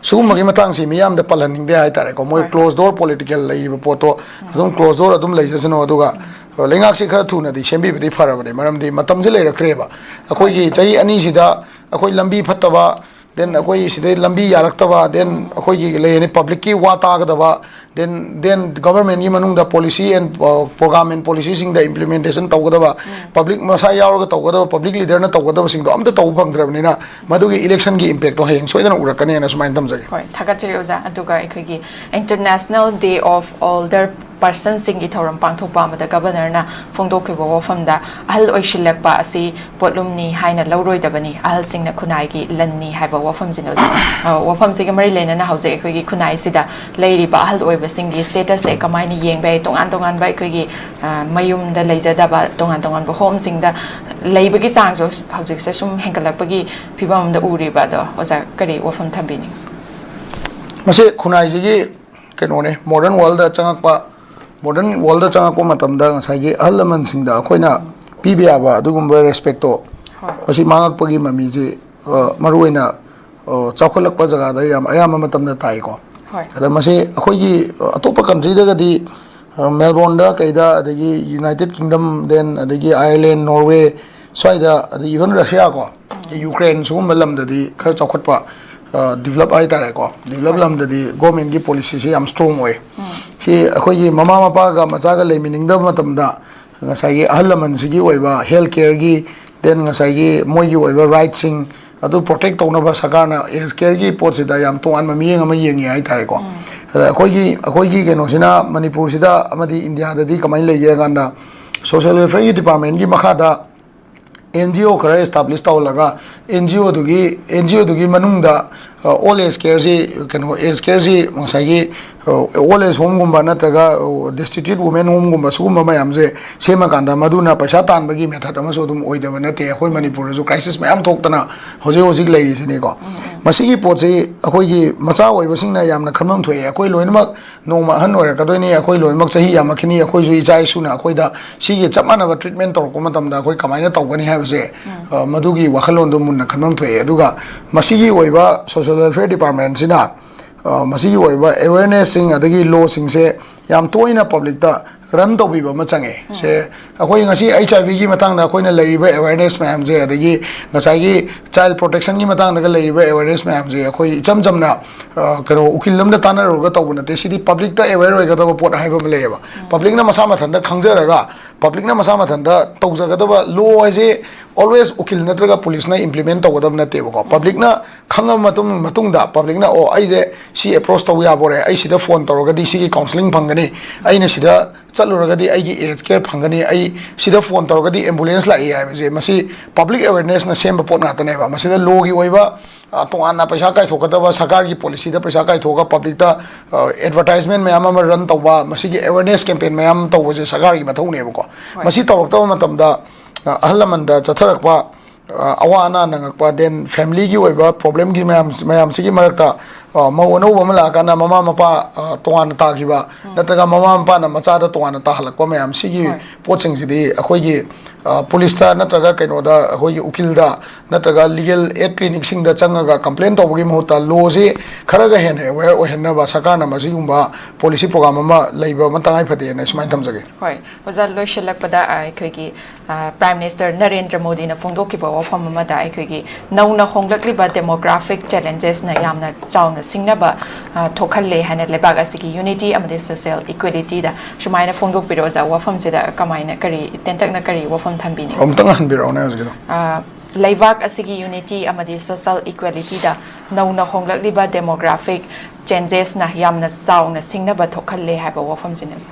ꯁꯤꯒꯨꯝꯕꯒꯤ ꯃꯇꯥꯡꯁꯤ ꯃꯤꯌꯥꯝꯗ ꯄꯜꯍꯟꯅꯤꯡꯗꯦ ꯍꯥꯏꯇꯥꯔꯦꯀꯣ꯫ ꯃꯣꯏ ꯍꯣꯏ꯫ ꯀ꯭ꯂꯣꯖ ꯗꯣꯔ ꯄꯣꯂꯤꯇꯤꯀꯦꯜ ꯂꯩꯔꯤꯕ ꯄꯣꯠꯇꯣ ꯑꯗꯨꯝ ꯀ꯭ꯂꯣꯖ ꯗꯣꯔ ꯑꯗꯨꯝ ꯂꯩꯖꯁꯅꯨ꯫ ꯑꯗꯨꯒ ꯂꯩꯉꯥꯛꯁꯤ ꯈꯔ ꯊꯨꯅꯗꯤ ꯁꯦꯝꯕꯤꯕꯗꯤ ꯐꯔꯕꯅꯦ, ꯃꯔꯝꯗꯤ ꯃꯇꯝꯁꯤ ꯂꯩꯔꯛꯇ꯭ꯔꯦꯕ꯫ ꯑꯩꯈꯣꯏꯒꯤ ꯆꯍꯤ ꯑꯅꯤꯁꯤꯗ ꯑꯩꯈꯣꯏ ꯂꯝꯕꯤ ꯐꯠꯇꯕ, then ꯑꯩꯈꯣꯏ ꯁꯤꯗꯩ ꯂꯝꯕꯤ ꯌꯥꯔꯛꯇꯕ, then ꯑꯩꯈꯣꯏꯒꯤ ꯂꯩꯔꯅꯤ ꯄꯕ꯭ꯂꯤꯛꯀꯤ ꯋꯥ ꯇꯥꯒꯗꯕ, then, then ꯒꯚꯔꯟꯃꯦꯟꯒꯤ ꯃꯅꯨꯡꯗ ꯄꯣꯂꯤꯁꯤ ꯑꯦꯟ ꯄ꯭ꯔꯣꯒ꯭ꯔꯥꯝ ꯑꯦꯟ ꯄꯣꯂꯤꯁꯤꯁꯤꯡꯗ ꯏꯝꯄ꯭ꯂꯤꯃꯦꯟꯇꯦꯁꯟ ꯇꯧꯒꯗꯕ, ꯄꯕ꯭ꯂꯤꯛ ꯃꯁꯥ ꯌꯥꯎꯔꯒ ꯇꯧꯒꯗꯕ, ꯄꯕ꯭ꯂꯤꯛ ꯂꯤꯗꯔꯅ ꯇꯧꯒꯗꯕꯁꯤꯡꯗꯣ ꯑꯝꯇ ꯇꯧꯕ ꯐꯪꯗ꯭ꯔꯕꯅꯤꯅ ꯃꯗꯨꯒꯤ ꯏꯂꯦꯛꯁꯟꯒꯤ ꯏꯝꯄꯦꯛꯇꯣ ꯍꯌꯦꯡ ꯁꯣꯏꯗꯅ ꯎꯔꯛꯀꯅꯦꯅ ꯁꯨꯃꯥꯏꯅ ꯊꯝꯖꯒꯦ꯫ ꯍꯣꯏ, ꯊꯥꯒꯠꯆꯔꯤ ꯑꯣꯖꯥ꯫ ꯑꯗꯨꯒ ꯑꯩꯈꯣꯏꯒꯤ International Day of Older Personꯁꯤꯡꯒꯤ ꯊꯧꯔꯝ ꯄꯥꯡꯊꯣꯛꯄ ꯑꯃꯗ ꯒꯕꯔꯅꯔꯅ ꯐꯣꯡꯗꯣꯛꯈꯤꯕ ꯋꯥꯐꯝꯗ ꯑꯍꯜ ꯑꯣꯏꯁꯤꯜꯂꯛꯄ ꯑꯁꯤ ꯄꯣꯠꯂꯨꯝꯅꯤ ꯍꯥꯏꯅ ꯂꯧꯔꯣꯏꯗꯕꯅꯤ, ꯑꯍꯜꯁꯤꯡꯅ ꯈꯨꯟꯅꯥꯏꯒꯤ ꯂꯟꯅꯤ ꯍꯥꯏꯕ ꯋꯥꯐꯝꯁꯤꯅꯦ ꯑꯣꯖꯥ꯫ ꯑ, ꯋꯥꯐꯝꯁꯤꯒ ꯃꯔꯤ ꯂꯩꯅꯅ ꯍꯧꯖꯤꯛ ꯑꯩꯈꯣꯏꯒꯤ ꯈꯨꯟꯅꯥꯏꯁꯤꯗ ꯂꯩꯔꯤꯕ ꯑꯍꯜ ꯑꯣꯏꯕꯁꯤꯡꯒꯤ ꯁ꯭ꯇꯦꯇꯁꯁꯦ ꯀꯃꯥꯏꯅ ꯌꯦꯡꯕ ꯌꯥꯏ? ꯇꯣꯉꯥꯟ ꯇꯣꯉꯥꯟꯕ ꯑꯩꯈꯣꯏꯒꯤ, ꯑ, ꯃꯌꯨꯝꯗ ꯂꯩꯖꯗꯕ, ꯇꯣꯉꯥꯟ ꯇꯣꯉꯥꯟꯕ ꯍꯣꯝꯁꯤꯡꯗ ꯂꯩꯕꯒꯤ ꯆꯥꯡꯁꯨ ꯍꯧꯖꯤꯛꯁꯦ ꯁꯨꯝ ꯍꯦꯟꯒꯠꯂꯛꯄꯒꯤ ꯐꯤꯕꯝ ꯑꯃꯗ ꯎꯔꯤꯕ ꯑꯗꯣ ꯑꯣꯖꯥ ꯀꯔꯤ ꯋꯥꯐꯝ ꯊꯝꯕꯤꯅꯤꯡ? ꯃꯁꯤ ꯈꯨꯟꯅꯥꯏꯁꯤꯒꯤ ꯀꯩꯅꯣꯅꯦ, ꯃꯣꯗꯔꯟ ꯋꯥꯔꯜꯗ ꯆꯪꯉꯛꯄ, ꯃꯣꯗꯔꯟ ꯋꯥꯔꯜꯗ ꯆꯪꯉꯛꯄ ꯃꯇꯝꯗ ꯉꯁꯥꯏꯒꯤ ꯑꯍꯜ ꯂꯃꯟꯁꯤꯡꯗ ꯑꯩꯈꯣꯏꯅ ꯄꯤꯕ ꯌꯥꯕ ꯑꯗꯨꯒꯨꯝꯕ ꯔꯦꯁꯄꯦꯛꯇꯣ ꯍꯣꯏ꯫ ꯃꯁꯤ ꯃꯥꯡꯉꯛꯄꯒꯤ ꯃꯃꯤꯁꯤ, ꯑ, ꯃꯔꯨꯑꯣꯏꯅ, ꯑ, ꯆꯥꯎꯈꯠꯂꯛꯄ ꯖꯒꯥꯗ ꯌꯥꯝ ꯑꯌꯥꯝꯕ ꯃꯇꯝꯗ ꯇꯥꯏꯀꯣ꯫ ꯍꯣꯏ꯫ ꯑꯗ ꯃꯁꯤ ꯑꯩꯈꯣꯏꯒꯤ, ꯑ, ꯑꯇꯣꯞꯄ ꯀꯟꯇ꯭ꯔꯤꯗꯒꯗꯤ ꯃꯦꯜꯕꯣꯔꯟꯗ ꯀꯩꯗ, ꯑꯗꯒꯤ ꯌꯨꯅꯥꯏꯇꯦꯗ ꯀꯤꯡꯗꯝ, ꯗꯦꯟ ꯑꯗꯒꯤ ꯑꯥꯌꯔꯂꯦꯟ, ꯅꯣꯔꯋꯦ, ꯁ꯭ꯋꯥꯏꯗ, ꯑꯗꯒꯤ ꯏꯚꯟ ꯔꯁꯤꯌꯥ ꯀꯣ, ꯌꯨꯀ꯭ꯔꯦꯟ, ꯁꯤꯒꯨꯝꯕ ꯂꯝꯗꯗꯤ ꯈꯔ ꯆꯥꯎꯈꯠꯄ, ꯗꯤꯕꯂꯞ ꯍꯥꯏꯇꯥꯔꯦꯀꯣ, ꯗꯤꯕꯂꯞ ꯂꯝꯗꯗꯤ ꯒꯣꯔꯃꯦꯟꯒꯤ ꯄꯣꯂꯤꯁꯤꯁꯦ ꯌꯥꯝ ꯁ꯭ꯇꯔꯣꯡ ꯑꯣꯏ꯫ ꯁꯤ ꯑꯩꯈꯣꯏꯒꯤ ꯃꯃꯥ ꯃꯄꯥꯒ ꯃꯆꯥꯒ ꯂꯩꯃꯤꯟꯅꯤꯡꯗꯕ ꯃꯇꯝꯗ ꯉꯁꯥꯏꯒꯤ ꯑꯍꯜ ꯂꯃꯟꯁꯤꯒꯤ ꯑꯣꯏꯕ ꯍꯦꯜꯊ ꯀꯦꯌꯔꯒꯤ, ꯗꯦꯟ ꯉꯁꯥꯏꯒꯤ ꯃꯣꯏꯒꯤ ꯑꯣꯏꯕ ꯔꯥꯏꯠꯁꯤꯡ ꯑꯗꯨ ꯄ꯭ꯔꯣꯇꯦꯛ ꯇꯧꯅꯕ ꯁꯔꯀꯥꯔꯅ ꯑꯦꯖ ꯀꯦꯌꯔꯒꯤ ꯄꯣꯠꯁꯤꯗ ꯌꯥꯝ ꯇꯣꯉꯥꯟꯕ ꯃꯤꯠꯌꯦꯡ ꯑꯃ ꯌꯦꯡꯉꯤ ꯍꯥꯏꯇꯥꯔꯦꯀꯣ꯫ ꯑꯗ ꯑꯩꯈꯣꯏꯒꯤ ꯑꯩꯈꯣꯏꯒꯤ ꯀꯩꯅꯣꯁꯤꯅ, ꯃꯅꯤꯄꯨꯔꯁꯤꯗ ꯑꯃꯗꯤ ꯏꯟꯗꯤꯌꯥꯗꯗꯤ ꯀꯃꯥꯏꯅ ꯂꯩꯒꯦ ꯍꯥꯏ ꯀꯥꯟꯗ, ꯁꯣꯁꯤꯌꯦꯜ ꯋꯦꯜꯐꯤꯌꯔꯒꯤ ꯗꯤꯄꯥꯔꯠꯃꯦꯟꯒꯤ ꯃꯈꯥꯗ ꯑꯦꯟ ꯖꯤ ꯑꯣ ꯈꯔ ꯑꯦꯁꯇꯥꯕ꯭ꯂꯤꯁ ꯇꯧꯍꯜꯂꯒ, ꯑꯦꯟ ꯖꯤ ꯑꯣꯗꯨꯒꯤ ꯑꯦꯟ ꯖꯤ ꯑꯣꯗꯨꯒꯤ ꯃꯅꯨꯡꯗ ꯑꯣꯜ ꯑꯦꯖ ꯀꯦꯌꯔꯁꯤ, ꯀꯩꯅꯣ, ꯑꯦꯖ ꯀꯦꯌꯔꯁꯤ ꯉꯁꯥꯏꯒꯤ ꯑꯣꯜ ꯑꯦꯖ ꯍꯣꯝꯒꯨꯝꯕ ꯅꯠꯇ꯭ꯔꯒ ꯗꯤꯁꯇꯤꯇ꯭ꯌꯨꯠ ꯋꯨꯃꯦꯟ ꯍꯣꯝꯒꯨꯝꯕ, ꯁꯤꯒꯨꯝꯕ ꯃꯌꯥꯝꯁꯦ ꯁꯦꯝꯃꯀꯥꯟꯗ ꯃꯗꯨꯅ ꯄꯩꯁꯥ ꯇꯥꯟꯕꯒꯤ ꯃꯦꯊꯠ ꯑꯃꯁꯨ ꯑꯗꯨꯝ ꯑꯣꯏꯗꯕ ꯅꯠꯇꯦ꯫ ꯑꯩꯈꯣꯏ ꯃꯅꯤꯄꯨꯔꯗꯁꯨ ꯀ꯭ꯔꯥꯏꯁꯤꯁ ꯃꯌꯥꯝ ꯊꯣꯛꯇꯅ ꯍꯧꯖꯤꯛ ꯍꯧꯖꯤꯛ ꯂꯩꯔꯤꯁꯤꯅꯤꯀꯣ꯫ ꯃꯁꯤꯒꯤ ꯄꯣꯠꯁꯤ ꯑꯩꯈꯣꯏꯒꯤ ꯃꯆꯥ ꯑꯣꯏꯕꯁꯤꯡꯅ ꯌꯥꯝꯅ ꯈꯟꯐꯝ ꯊꯣꯛꯑꯦ꯫ ꯑꯩꯈꯣꯏ ꯂꯣꯏꯅꯃꯛ ꯅꯣꯡꯃ ꯑꯍꯟ ꯑꯣꯏꯔꯛꯀꯗꯣꯏꯅꯤ, ꯑꯩꯈꯣꯏ ꯂꯣꯏꯅꯃꯛ ꯆꯍꯤ ꯌꯥꯝꯃꯛꯈꯤꯅꯤ, ꯑꯩꯈꯣꯏꯁꯨ ꯏꯆꯥ ꯏꯁꯨꯅ ꯑꯩꯈꯣꯏꯗ ꯁꯤꯒꯤ ꯆꯞ ꯃꯥꯟꯅꯕ ꯇ꯭ꯔꯤꯠꯃꯦꯟ ꯇꯧꯔꯛꯄ ꯃꯇꯝꯗ ꯑꯩꯈꯣꯏ ꯀꯃꯥꯏꯅ ꯇꯧꯒꯅꯤ ꯍꯥꯏꯕꯁꯦ, ꯑ, ꯃꯗꯨꯒꯤ ꯋꯥꯈꯜꯂꯣꯟꯗꯣ ꯃꯨꯟꯅ ꯈꯟꯐꯝ ꯊꯣꯛꯑꯦ꯫ ꯑꯗꯨꯒ ꯃꯁꯤꯒꯤ ꯑꯣꯏꯕ ꯁꯣꯁꯤꯌꯦꯜ ꯋꯦꯜꯐꯤꯌꯔ ꯗꯤꯄꯥꯔꯠꯃꯦꯟꯁꯤꯅ, ꯑ, ꯃꯁꯤꯒꯤ ꯑꯣꯏꯕ ꯑꯦꯋꯦꯔꯅꯦꯁꯁꯤꯡ ꯑꯗꯒꯤ ꯂꯣꯁꯤꯡꯁꯦ ꯌꯥꯝ ꯇꯣꯏꯅ ꯄꯕ꯭ꯂꯤꯛꯇ ꯔꯟ ꯇꯧꯕꯤꯕ ꯑꯃ ꯆꯪꯉꯦ꯫ ꯁꯦ, ꯑꯩꯈꯣꯏ ꯉꯁꯤ ꯑꯩꯆ ꯑꯥꯏ ꯚꯤꯒꯤ ꯃꯇꯥꯡꯗ ꯑꯩꯈꯣꯏꯅ ꯂꯩꯔꯤꯕ ꯑꯦꯋꯦꯔꯅꯦꯁ ꯃꯌꯥꯝꯁꯦ, ꯑꯗꯒꯤ ꯉꯁꯥꯏꯒꯤ ꯆꯥꯏꯜ ꯄ꯭ꯔꯣꯇꯦꯛꯁꯟꯒꯤ ꯃꯇꯥꯡꯗꯒ ꯂꯩꯔꯤꯕ ꯑꯦꯋꯦꯔꯅꯦꯁ ꯃꯌꯥꯝꯁꯦ, ꯑꯩꯈꯣꯏ ꯏꯆꯝ ꯆꯝꯅ, ꯑ, ꯀꯩꯅꯣ, ꯎꯀꯤꯜ ꯑꯃꯗ ꯇꯥꯟꯅꯔꯨꯔꯒ ꯇꯧꯕ ꯅꯠꯇꯦ꯫ ꯁꯤꯗꯤ ꯄꯕ꯭ꯂꯤꯛꯇ ꯑꯦꯋꯦꯔ ꯑꯣꯏꯒꯗꯕ ꯄꯣꯠ ꯍꯥꯏꯕ ꯑꯃ ꯂꯩꯌꯦꯕ꯫ ꯄꯕ꯭ꯂꯤꯛꯅ ꯃꯁꯥ ꯃꯊꯟꯇ ꯈꯪꯖꯔꯒ, ꯄꯕ꯭ꯂꯤꯛꯅ ꯃꯁꯥ ꯃꯊꯟꯇ ꯇꯧꯖꯒꯗꯕ ꯂꯣ ꯍꯥꯏꯁꯦ always ꯎꯀꯤꯜ ꯅꯠꯇ꯭ꯔꯒ ꯄꯨꯂꯤꯁꯅ ꯏꯝꯄ꯭ꯂꯤꯃꯦꯟ ꯇꯧꯒꯗꯕ ꯅꯠꯇꯦꯕꯀꯣ꯫ ꯄꯕ꯭ꯂꯤꯛꯅ ꯈꯪꯉꯕ ꯃꯇꯨꯡ, ꯃꯇꯨꯡꯗ ꯄꯕ꯭ꯂꯤꯛꯅ, "ꯑꯣ, ꯑꯩꯁꯦ ꯁꯤ ꯑꯦꯄ꯭ꯔꯣꯁ ꯇꯧ ꯌꯥꯕꯣꯔꯦ, ꯑꯩ ꯁꯤꯗ ꯐꯣꯟ ꯇꯧꯔꯒꯗꯤ ꯁꯤꯒꯤ ꯀꯥꯎꯟꯁꯤꯂꯤꯡ ꯐꯪꯒꯅꯤ, ꯑꯩꯅ ꯁꯤꯗ ꯆꯠꯂꯨꯔꯒꯗꯤ ꯑꯩꯒꯤ ꯑꯦꯖ ꯀꯦꯌꯔ ꯐꯪꯒꯅꯤ, ꯑꯩ ꯁꯤꯗ ꯐꯣꯟ ꯇꯧꯔꯒꯗꯤ ꯑꯦꯝꯕꯨꯂꯦꯟꯁ ꯂꯥꯛꯏ" ꯍꯥꯏꯕꯁꯦ, ꯃꯁꯤ ꯄꯕ꯭ꯂꯤꯛ ꯑꯦꯋꯦꯔꯅꯦꯁꯅ ꯁꯦꯝꯕ ꯄꯣꯠ ꯉꯥꯛꯇꯅꯦꯕ꯫ ꯃꯁꯤꯗ ꯂꯣꯒꯤ ꯑꯣꯏꯕ, ꯑ, ꯇꯣꯉꯥꯟꯅ ꯄꯩꯁꯥ ꯀꯥꯏꯊꯣꯛꯀꯗꯕ, ꯁꯔꯀꯥꯔꯒꯤ ꯄꯣꯂꯤꯁꯤꯗ ꯄꯩꯁꯥ ꯀꯥꯏꯊꯣꯛꯑꯒ ꯄꯕ꯭ꯂꯤꯛꯇ, ꯑ, ꯑꯦꯗꯚꯔꯇꯥꯏꯖꯃꯦꯟ ꯃꯌꯥꯝ ꯑꯃ ꯔꯟ ꯇꯧꯕ, ꯃꯁꯤꯒꯤ ꯑꯦꯋꯦꯔꯅꯦꯁ ꯀꯦꯝꯄꯦꯟ ꯃꯌꯥꯝ ꯇꯧꯕꯁꯦ ꯁꯔꯀꯥꯔꯒꯤ ꯃꯊꯧꯅꯦꯕꯀꯣ꯫ ꯃꯁꯤ ꯇꯧꯔꯛꯇꯕ ꯃꯇꯝꯗ, ꯑ, ꯑꯍꯜ ꯂꯃꯟꯗ ꯆꯠꯊꯔꯛꯄ, ꯑ, ꯑꯋꯥ ꯑꯅꯥ ꯅꯪꯉꯛꯄ, ꯗꯦꯟ ꯐꯦꯃꯤꯂꯤꯒꯤ ꯑꯣꯏꯕ ꯄ꯭ꯔꯣꯕ꯭ꯂꯦꯝꯒꯤ ꯃꯌꯥꯝ, ꯃꯌꯥꯝꯁꯤꯒꯤ ꯃꯔꯛꯇ, ꯑ, ꯃꯧ ꯑꯅꯧꯕ ꯑꯃ ꯂꯥꯛꯑꯀꯥꯟꯗ ꯃꯃꯥ ꯃꯄꯥ, ꯑ, ꯇꯣꯉꯥꯟꯅ ꯇꯥꯈꯤꯕ, ꯅꯠꯇ꯭ꯔꯒ ꯃꯃꯥ ꯃꯄꯥꯅ ꯃꯆꯥꯗ ꯇꯣꯉꯥꯟꯅ ꯇꯥꯍꯜꯂꯛꯄ ꯃꯌꯥꯝ, ꯁꯤꯒꯤ ꯄꯣꯠꯁꯤꯡꯁꯤꯗꯤ ꯑꯩꯈꯣꯏꯒꯤ, ꯑ, ꯄꯨꯂꯤꯁꯇ ꯅꯠꯇ꯭ꯔꯒ ꯀꯩꯅꯣꯗ, ꯑꯩꯈꯣꯏꯒꯤ ꯎꯀꯤꯜꯗ ꯅꯠꯇ꯭ꯔꯒ ꯂꯤꯒꯦꯜ ꯑꯦꯗ ꯀ꯭ꯂꯤꯅꯤꯛꯁꯤꯡꯗ ꯆꯪꯉꯒ ꯀꯝꯄ꯭ꯂꯦꯟ ꯇꯧꯕꯒꯤ ꯃꯍꯨꯠꯇ ꯂꯣꯁꯤ ꯈꯔꯒ ꯍꯦꯟꯅ ꯑꯦꯋꯦꯌꯔ ꯑꯣꯏꯍꯟꯅꯕ ꯁꯔꯀꯥꯔꯅ ꯃꯁꯤꯒꯨꯝꯕ ꯄꯣꯂꯤꯁꯤ ꯄ꯭ꯔꯣꯒ꯭ꯔꯥꯝ ꯑꯃ ꯂꯩꯕ ꯑꯃ ꯇꯉꯥꯏ ꯐꯗꯦꯅ ꯁꯨꯃꯥꯏꯅ ꯊꯝꯖꯒꯦ꯫ ꯍꯣꯏ, ꯑꯣꯖꯥ, ꯂꯣꯏꯁꯤꯜꯂꯛꯄꯗ, ꯑ, ꯑꯩꯈꯣꯏꯒꯤ, ꯑ, ꯄ꯭ꯔꯥꯏꯝ ꯃꯤꯅꯤꯁꯇꯔ ꯅꯔꯦꯟꯗ꯭ꯔ ꯃꯣꯗꯤꯅ ꯐꯣꯡꯗꯣꯛꯈꯤꯕ ꯋꯥꯐꯝ ꯑꯃꯗ, ꯑꯩꯈꯣꯏꯒꯤ ꯅꯧꯅ ꯍꯣꯡꯂꯛꯂꯤꯕ ꯗꯦꯃꯣꯒ꯭ꯔꯥꯐꯤꯛ ꯆꯦꯂꯦꯟꯖꯦꯁꯅ ꯌꯥꯝꯅ ꯆꯥꯎꯅ ꯁꯤꯡꯅꯕ, ꯑ, ꯊꯣꯛꯍꯜꯂꯦ ꯍꯥꯏꯅ ꯂꯩꯕꯥꯛ ꯑꯁꯤꯒꯤ ꯌꯨꯅꯤꯇꯤ ꯑꯃꯗꯤ ꯁꯣꯁꯤꯌꯦꯜ ꯏꯀ꯭ꯋꯦꯂꯤꯇꯤꯗ ꯁꯨꯃꯥꯏꯅ ꯐꯣꯡꯗꯣꯛꯄꯤꯔꯣ, ꯑꯣꯖꯥ꯫ ꯋꯥꯐꯝꯁꯤꯗ ꯀꯃꯥꯏꯅ, ꯀꯔꯤ, ꯇꯦꯟꯇꯛꯅ ꯀꯔꯤ ꯋꯥꯐꯝ ꯊꯝꯕꯤꯅꯤꯡꯕ? ꯑꯃꯨꯛꯇꯪ ꯍꯟꯕꯤꯔꯛꯎꯅꯦ ꯍꯧꯖꯤꯛꯀꯤꯗꯣ꯫ ꯑ, ꯂꯩꯕꯥꯛ ꯑꯁꯤꯒꯤ ꯌꯨꯅꯤꯇꯤ ꯑꯃꯗꯤ ꯁꯣꯁꯤꯌꯦꯜ ꯏꯀ꯭ꯋꯦꯂꯤꯇꯤꯗ ꯅꯧꯅ ꯍꯣꯡꯂꯛꯂꯤꯕ ꯗꯦꯃꯣꯒ꯭ꯔꯥꯐꯤꯛ ꯆꯦꯟꯖꯦꯁꯅ ꯌꯥꯝꯅ ꯆꯥꯎꯅ ꯁꯤꯡꯅꯕ ꯊꯣꯛꯍꯜꯂꯦ ꯍꯥꯏꯕ ꯋꯥꯐꯝꯁꯤꯅꯦ, ꯑꯣꯖꯥ꯫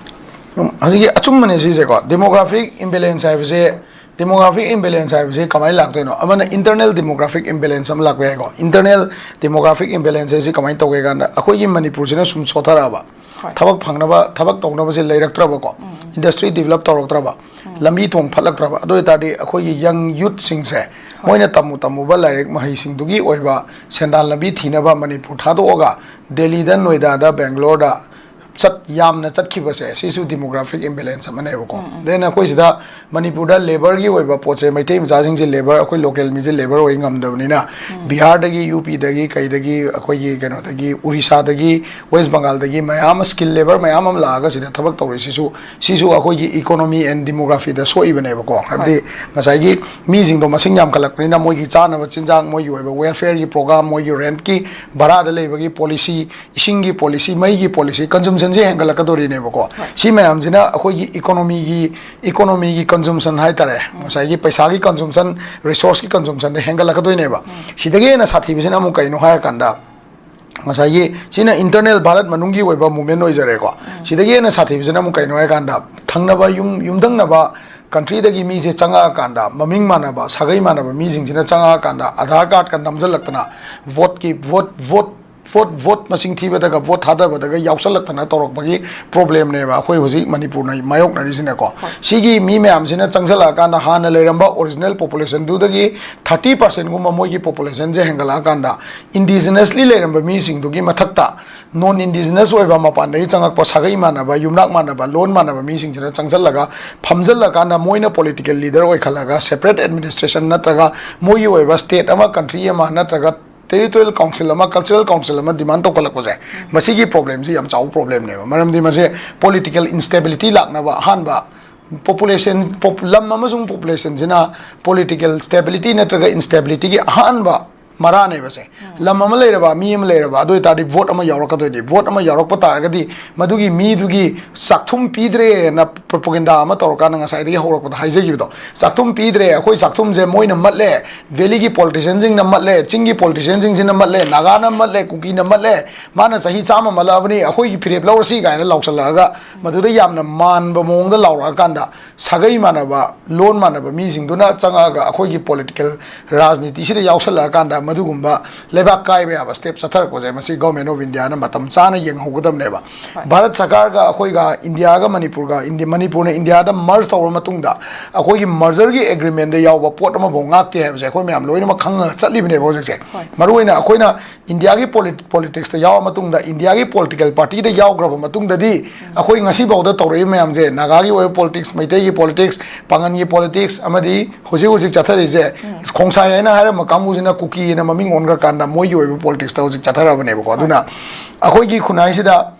ꯎꯝ, ꯍꯧꯖꯤꯛꯀꯤ ꯑꯆꯨꯝꯕꯅꯦ ꯁꯤꯁꯦꯀꯣ꯫ ꯗꯦꯃꯣꯒ꯭ꯔꯥꯐꯤꯛ ꯏꯝꯕꯦꯂꯦꯟꯁ ꯍꯥꯏꯕꯁꯦ, ꯗꯦꯃꯣꯒ꯭ꯔꯥꯐꯤꯛ ꯏꯝꯕꯦꯂꯦꯟꯁ ꯍꯥꯏꯕꯁꯦ ꯀꯃꯥꯏꯅ ꯂꯥꯛꯇꯣꯏꯅꯣ? ꯑꯃꯅ ꯏꯟꯇꯔꯅꯦꯜ ꯗꯦꯃꯣꯒ꯭ꯔꯥꯐꯤꯛ ꯏꯝꯕꯦꯂꯦꯟꯁ ꯑꯃ ꯂꯥꯛꯄ ꯌꯥꯏꯀꯣ꯫ ꯏꯟꯇꯔꯅꯦꯜ ꯗꯦꯃꯣꯒ꯭ꯔꯥꯐꯤꯛ ꯏꯝꯕꯦꯂꯦꯟꯁ ꯍꯥꯏꯁꯤ ꯀꯃꯥꯏꯅ ꯇꯧꯒꯦ ꯀꯥꯟꯗ, ꯑꯩꯈꯣꯏꯒꯤ ꯃꯅꯤꯄꯨꯔꯁꯤꯅ ꯁꯨꯝ ꯁꯣꯊꯔꯛꯑꯕ, ꯍꯣꯏ꯫ ꯊꯕꯛ ꯐꯪꯅꯕ, ꯊꯕꯛ ꯇꯧꯅꯕꯁꯦ ꯂꯩꯔꯛꯇ꯭ꯔꯕꯀꯣ, ꯏꯟꯗꯁꯇ꯭ꯔꯤ ꯗꯤꯕꯂꯞ ꯇꯧꯔꯛꯇ꯭ꯔꯕ, ꯂꯝꯕꯤ ꯊꯣꯡ ꯐꯠꯂꯛꯇ꯭ꯔꯕ, ꯑꯗꯨ ꯑꯣꯏꯇꯥꯔꯗꯤ ꯑꯩꯈꯣꯏꯒꯤ ꯌꯪ ꯌꯨꯠꯁꯤꯡꯁꯦ, ꯃꯣꯏꯅ ꯇꯝꯃꯨ ꯇꯝꯃꯨꯕ ꯂꯥꯏꯔꯤꯛ ꯃꯍꯩꯁꯤꯡꯗꯨꯒꯤ ꯑꯣꯏꯕ ꯁꯦꯟꯗꯥꯟ ꯂꯝꯕꯤ ꯊꯤꯅꯕ ꯃꯅꯤꯄꯨꯔ ꯊꯥꯗꯣꯛꯑꯒ ꯗꯦꯜꯂꯤꯗ, ꯅꯣꯏꯗꯥꯗ, ꯕꯦꯡꯒ꯭ꯂꯣꯔꯗ ꯆꯠ-, ꯌꯥꯝꯅ ꯆꯠꯈꯤꯕꯁꯦ, ꯁꯤꯁꯨ ꯗꯦꯃꯣꯒ꯭ꯔꯥꯐꯤꯛ ꯏꯝꯕꯦꯂꯦꯟꯁ ꯑꯃꯅꯦꯕꯀꯣ꯫ Then ꯑꯩꯈꯣꯏ ꯁꯤꯗ ꯃꯅꯤꯄꯨꯔꯗ ꯂꯦꯕꯔꯒꯤ ꯑꯣꯏꯕ ꯄꯣꯠꯁꯦ, ꯃꯩꯇꯩ ꯃꯆꯥꯁꯤꯡꯁꯦ ꯂꯦꯕꯔ, ꯑꯩꯈꯣꯏ ꯂꯣꯀꯦꯜ ꯃꯤꯁꯦ ꯂꯦꯕꯔ ꯑꯣꯏ ꯉꯝꯗꯕꯅꯤꯅ, ꯕꯤꯍꯥꯔꯗꯒꯤ, ꯌꯨ ꯄꯤꯗꯒꯤ, ꯀꯩꯗꯒꯤ, ꯑꯩꯈꯣꯏꯒꯤ ꯀꯩꯅꯣꯗꯒꯤ, ꯎꯔꯤꯁꯥꯗꯒꯤ, ꯋꯦꯁ ꯕꯪꯒꯥꯜꯗꯒꯤ ꯃꯌꯥꯝ ꯑꯃ, ꯁ꯭ꯀꯤꯜ ꯂꯦꯕꯔ ꯃꯌꯥꯝ ꯑꯃ ꯂꯥꯛꯑꯒ ꯁꯤꯗ ꯊꯕꯛ ꯇꯧꯔꯤꯁꯤꯁꯨ, ꯁꯤꯁꯨ ꯑꯩꯈꯣꯏꯒꯤ ꯏꯀꯣꯅꯣꯃꯤ ꯑꯦꯟ ꯗꯦꯃꯣꯒ꯭ꯔꯥꯐꯤꯗ ꯁꯣꯛꯏꯕꯅꯦꯕꯀꯣ꯫ ꯍꯥꯏꯕꯗꯤ ꯉꯁꯥꯏꯒꯤ ꯃꯤꯁꯤꯡꯗꯣ ꯃꯁꯤꯡ ꯌꯥꯝꯈꯠꯂꯛꯄꯅꯤꯅ, ꯃꯣꯏꯒꯤ ꯆꯥꯅꯕ ꯆꯤꯟꯖꯥꯛ, ꯃꯣꯏꯒꯤ ꯑꯣꯏꯕ ꯋꯦꯜꯐꯤꯌꯔꯒꯤ ꯄ꯭ꯔꯣꯒ꯭ꯔꯥꯝ, ꯃꯣꯏꯒꯤ ꯔꯦꯟꯠꯀꯤ, ꯚꯔꯥꯗ ꯂꯩꯕꯒꯤ ꯄꯣꯂꯤꯁꯤ, ꯏꯁꯤꯡꯒꯤ ꯄꯣꯂꯤꯁꯤ, ꯃꯩꯒꯤ ꯄꯣꯂꯤꯁꯤ, ꯀꯟꯖꯨꯝꯁꯟꯁꯦ ꯍꯦꯟꯒꯠꯂꯛꯀꯗꯣꯔꯤꯅꯦꯕꯀꯣ꯫ ꯁꯤ ꯃꯌꯥꯝꯁꯤꯅ ꯑꯩꯈꯣꯏꯒꯤ ꯏꯀꯣꯅꯣꯃꯤꯒꯤ, ꯏꯀꯣꯅꯣꯃꯤꯒꯤ ꯀꯟꯖꯨꯝꯁꯟ ꯍꯥꯏꯇꯥꯔꯦ, ꯉꯁꯥꯏꯒꯤ ꯄꯩꯁꯥꯒꯤ ꯀꯟꯖꯨꯝꯁꯟ, ꯔꯤꯁꯣꯔꯁꯀꯤ ꯀꯟꯖꯨꯝꯁꯟꯗ ꯍꯦꯟꯒꯠꯂꯛꯀꯗꯣꯏꯅꯦꯕ꯫ ꯁꯤꯗꯒꯤ ꯍꯦꯟꯅ ꯁꯥꯊꯤꯕꯁꯤꯅ ꯑꯃꯨꯛ ꯀꯩꯅꯣ ꯍꯥꯏꯔꯀꯥꯟꯗ, ꯉꯁꯥꯏꯒꯤ ꯁꯤꯅ ꯏꯟꯇꯔꯅꯦꯜ ꯚꯥꯔꯠ ꯃꯅꯨꯡꯒꯤ ꯑꯣꯏꯕ ꯃꯨꯞꯃꯦꯟ ꯑꯣꯏꯖꯔꯦꯀꯣ꯫ ꯁꯤꯗꯒꯤ ꯍꯦꯟꯅ ꯁꯥꯊꯤꯕꯁꯤꯅ ꯑꯃꯨꯛ ꯀꯩꯅꯣ ꯍꯥꯏꯀꯥꯟꯗ, ꯊꯪꯅꯕ ꯌꯨꯝ, ꯌꯨꯝꯊꯪꯅꯕ ꯀꯟꯇ꯭ꯔꯤꯗꯒꯤ ꯃꯤꯁꯦ ꯆꯪꯉꯛꯑꯀꯥꯟꯗ, ꯃꯃꯤꯡ ꯃꯥꯟꯅꯕ, ꯁꯥꯒꯩ ꯃꯥꯟꯅꯕ ꯃꯤꯁꯤꯡꯁꯤꯅ ꯆꯪꯉꯛꯑꯀꯥꯟꯗ, ꯑꯙꯥꯔ ꯀꯥꯔꯗꯀ ꯅꯝꯁꯤꯜꯂꯛꯇꯅ, ꯚꯣꯠꯀꯤ, ꯚꯣꯠ, ꯚꯣꯠ, ꯚꯣꯠ, ꯚꯣꯠ ꯃꯁꯤꯡ ꯊꯤꯕꯗꯒ, ꯚꯣꯠ ꯊꯥꯗꯕꯗꯒ ꯌꯥꯎꯁꯜꯂꯛꯇꯅ ꯇꯧꯔꯛꯄꯒꯤ ꯄ꯭ꯔꯣꯕ꯭ꯂꯦꯝꯅꯦꯕ ꯑꯩꯈꯣꯏ ꯍꯧꯖꯤꯛ ꯃꯅꯤꯄꯨꯔꯅ ꯃꯥꯌꯣꯛꯅꯔꯤꯁꯤꯅꯀꯣ꯫ ꯁꯤꯒꯤ ꯃꯤ ꯃꯌꯥꯝꯁꯤꯅ ꯆꯪꯁꯤꯜꯂꯛꯑꯀꯥꯟꯗ, ꯍꯥꯟꯅ ꯂꯩꯔꯝꯕ ꯑꯣꯔꯤꯖꯤꯅꯦꯜ ꯄꯣꯄꯨꯂꯦꯁꯟꯗꯨꯗꯒꯤ ꯊꯥꯔꯇꯤ ꯄꯥꯔꯁꯦꯟꯒꯨꯝꯕ ꯃꯣꯏꯒꯤ ꯄꯣꯄꯨꯂꯦꯁꯟꯁꯦ ꯍꯦꯟꯒꯠꯂꯛꯑꯀꯥꯟꯗ, ꯏꯟꯗꯤꯖꯤꯅꯁꯂꯤ ꯂꯩꯔꯝꯕ ꯃꯤꯁꯤꯡꯗꯨꯒꯤ ꯃꯊꯛꯇ ꯅꯣꯟ ꯏꯟꯗꯤꯖꯤꯅꯁ ꯑꯣꯏꯕ, ꯃꯄꯥꯟꯗꯒꯤ ꯆꯪꯉꯛꯄ, ꯁꯥꯒꯩ ꯃꯥꯟꯅꯕ, ꯌꯨꯝꯅꯥꯛ ꯃꯥꯟꯅꯕ, ꯂꯣꯟ ꯃꯥꯟꯅꯕ ꯃꯤꯁꯤꯡꯁꯤꯅ ꯆꯪꯁꯤꯜꯂꯒ, ꯐꯝꯖꯤꯜꯂꯀꯥꯟꯗ ꯃꯣꯏꯅ ꯄꯣꯂꯤꯇꯤꯀꯦꯜ ꯂꯤꯗꯔ ꯑꯣꯏꯈꯠꯂꯒ, ꯁꯦꯄꯔꯦꯠ ꯑꯦꯗꯃꯤꯅꯤꯁꯇ꯭ꯔꯦꯁꯟ ꯅꯠꯇ꯭ꯔꯒ ꯃꯣꯏꯒꯤ ꯑꯣꯏꯕ ꯁ꯭ꯇꯦꯠ ꯑꯃ, ꯀꯟꯇ꯭ꯔꯤ ꯑꯃ, ꯅꯠꯇ꯭ꯔꯒ ꯇꯦꯔꯤꯇꯣꯔꯤꯌꯦꯜ ꯀꯥꯎꯟꯁꯤꯜ ꯑꯃ, ꯀꯜꯆꯔꯦꯜ ꯀꯥꯎꯟꯁꯤꯜ ꯑꯃ ꯗꯤꯃꯥꯟ ꯇꯧꯈꯠꯂꯛꯄꯁꯦ, ꯃꯁꯤꯒꯤ ꯄ꯭ꯔꯣꯕ꯭ꯂꯦꯝꯁꯤ ꯌꯥꯝ ꯆꯥꯎꯕ ꯄ꯭ꯔꯣꯕ꯭ꯂꯦꯝꯅꯦꯕ꯫ ꯃꯔꯝꯗꯤ ꯃꯁꯦ ꯄꯣꯂꯤꯇꯤꯀꯦꯜ ꯏꯟꯁꯇꯦꯕꯤꯂꯤꯇꯤ ꯂꯥꯛꯅꯕ ꯑꯍꯥꯟꯕ, ꯄꯣꯄꯨꯂꯦꯁꯟ, ꯄꯣꯞ-, ꯂꯝ ꯑꯃꯁꯨꯡ ꯄꯣꯄꯨꯂꯦꯁꯟꯁꯤꯅ ꯄꯣꯂꯤꯇꯤꯀꯦꯜ ꯁ꯭ꯇꯦꯕꯤꯂꯤꯇꯤ ꯅꯠꯇ꯭ꯔꯒ ꯏꯟꯁꯇꯦꯕꯤꯂꯤꯇꯤꯒꯤ ꯑꯍꯥꯟꯕ ꯃꯔꯥꯅꯦꯕꯁꯦ꯫ ꯂꯝ ꯑꯃ ꯂꯩꯔꯕ, ꯃꯤ ꯑꯃ ꯂꯩꯔꯕ, ꯑꯗꯨ ꯑꯣꯏꯇꯥꯔꯗꯤ ꯚꯣꯠ ꯑꯃ ꯌꯥꯎꯔꯛꯀꯗꯣꯏꯅꯤ꯫ ꯚꯣꯠ ꯑꯃ ꯌꯥꯎꯔꯛꯄ ꯇꯥꯔꯒꯗꯤ ꯃꯗꯨꯒꯤ ꯃꯤꯗꯨꯒꯤ ꯆꯥꯛꯊꯨꯝ ꯄꯤꯗ꯭ꯔꯦꯅ ꯄ꯭ꯔꯣꯄꯒꯦꯟꯗꯥ ꯑꯃ ꯇꯧꯔꯀꯥꯟꯗ, ꯉꯁꯥꯏꯗꯒꯤ ꯍꯧꯔꯛꯄꯗ ꯍꯥꯏꯖꯈꯤꯕꯗꯣ, ꯆꯥꯛꯊꯨꯝ ꯄꯤꯗ꯭ꯔꯦ, ꯑꯩꯈꯣꯏ ꯆꯥꯛꯊꯨꯝꯁꯦ ꯃꯣꯏꯅ ꯃꯠꯂꯦ, ꯚꯦꯂꯤꯒꯤ ꯄꯣꯂꯤꯇꯤꯁꯤꯌꯟꯁꯤꯡꯅ ꯃꯠꯂꯦ, ꯆꯤꯡꯒꯤ ꯄꯣꯂꯤꯇꯤꯁꯤꯌꯟꯁꯤꯡꯁꯤꯅ ꯃꯠꯂꯦ, ꯅꯥꯒꯥꯅ ꯃꯠꯂꯦ, ꯀꯨꯀꯤꯅ ꯃꯠꯂꯦ, ꯃꯥꯅ ꯆꯍꯤ ꯆꯥꯝꯃ ꯃꯠꯂꯛꯑꯕꯅꯤ, ꯑꯩꯈꯣꯏꯒꯤ ꯐꯤꯔꯦꯞ ꯂꯧꯔꯁꯤ ꯀꯥꯏꯅ ꯂꯥꯎꯁꯜꯂꯛꯑꯒ, ꯃꯗꯨꯗ ꯌꯥꯝꯅ ꯃꯥꯟꯕ ꯃꯑꯣꯡꯗ ꯂꯥꯎꯔꯛꯑꯀꯥꯟꯗ, ꯁꯥꯒꯩ ꯃꯥꯟꯅꯕ, ꯂꯣꯟ ꯃꯥꯟꯅꯕ ꯃꯤꯁꯤꯡꯗꯨꯅ ꯆꯪꯉꯛꯑꯒ ꯑꯩꯈꯣꯏꯒꯤ ꯄꯣꯂꯤꯇꯤꯀꯦꯜ ꯔꯥꯖꯅꯤꯇꯤꯁꯤꯗ ꯌꯥꯎꯁꯜꯂꯛꯑꯀꯥꯟꯗ, ꯃꯗꯨꯒꯨꯝꯕ ꯂꯩꯕꯥꯛ ꯀꯥꯏꯕ ꯌꯥꯕ ꯁ꯭ꯇꯦꯞ ꯆꯠꯊꯔꯛꯄꯁꯦ, ꯃꯁꯤ ꯒꯣꯔꯃꯦꯟ ꯑꯣꯐ ꯏꯟꯗꯤꯌꯥꯅ ꯃꯇꯝ ꯆꯥꯅ ꯌꯦꯡꯍꯧꯒꯗꯕꯅꯦꯕ꯫ ꯍꯣꯏ꯫ ꯚꯥꯔꯠ ꯁꯔꯀꯥꯔꯒ ꯑꯩꯈꯣꯏꯒ, ꯏꯟꯗꯤꯌꯥꯒ ꯃꯅꯤꯄꯨꯔꯒ, ꯏꯟꯗꯤ-, ꯃꯅꯤꯄꯨꯔꯅ ꯏꯟꯗꯤꯌꯥꯗ ꯃꯔꯖ ꯇꯧꯔ ꯃꯇꯨꯡꯗ, ꯑꯩꯈꯣꯏꯒꯤ ꯃꯔꯖꯔꯒꯤ ꯑꯦꯒ꯭ꯔꯤꯃꯦꯟꯗ ꯌꯥꯎꯕ ꯄꯣꯠ ꯑꯃꯐꯥꯎ ꯉꯥꯛꯇꯦ ꯍꯥꯏꯕꯁꯦ ꯑꯩꯈꯣꯏ ꯃꯌꯥꯝ ꯂꯣꯏꯅꯃꯛ ꯈꯪꯉꯒ ꯆꯠꯂꯤꯕꯅꯦꯕ ꯍꯧꯖꯤꯛꯁꯦ꯫ ꯍꯣꯏ꯫ ꯃꯔꯨꯑꯣꯏꯅ ꯑꯩꯈꯣꯏꯅ ꯏꯟꯗꯤꯌꯥꯒꯤ ꯄꯣꯂꯤꯠ-, ꯄꯣꯂꯤꯇꯤꯛꯁꯇ ꯌꯥꯎꯔ ꯃꯇꯨꯡꯗ, ꯏꯟꯗꯤꯌꯥꯒꯤ ꯄꯣꯂꯤꯇꯤꯀꯦꯜ ꯄꯥꯔꯇꯤꯗ ꯌꯥꯎꯈ꯭ꯔꯕ ꯃꯇꯨꯡꯗꯗꯤ, ꯑꯩꯈꯣꯏ ꯉꯁꯤ ꯐꯥꯎꯗ ꯇꯧꯔꯛꯏ ꯃꯌꯥꯝꯁꯦ, ꯅꯥꯒꯥꯒꯤ ꯑꯣꯏꯕ ꯄꯣꯂꯤꯇꯤꯛꯁ, ꯃꯩꯇꯩꯒꯤ ꯄꯣꯂꯤꯇꯤꯛꯁ, ꯄꯥꯉꯟꯒꯤ ꯄꯣꯂꯤꯇꯤꯛꯁ, ꯑꯃꯗꯤ ꯍꯧꯖꯤꯛ ꯍꯧꯖꯤꯛ ꯆꯠꯊꯔꯤꯁꯦ, ꯈꯣꯡꯁꯥꯏ ꯍꯥꯏꯅ ꯍꯥꯏꯔꯝꯕ ꯀꯥꯡꯕꯨꯁꯤꯅ ꯀꯨꯀꯤꯅ ꯃꯃꯤꯡ ꯑꯣꯟꯈ꯭ꯔꯀꯥꯟꯗ ꯃꯣꯏꯒꯤ ꯑꯣꯏꯕ ꯄꯣꯂꯤꯇꯤꯛꯁꯇ ꯍꯧꯖꯤꯛ ꯆꯠꯊꯔꯕꯅꯦꯕꯀꯣ꯫ ꯑꯗꯨꯅ ꯑꯩꯈꯣꯏꯒꯤ ꯈꯨꯟꯅꯥꯏꯁꯤꯗ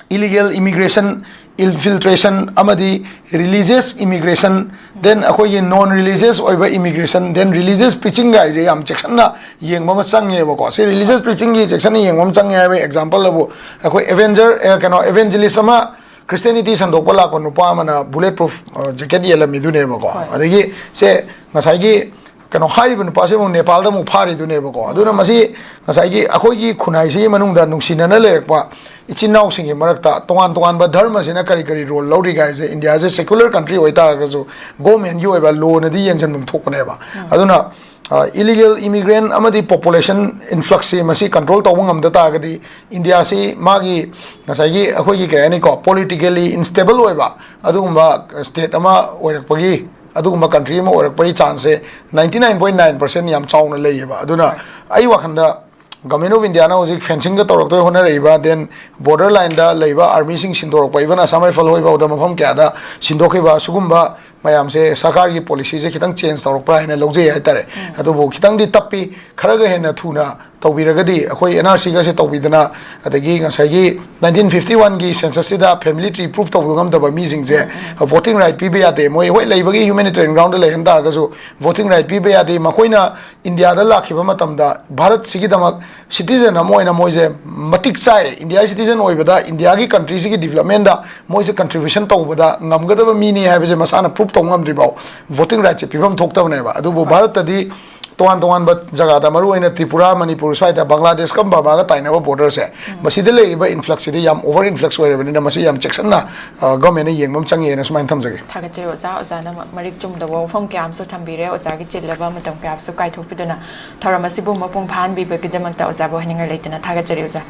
ꯏꯂꯤꯒꯦꯜ ꯏꯃꯤꯒ꯭ꯔꯦꯁꯟ, ꯏꯟꯐꯤꯜꯇ꯭ꯔꯦꯁꯟ ꯑꯃꯗꯤ ꯔꯤꯂꯤꯖꯤꯌꯁ ꯏꯃꯤꯒ꯭ꯔꯦꯁꯟ, ꯗꯦꯟ ꯑꯩꯈꯣꯏꯒꯤ ꯅꯣꯟ ꯔꯤꯂꯤꯖꯤꯌꯁ ꯑꯣꯏꯕ ꯏꯃꯤꯒ꯭ꯔꯦꯁꯟ, ꯗꯦꯟ ꯔꯤꯂꯤꯖꯤꯌꯁ ꯄ꯭ꯔꯤꯆꯤꯡ ꯒꯥꯏꯁꯦ ꯌꯥꯝ ꯆꯦꯛꯁꯤꯟꯅ ꯌꯦꯡꯕ ꯑꯃ ꯆꯪꯉꯦꯕꯀꯣ꯫ ꯁꯤ ꯔꯤꯂꯤꯖꯤꯌꯁ ꯄ꯭ꯔꯤꯆꯤꯡꯒꯤ ꯆꯦꯛꯁꯤꯟꯅ ꯌꯦꯡꯕ ꯑꯃ ꯆꯪꯉꯦ ꯍꯥꯏꯕ ꯑꯦꯛꯖꯥꯝꯄꯜ ꯑꯕꯨ, ꯑꯩꯈꯣꯏ ꯑꯦꯚꯦꯟꯖꯔ, ꯑꯦ, ꯀꯩꯅꯣ, ꯑꯦꯚꯦꯟꯖꯦꯂꯤꯁ ꯑꯃ, ꯈ꯭ꯔꯤꯁꯇꯤꯌꯥꯅꯤꯇꯤ ꯁꯟꯗꯣꯛꯄ ꯂꯥꯛꯄ ꯅꯨꯄꯥ ꯑꯃꯅ ꯕꯨꯂꯦꯠ ꯄ꯭ꯔꯨꯐ, ꯑ, ꯖꯦꯀꯦꯠ ꯌꯦꯜꯂꯝꯃꯤꯗꯨꯅꯦꯕꯀꯣ꯫ ꯍꯣꯏ꯫ ꯑꯗꯒꯤ ꯁꯦ ꯉꯁꯥꯏꯒꯤ ꯀꯩꯅꯣ ꯍꯥꯏꯔꯤꯕ ꯅꯨꯄꯥꯁꯤ ꯑꯃꯨꯛ ꯅꯦꯄꯥꯜꯗ ꯑꯃꯨꯛ ꯐꯥꯔꯤꯗꯨꯅꯦꯕꯀꯣ꯫ ꯑꯗꯨꯅ ꯃꯁꯤ ꯉꯁꯥꯏꯒꯤ ꯑꯩꯈꯣꯏꯒꯤ ꯈꯨꯟꯅꯥꯏꯁꯤꯒꯤ ꯃꯅꯨꯡꯗ ꯅꯨꯡꯁꯤꯅꯅ ꯂꯩꯔꯛꯄ ꯏꯆꯤꯟ ꯏꯅꯥꯎꯁꯤꯡꯒꯤ ꯃꯔꯛꯇ ꯇꯣꯉꯥꯟ ꯇꯣꯉꯥꯟꯕ ꯙꯔꯃꯁꯤꯅ ꯀꯔꯤ ꯀꯔꯤ ꯔꯣꯜ ꯂꯧꯔꯤꯒ ꯍꯥꯏꯁꯦ, ꯏꯟꯗꯤꯌꯥꯁꯦ ꯁꯦꯀꯨꯂꯔ ꯀꯟꯇ꯭ꯔꯤ ꯑꯣꯏꯇꯥꯔꯒꯁꯨ ꯒꯣꯔꯃꯦꯟꯒꯤ ꯑꯣꯏꯕ ꯂꯣꯅꯗꯤ ꯌꯦꯡꯁꯤꯟꯐꯝ ꯊꯣꯛꯄꯅꯦꯕ꯫ ꯑꯗꯨꯅ, ꯑ, ꯏꯂꯤꯒꯦꯜ ꯏꯃꯤꯒ꯭ꯔꯦꯟ ꯑꯃꯗꯤ ꯄꯣꯄꯨꯂꯦꯁꯟ ꯏꯟꯐ꯭ꯂꯛꯁꯁꯤ ꯃꯁꯤ ꯀꯟꯇ꯭ꯔꯣꯜ ꯇꯧꯕ ꯉꯝꯗ ꯇꯥꯔꯒꯗꯤ, ꯏꯟꯗꯤꯌꯥꯁꯤ ꯃꯥꯒꯤ ꯉꯁꯥꯏꯒꯤ ꯑꯩꯈꯣꯏꯒꯤ ꯀꯩ ꯍꯥꯏꯅꯤꯀꯣ, ꯄꯣꯂꯤꯇꯤꯀꯦꯜꯂꯤ ꯏꯟꯁꯇꯦꯕꯜ ꯑꯣꯏꯕ ꯑꯗꯨꯒꯨꯝꯕ ꯁ꯭ꯇꯦꯠ ꯑꯃ ꯑꯣꯏꯔꯛꯄꯒꯤ, ꯑꯗꯨꯒꯨꯝꯕ ꯀꯟꯇ꯭ꯔꯤ ꯑꯃ ꯑꯣꯏꯔꯛꯄꯒꯤ ꯆꯥꯟꯁꯁꯦ ninety nine point nine percent ꯌꯥꯝ ꯆꯥꯎꯅ ꯂꯩꯌꯦꯕ꯫ ꯑꯗꯨꯅ ꯑꯩ ꯋꯥꯈꯜꯗ Government of Indiaꯅ ꯍꯧꯖꯤꯛ fencingꯒ ꯇꯧꯔꯛꯇꯣꯏ ꯍꯣꯠꯅꯔꯛꯏꯕ, then border lineꯗ ꯂꯩꯕ armyꯁꯤꯡ ꯁꯤꯟꯗꯣꯔꯛꯄ, even Assam Rifle ꯍꯣꯏꯐꯥꯎꯗ ꯃꯐꯝ ꯀꯌꯥꯗ ꯁꯤꯟꯗꯣꯛꯈꯤꯕ, ꯁꯤꯒꯨꯝꯕ ꯃꯌꯥꯝꯁꯦ ꯁꯔꯀꯥꯔꯒꯤ policyꯁꯦ ꯈꯤꯇꯪ change ꯇꯧꯔꯛꯄ꯭ꯔꯥ ꯍꯥꯏꯅ ꯂꯧꯖꯩ ꯍꯥꯏꯇꯥꯔꯦ꯫ ꯑꯗꯨꯕꯨ ꯈꯤꯇꯪꯗꯤ ꯇꯞꯄꯤ꯫ ꯈꯔꯒ ꯍꯦꯟꯅ ꯊꯨꯅ ꯇꯧꯕꯤꯔꯒꯗꯤ, ꯑꯩꯈꯣꯏ NRCꯒꯁꯦ ꯇꯧꯕꯤꯗꯅ, ꯑꯗꯒꯤ ꯉꯁꯥꯏꯒꯤ nineteen fifty oneꯒꯤ censusꯁꯤꯗ family tree proof ꯇꯧꯕ ꯉꯝꯗꯕ ꯃꯤꯁꯤꯡꯁꯦ voting right ꯄꯤꯕ ꯌꯥꯗꯦ꯫ ꯃꯣꯏ ꯍꯣꯏ ꯂꯩꯕꯒꯤ humanitarian groundꯗ ꯂꯩꯍꯟ ꯇꯥꯔꯒꯁꯨ voting right ꯄꯤꯕ ꯌꯥꯗꯦ꯫ ꯃꯈꯣꯏꯅ ꯏꯟꯗꯤꯌꯥꯗ ꯂꯥꯛꯈꯤꯕ ꯃꯇꯝꯗ ꯚꯥꯔꯠꯁꯤꯒꯤꯗꯃꯛ citizen ꯑꯃ ꯑꯣꯏꯅ ꯃꯣꯏꯁꯦ ꯃꯇꯤꯛ ꯆꯥꯏ, ꯏꯟꯗꯤꯌꯥꯒꯤ citizen ꯑꯣꯏꯕꯗ ꯏꯟꯗꯤꯌꯥꯒꯤ countryꯁꯤꯒꯤ developmentꯗ ꯃꯣꯏꯁꯦ contribution ꯇꯧꯕꯗ ꯉꯝꯒꯗꯕ ꯃꯤꯅꯤ ꯍꯥꯏꯕꯁꯦ ꯃꯁꯥꯅ proof ꯇꯧꯕ ꯉꯝꯗ꯭ꯔꯤꯐꯥꯎ voting rightꯁꯦ ꯄꯤꯐꯝ ꯊꯣꯛꯇꯕꯅꯦꯕ꯫ ꯑꯗꯨꯕꯨ ꯚꯥꯔꯠꯇꯗꯤ ꯇꯣꯉꯥꯟ ꯇꯣꯉꯥꯟꯕ ꯖꯒꯥꯗ, ꯃꯔꯨꯑꯣꯏꯅ ꯇ꯭ꯔꯤꯄꯨꯔꯥ, ꯃꯅꯤꯄꯨꯔ ꯁ꯭ꯋꯥꯏꯗ ꯕꯪꯒ꯭ꯂꯥꯗꯦꯁꯀ ꯕꯔꯃꯥꯒ ꯇꯥꯏꯅꯕ borderꯁꯦ, ꯃꯁꯤꯗ ꯂꯩꯔꯤꯕ influxꯁꯤꯗꯤ ꯌꯥꯝ over influx ꯑꯣꯏꯔꯕꯅꯤꯅ ꯃꯁꯤ ꯌꯥꯝ ꯆꯦꯛꯁꯤꯟꯅ governmentꯅ ꯌꯦꯡꯕ ꯑꯃ ꯆꯪꯉꯦꯅ ꯁꯨꯃꯥꯏꯅ ꯊꯝꯖꯒꯦ꯫ ꯊꯥꯒꯠꯆꯔꯤ ꯑꯣꯖꯥ꯫ ꯑꯣꯖꯥꯅ ꯃ-, ꯃꯔꯤꯛ ꯆꯨꯝꯗꯕ ꯋꯥꯐꯝ ꯀꯌꯥ ꯑꯃꯁꯨ ꯊꯝꯕꯤꯔꯦ꯫ ꯑꯣꯖꯥꯒꯤ ꯆꯤꯜꯂꯕ ꯃꯇꯝ ꯀꯌꯥ ꯑꯃꯁꯨ ꯀꯥꯏꯊꯣꯛꯄꯤꯗꯨꯅ ꯊꯧꯔꯝ ꯑꯁꯤꯕꯨ ꯃꯄꯨꯡ ꯐꯥꯍꯟꯕꯤꯕꯒꯤꯗꯃꯛꯇ ꯑꯣꯖꯥꯕꯨ ꯍꯥꯏꯅꯤꯡꯉꯥꯏ ꯂꯩꯇꯅ ꯊꯥꯒꯠꯆꯔꯤ ꯑꯣꯖꯥ꯫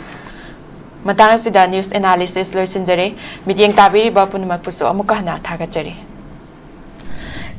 ꯃꯇꯥꯡ ꯑꯁꯤꯗ news analysis ꯂꯣꯏꯁꯤꯟꯖꯔꯦ꯫ ꯃꯤꯠꯌꯦꯡ ꯇꯥꯕꯤꯔꯤꯕ ꯄꯨꯝꯅꯃꯛꯄꯨꯁꯨ ꯑꯃꯨꯛꯀ ꯍꯟꯅ ꯊꯥꯒꯠꯆꯔꯤ꯫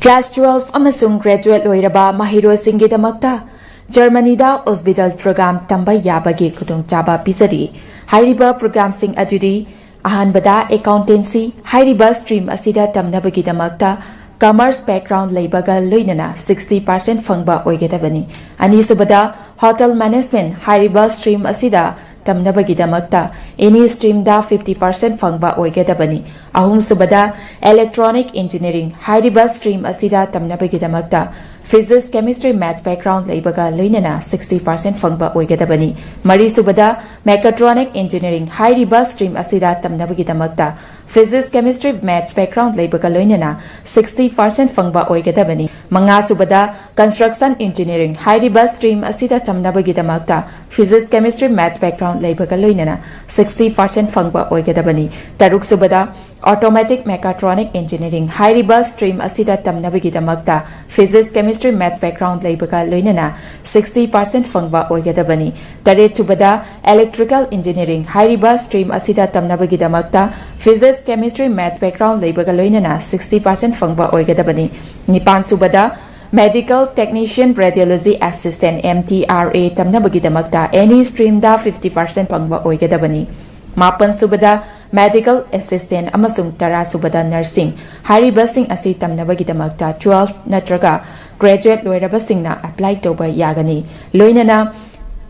Class twelve ꯑꯃꯁꯨꯡ graduate ꯂꯣꯏꯔꯕ ꯃꯍꯩꯔꯣꯏꯁꯤꯡꯒꯤꯗꯃꯛꯇ ꯖꯔꯃꯅꯤꯗ Ausbildung program ꯇꯝꯕ ꯌꯥꯕꯒꯤ ꯈꯨꯗꯣꯡꯆꯥꯕ ꯄꯤꯖꯔꯤ꯫ ꯍꯥꯏꯔꯤꯕ programꯁꯤꯡ ꯑꯗꯨꯗꯤ ꯑꯍꯥꯟꯕꯗ accountancy ꯍꯥꯏꯔꯤꯕ stream ꯑꯁꯤꯗ ꯇꯝꯅꯕꯒꯤꯗꯃꯛꯇ commerce background ꯂꯩꯕꯒ ꯂꯣꯏꯅꯅ sixty percent ꯐꯪꯕ ꯑꯣꯏꯒꯗꯕꯅꯤ꯫ ꯑꯅꯤꯁꯨꯕꯗ hotel management ꯍꯥꯏꯔꯤꯕ stream ꯑꯁꯤꯗ ꯇꯝꯅꯕꯒꯤꯗꯃꯛꯇ any streamꯗ fifty percent ꯐꯪꯕ ꯑꯣꯏꯒꯗꯕꯅꯤ꯫ ꯑꯍꯨꯝꯁꯨꯕꯗ electronic engineering ꯍꯥꯏꯔꯤꯕ stream ꯑꯁꯤꯗ ꯇꯝꯅꯕꯒꯤꯗꯃꯛꯇ physics, chemistry, maths background ꯂꯩꯕꯒ ꯂꯣꯏꯅꯅ sixty percent ꯐꯪꯕ ꯑꯣꯏꯒꯗꯕꯅꯤ꯫ ꯃꯔꯤꯁꯨꯕꯗ mechatronic engineering ꯍꯥꯏꯔꯤꯕ stream ꯑꯁꯤꯗ ꯇꯝꯅꯕꯒꯤꯗꯃꯛꯇ physics, chemistry, maths background ꯂꯩꯕꯒ ꯂꯣꯏꯅꯅ sixty percent ꯐꯪꯕ ꯑꯣꯏꯒꯗꯕꯅꯤ꯫ ꯃꯉꯥꯁꯨꯕꯗ construction engineering ꯍꯥꯏꯔꯤꯕ stream ꯑꯁꯤꯗ ꯇꯝꯅꯕꯒꯤꯗꯃꯛꯇ physics, chemistry, maths background ꯂꯩꯕꯒ ꯂꯣꯏꯅꯅ sixty percent ꯐꯪꯕ ꯑꯣꯏꯒꯗꯕꯅꯤ꯫ ꯇꯔꯨꯛꯁꯨꯕꯗ automatic mechatronic engineering ꯍꯥꯏꯔꯤꯕ stream ꯑꯁꯤꯗ ꯇꯝꯅꯕꯒꯤꯗꯃꯛꯇ physics, chemistry, maths background ꯂꯩꯕꯒ ꯂꯣꯏꯅꯅ sixty percent ꯐꯪꯕ ꯑꯣꯏꯒꯗꯕꯅꯤ꯫ ꯇꯔꯦꯠꯁꯨꯕꯗ electrical engineering ꯍꯥꯏꯔꯤꯕ stream ꯑꯁꯤꯗ ꯇꯝꯅꯕꯒꯤꯗꯃꯛꯇ physics, chemistry, maths background ꯂꯩꯕꯒ ꯂꯣꯏꯅꯅ sixty percent ꯐꯪꯕ ꯑꯣꯏꯒꯗꯕꯅꯤ꯫ ꯅꯤꯄꯥꯟꯁꯨꯕꯗ Medical Technician Radiology Assistant, M T R A, ꯇꯝꯅꯕꯒꯤꯗꯃꯛꯇ any streamꯗ fifty percent ꯐꯪꯕ ꯑꯣꯏꯒꯗꯕꯅꯤ꯫ ꯃꯥꯄꯟ ꯁꯨꯕꯗ Medical Assistant ꯑꯃꯁꯨꯡ ꯇꯔꯥ ꯁꯨꯕꯗ Nursing꯫ ꯍꯥꯏꯔꯤꯕꯁꯤꯡ ꯑꯁꯤ ꯇꯝꯅꯕꯒꯤꯗꯃꯛꯇ twelve ꯅꯠꯇ꯭ꯔꯒ graduate ꯂꯣꯏꯔꯕꯁꯤꯡꯅ apply ꯇꯧꯕ ꯌꯥꯒꯅꯤ꯫ ꯂꯣꯏꯅꯅ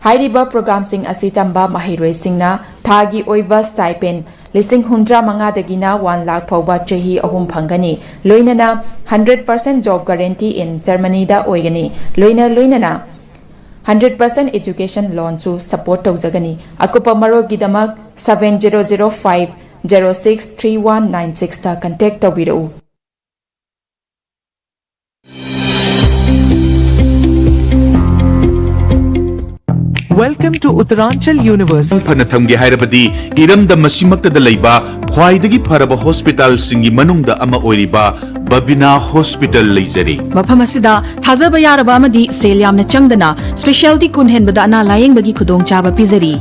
ꯍꯥꯏꯔꯤꯕ programꯁꯤꯡ ꯑꯁꯤ ꯇꯝꯕ ꯃꯍꯩꯔꯣꯏꯁꯤꯡꯅ ꯊꯥꯒꯤ ꯑꯣꯏꯕ stipend ꯂꯤꯁꯤꯡ ꯍꯨꯝꯗ꯭ꯔꯥ ꯃꯉꯥꯗꯒꯤꯅ one lakh ꯐꯥꯎꯕ ꯆꯍꯤ ꯑꯍꯨꯝ ꯐꯪꯒꯅꯤ꯫ ꯂꯣꯏꯅꯅ hundred percent job guarantee in Germanyꯗ ꯑꯣꯏꯒꯅꯤ꯫ ꯂꯣꯏꯅ ꯂꯣꯏꯅꯅ hundred percent education loanꯁꯨ support ꯇꯧꯖꯒꯅꯤ꯫ ꯑꯀꯨꯞꯄ ꯃꯔꯣꯜꯒꯤꯗꯃꯛ seven zero zero five zero six three one nine sixꯇ contact ꯇꯧꯕꯤꯔꯛꯎ꯫ Welcome to Uttaranchal University. ꯐꯅ ꯊꯝꯒꯦ ꯍꯥꯏꯔꯕꯗꯤ ꯏꯔꯝꯗꯝ ꯑꯁꯤꯃꯛꯇꯗ ꯂꯩꯕ ꯈ꯭ꯋꯥꯏꯗꯒꯤ ꯐꯔꯕ ꯍꯣꯁꯄꯤꯇꯥꯜꯁꯤꯡꯒꯤ ꯃꯅꯨꯡꯗ ꯑꯃ ꯑꯣꯏꯔꯤꯕ ꯕꯕꯤꯅꯥ ꯍꯣꯁꯄꯤꯇꯥꯜ ꯂꯩꯖꯔꯤ꯫ ꯃꯐꯝ ꯑꯁꯤꯗ ꯊꯥꯖꯕ ꯌꯥꯔꯕ ꯑꯃꯗꯤ ꯁꯦꯜ ꯌꯥꯝꯅ ꯆꯪꯗꯅ specialty ꯀꯨꯟ ꯍꯦꯟꯕꯗ ꯑꯅꯥ ꯂꯥꯌꯦꯡꯕꯒꯤ ꯈꯨꯗꯣꯡꯆꯥꯕ ꯄꯤꯖꯔꯤ꯫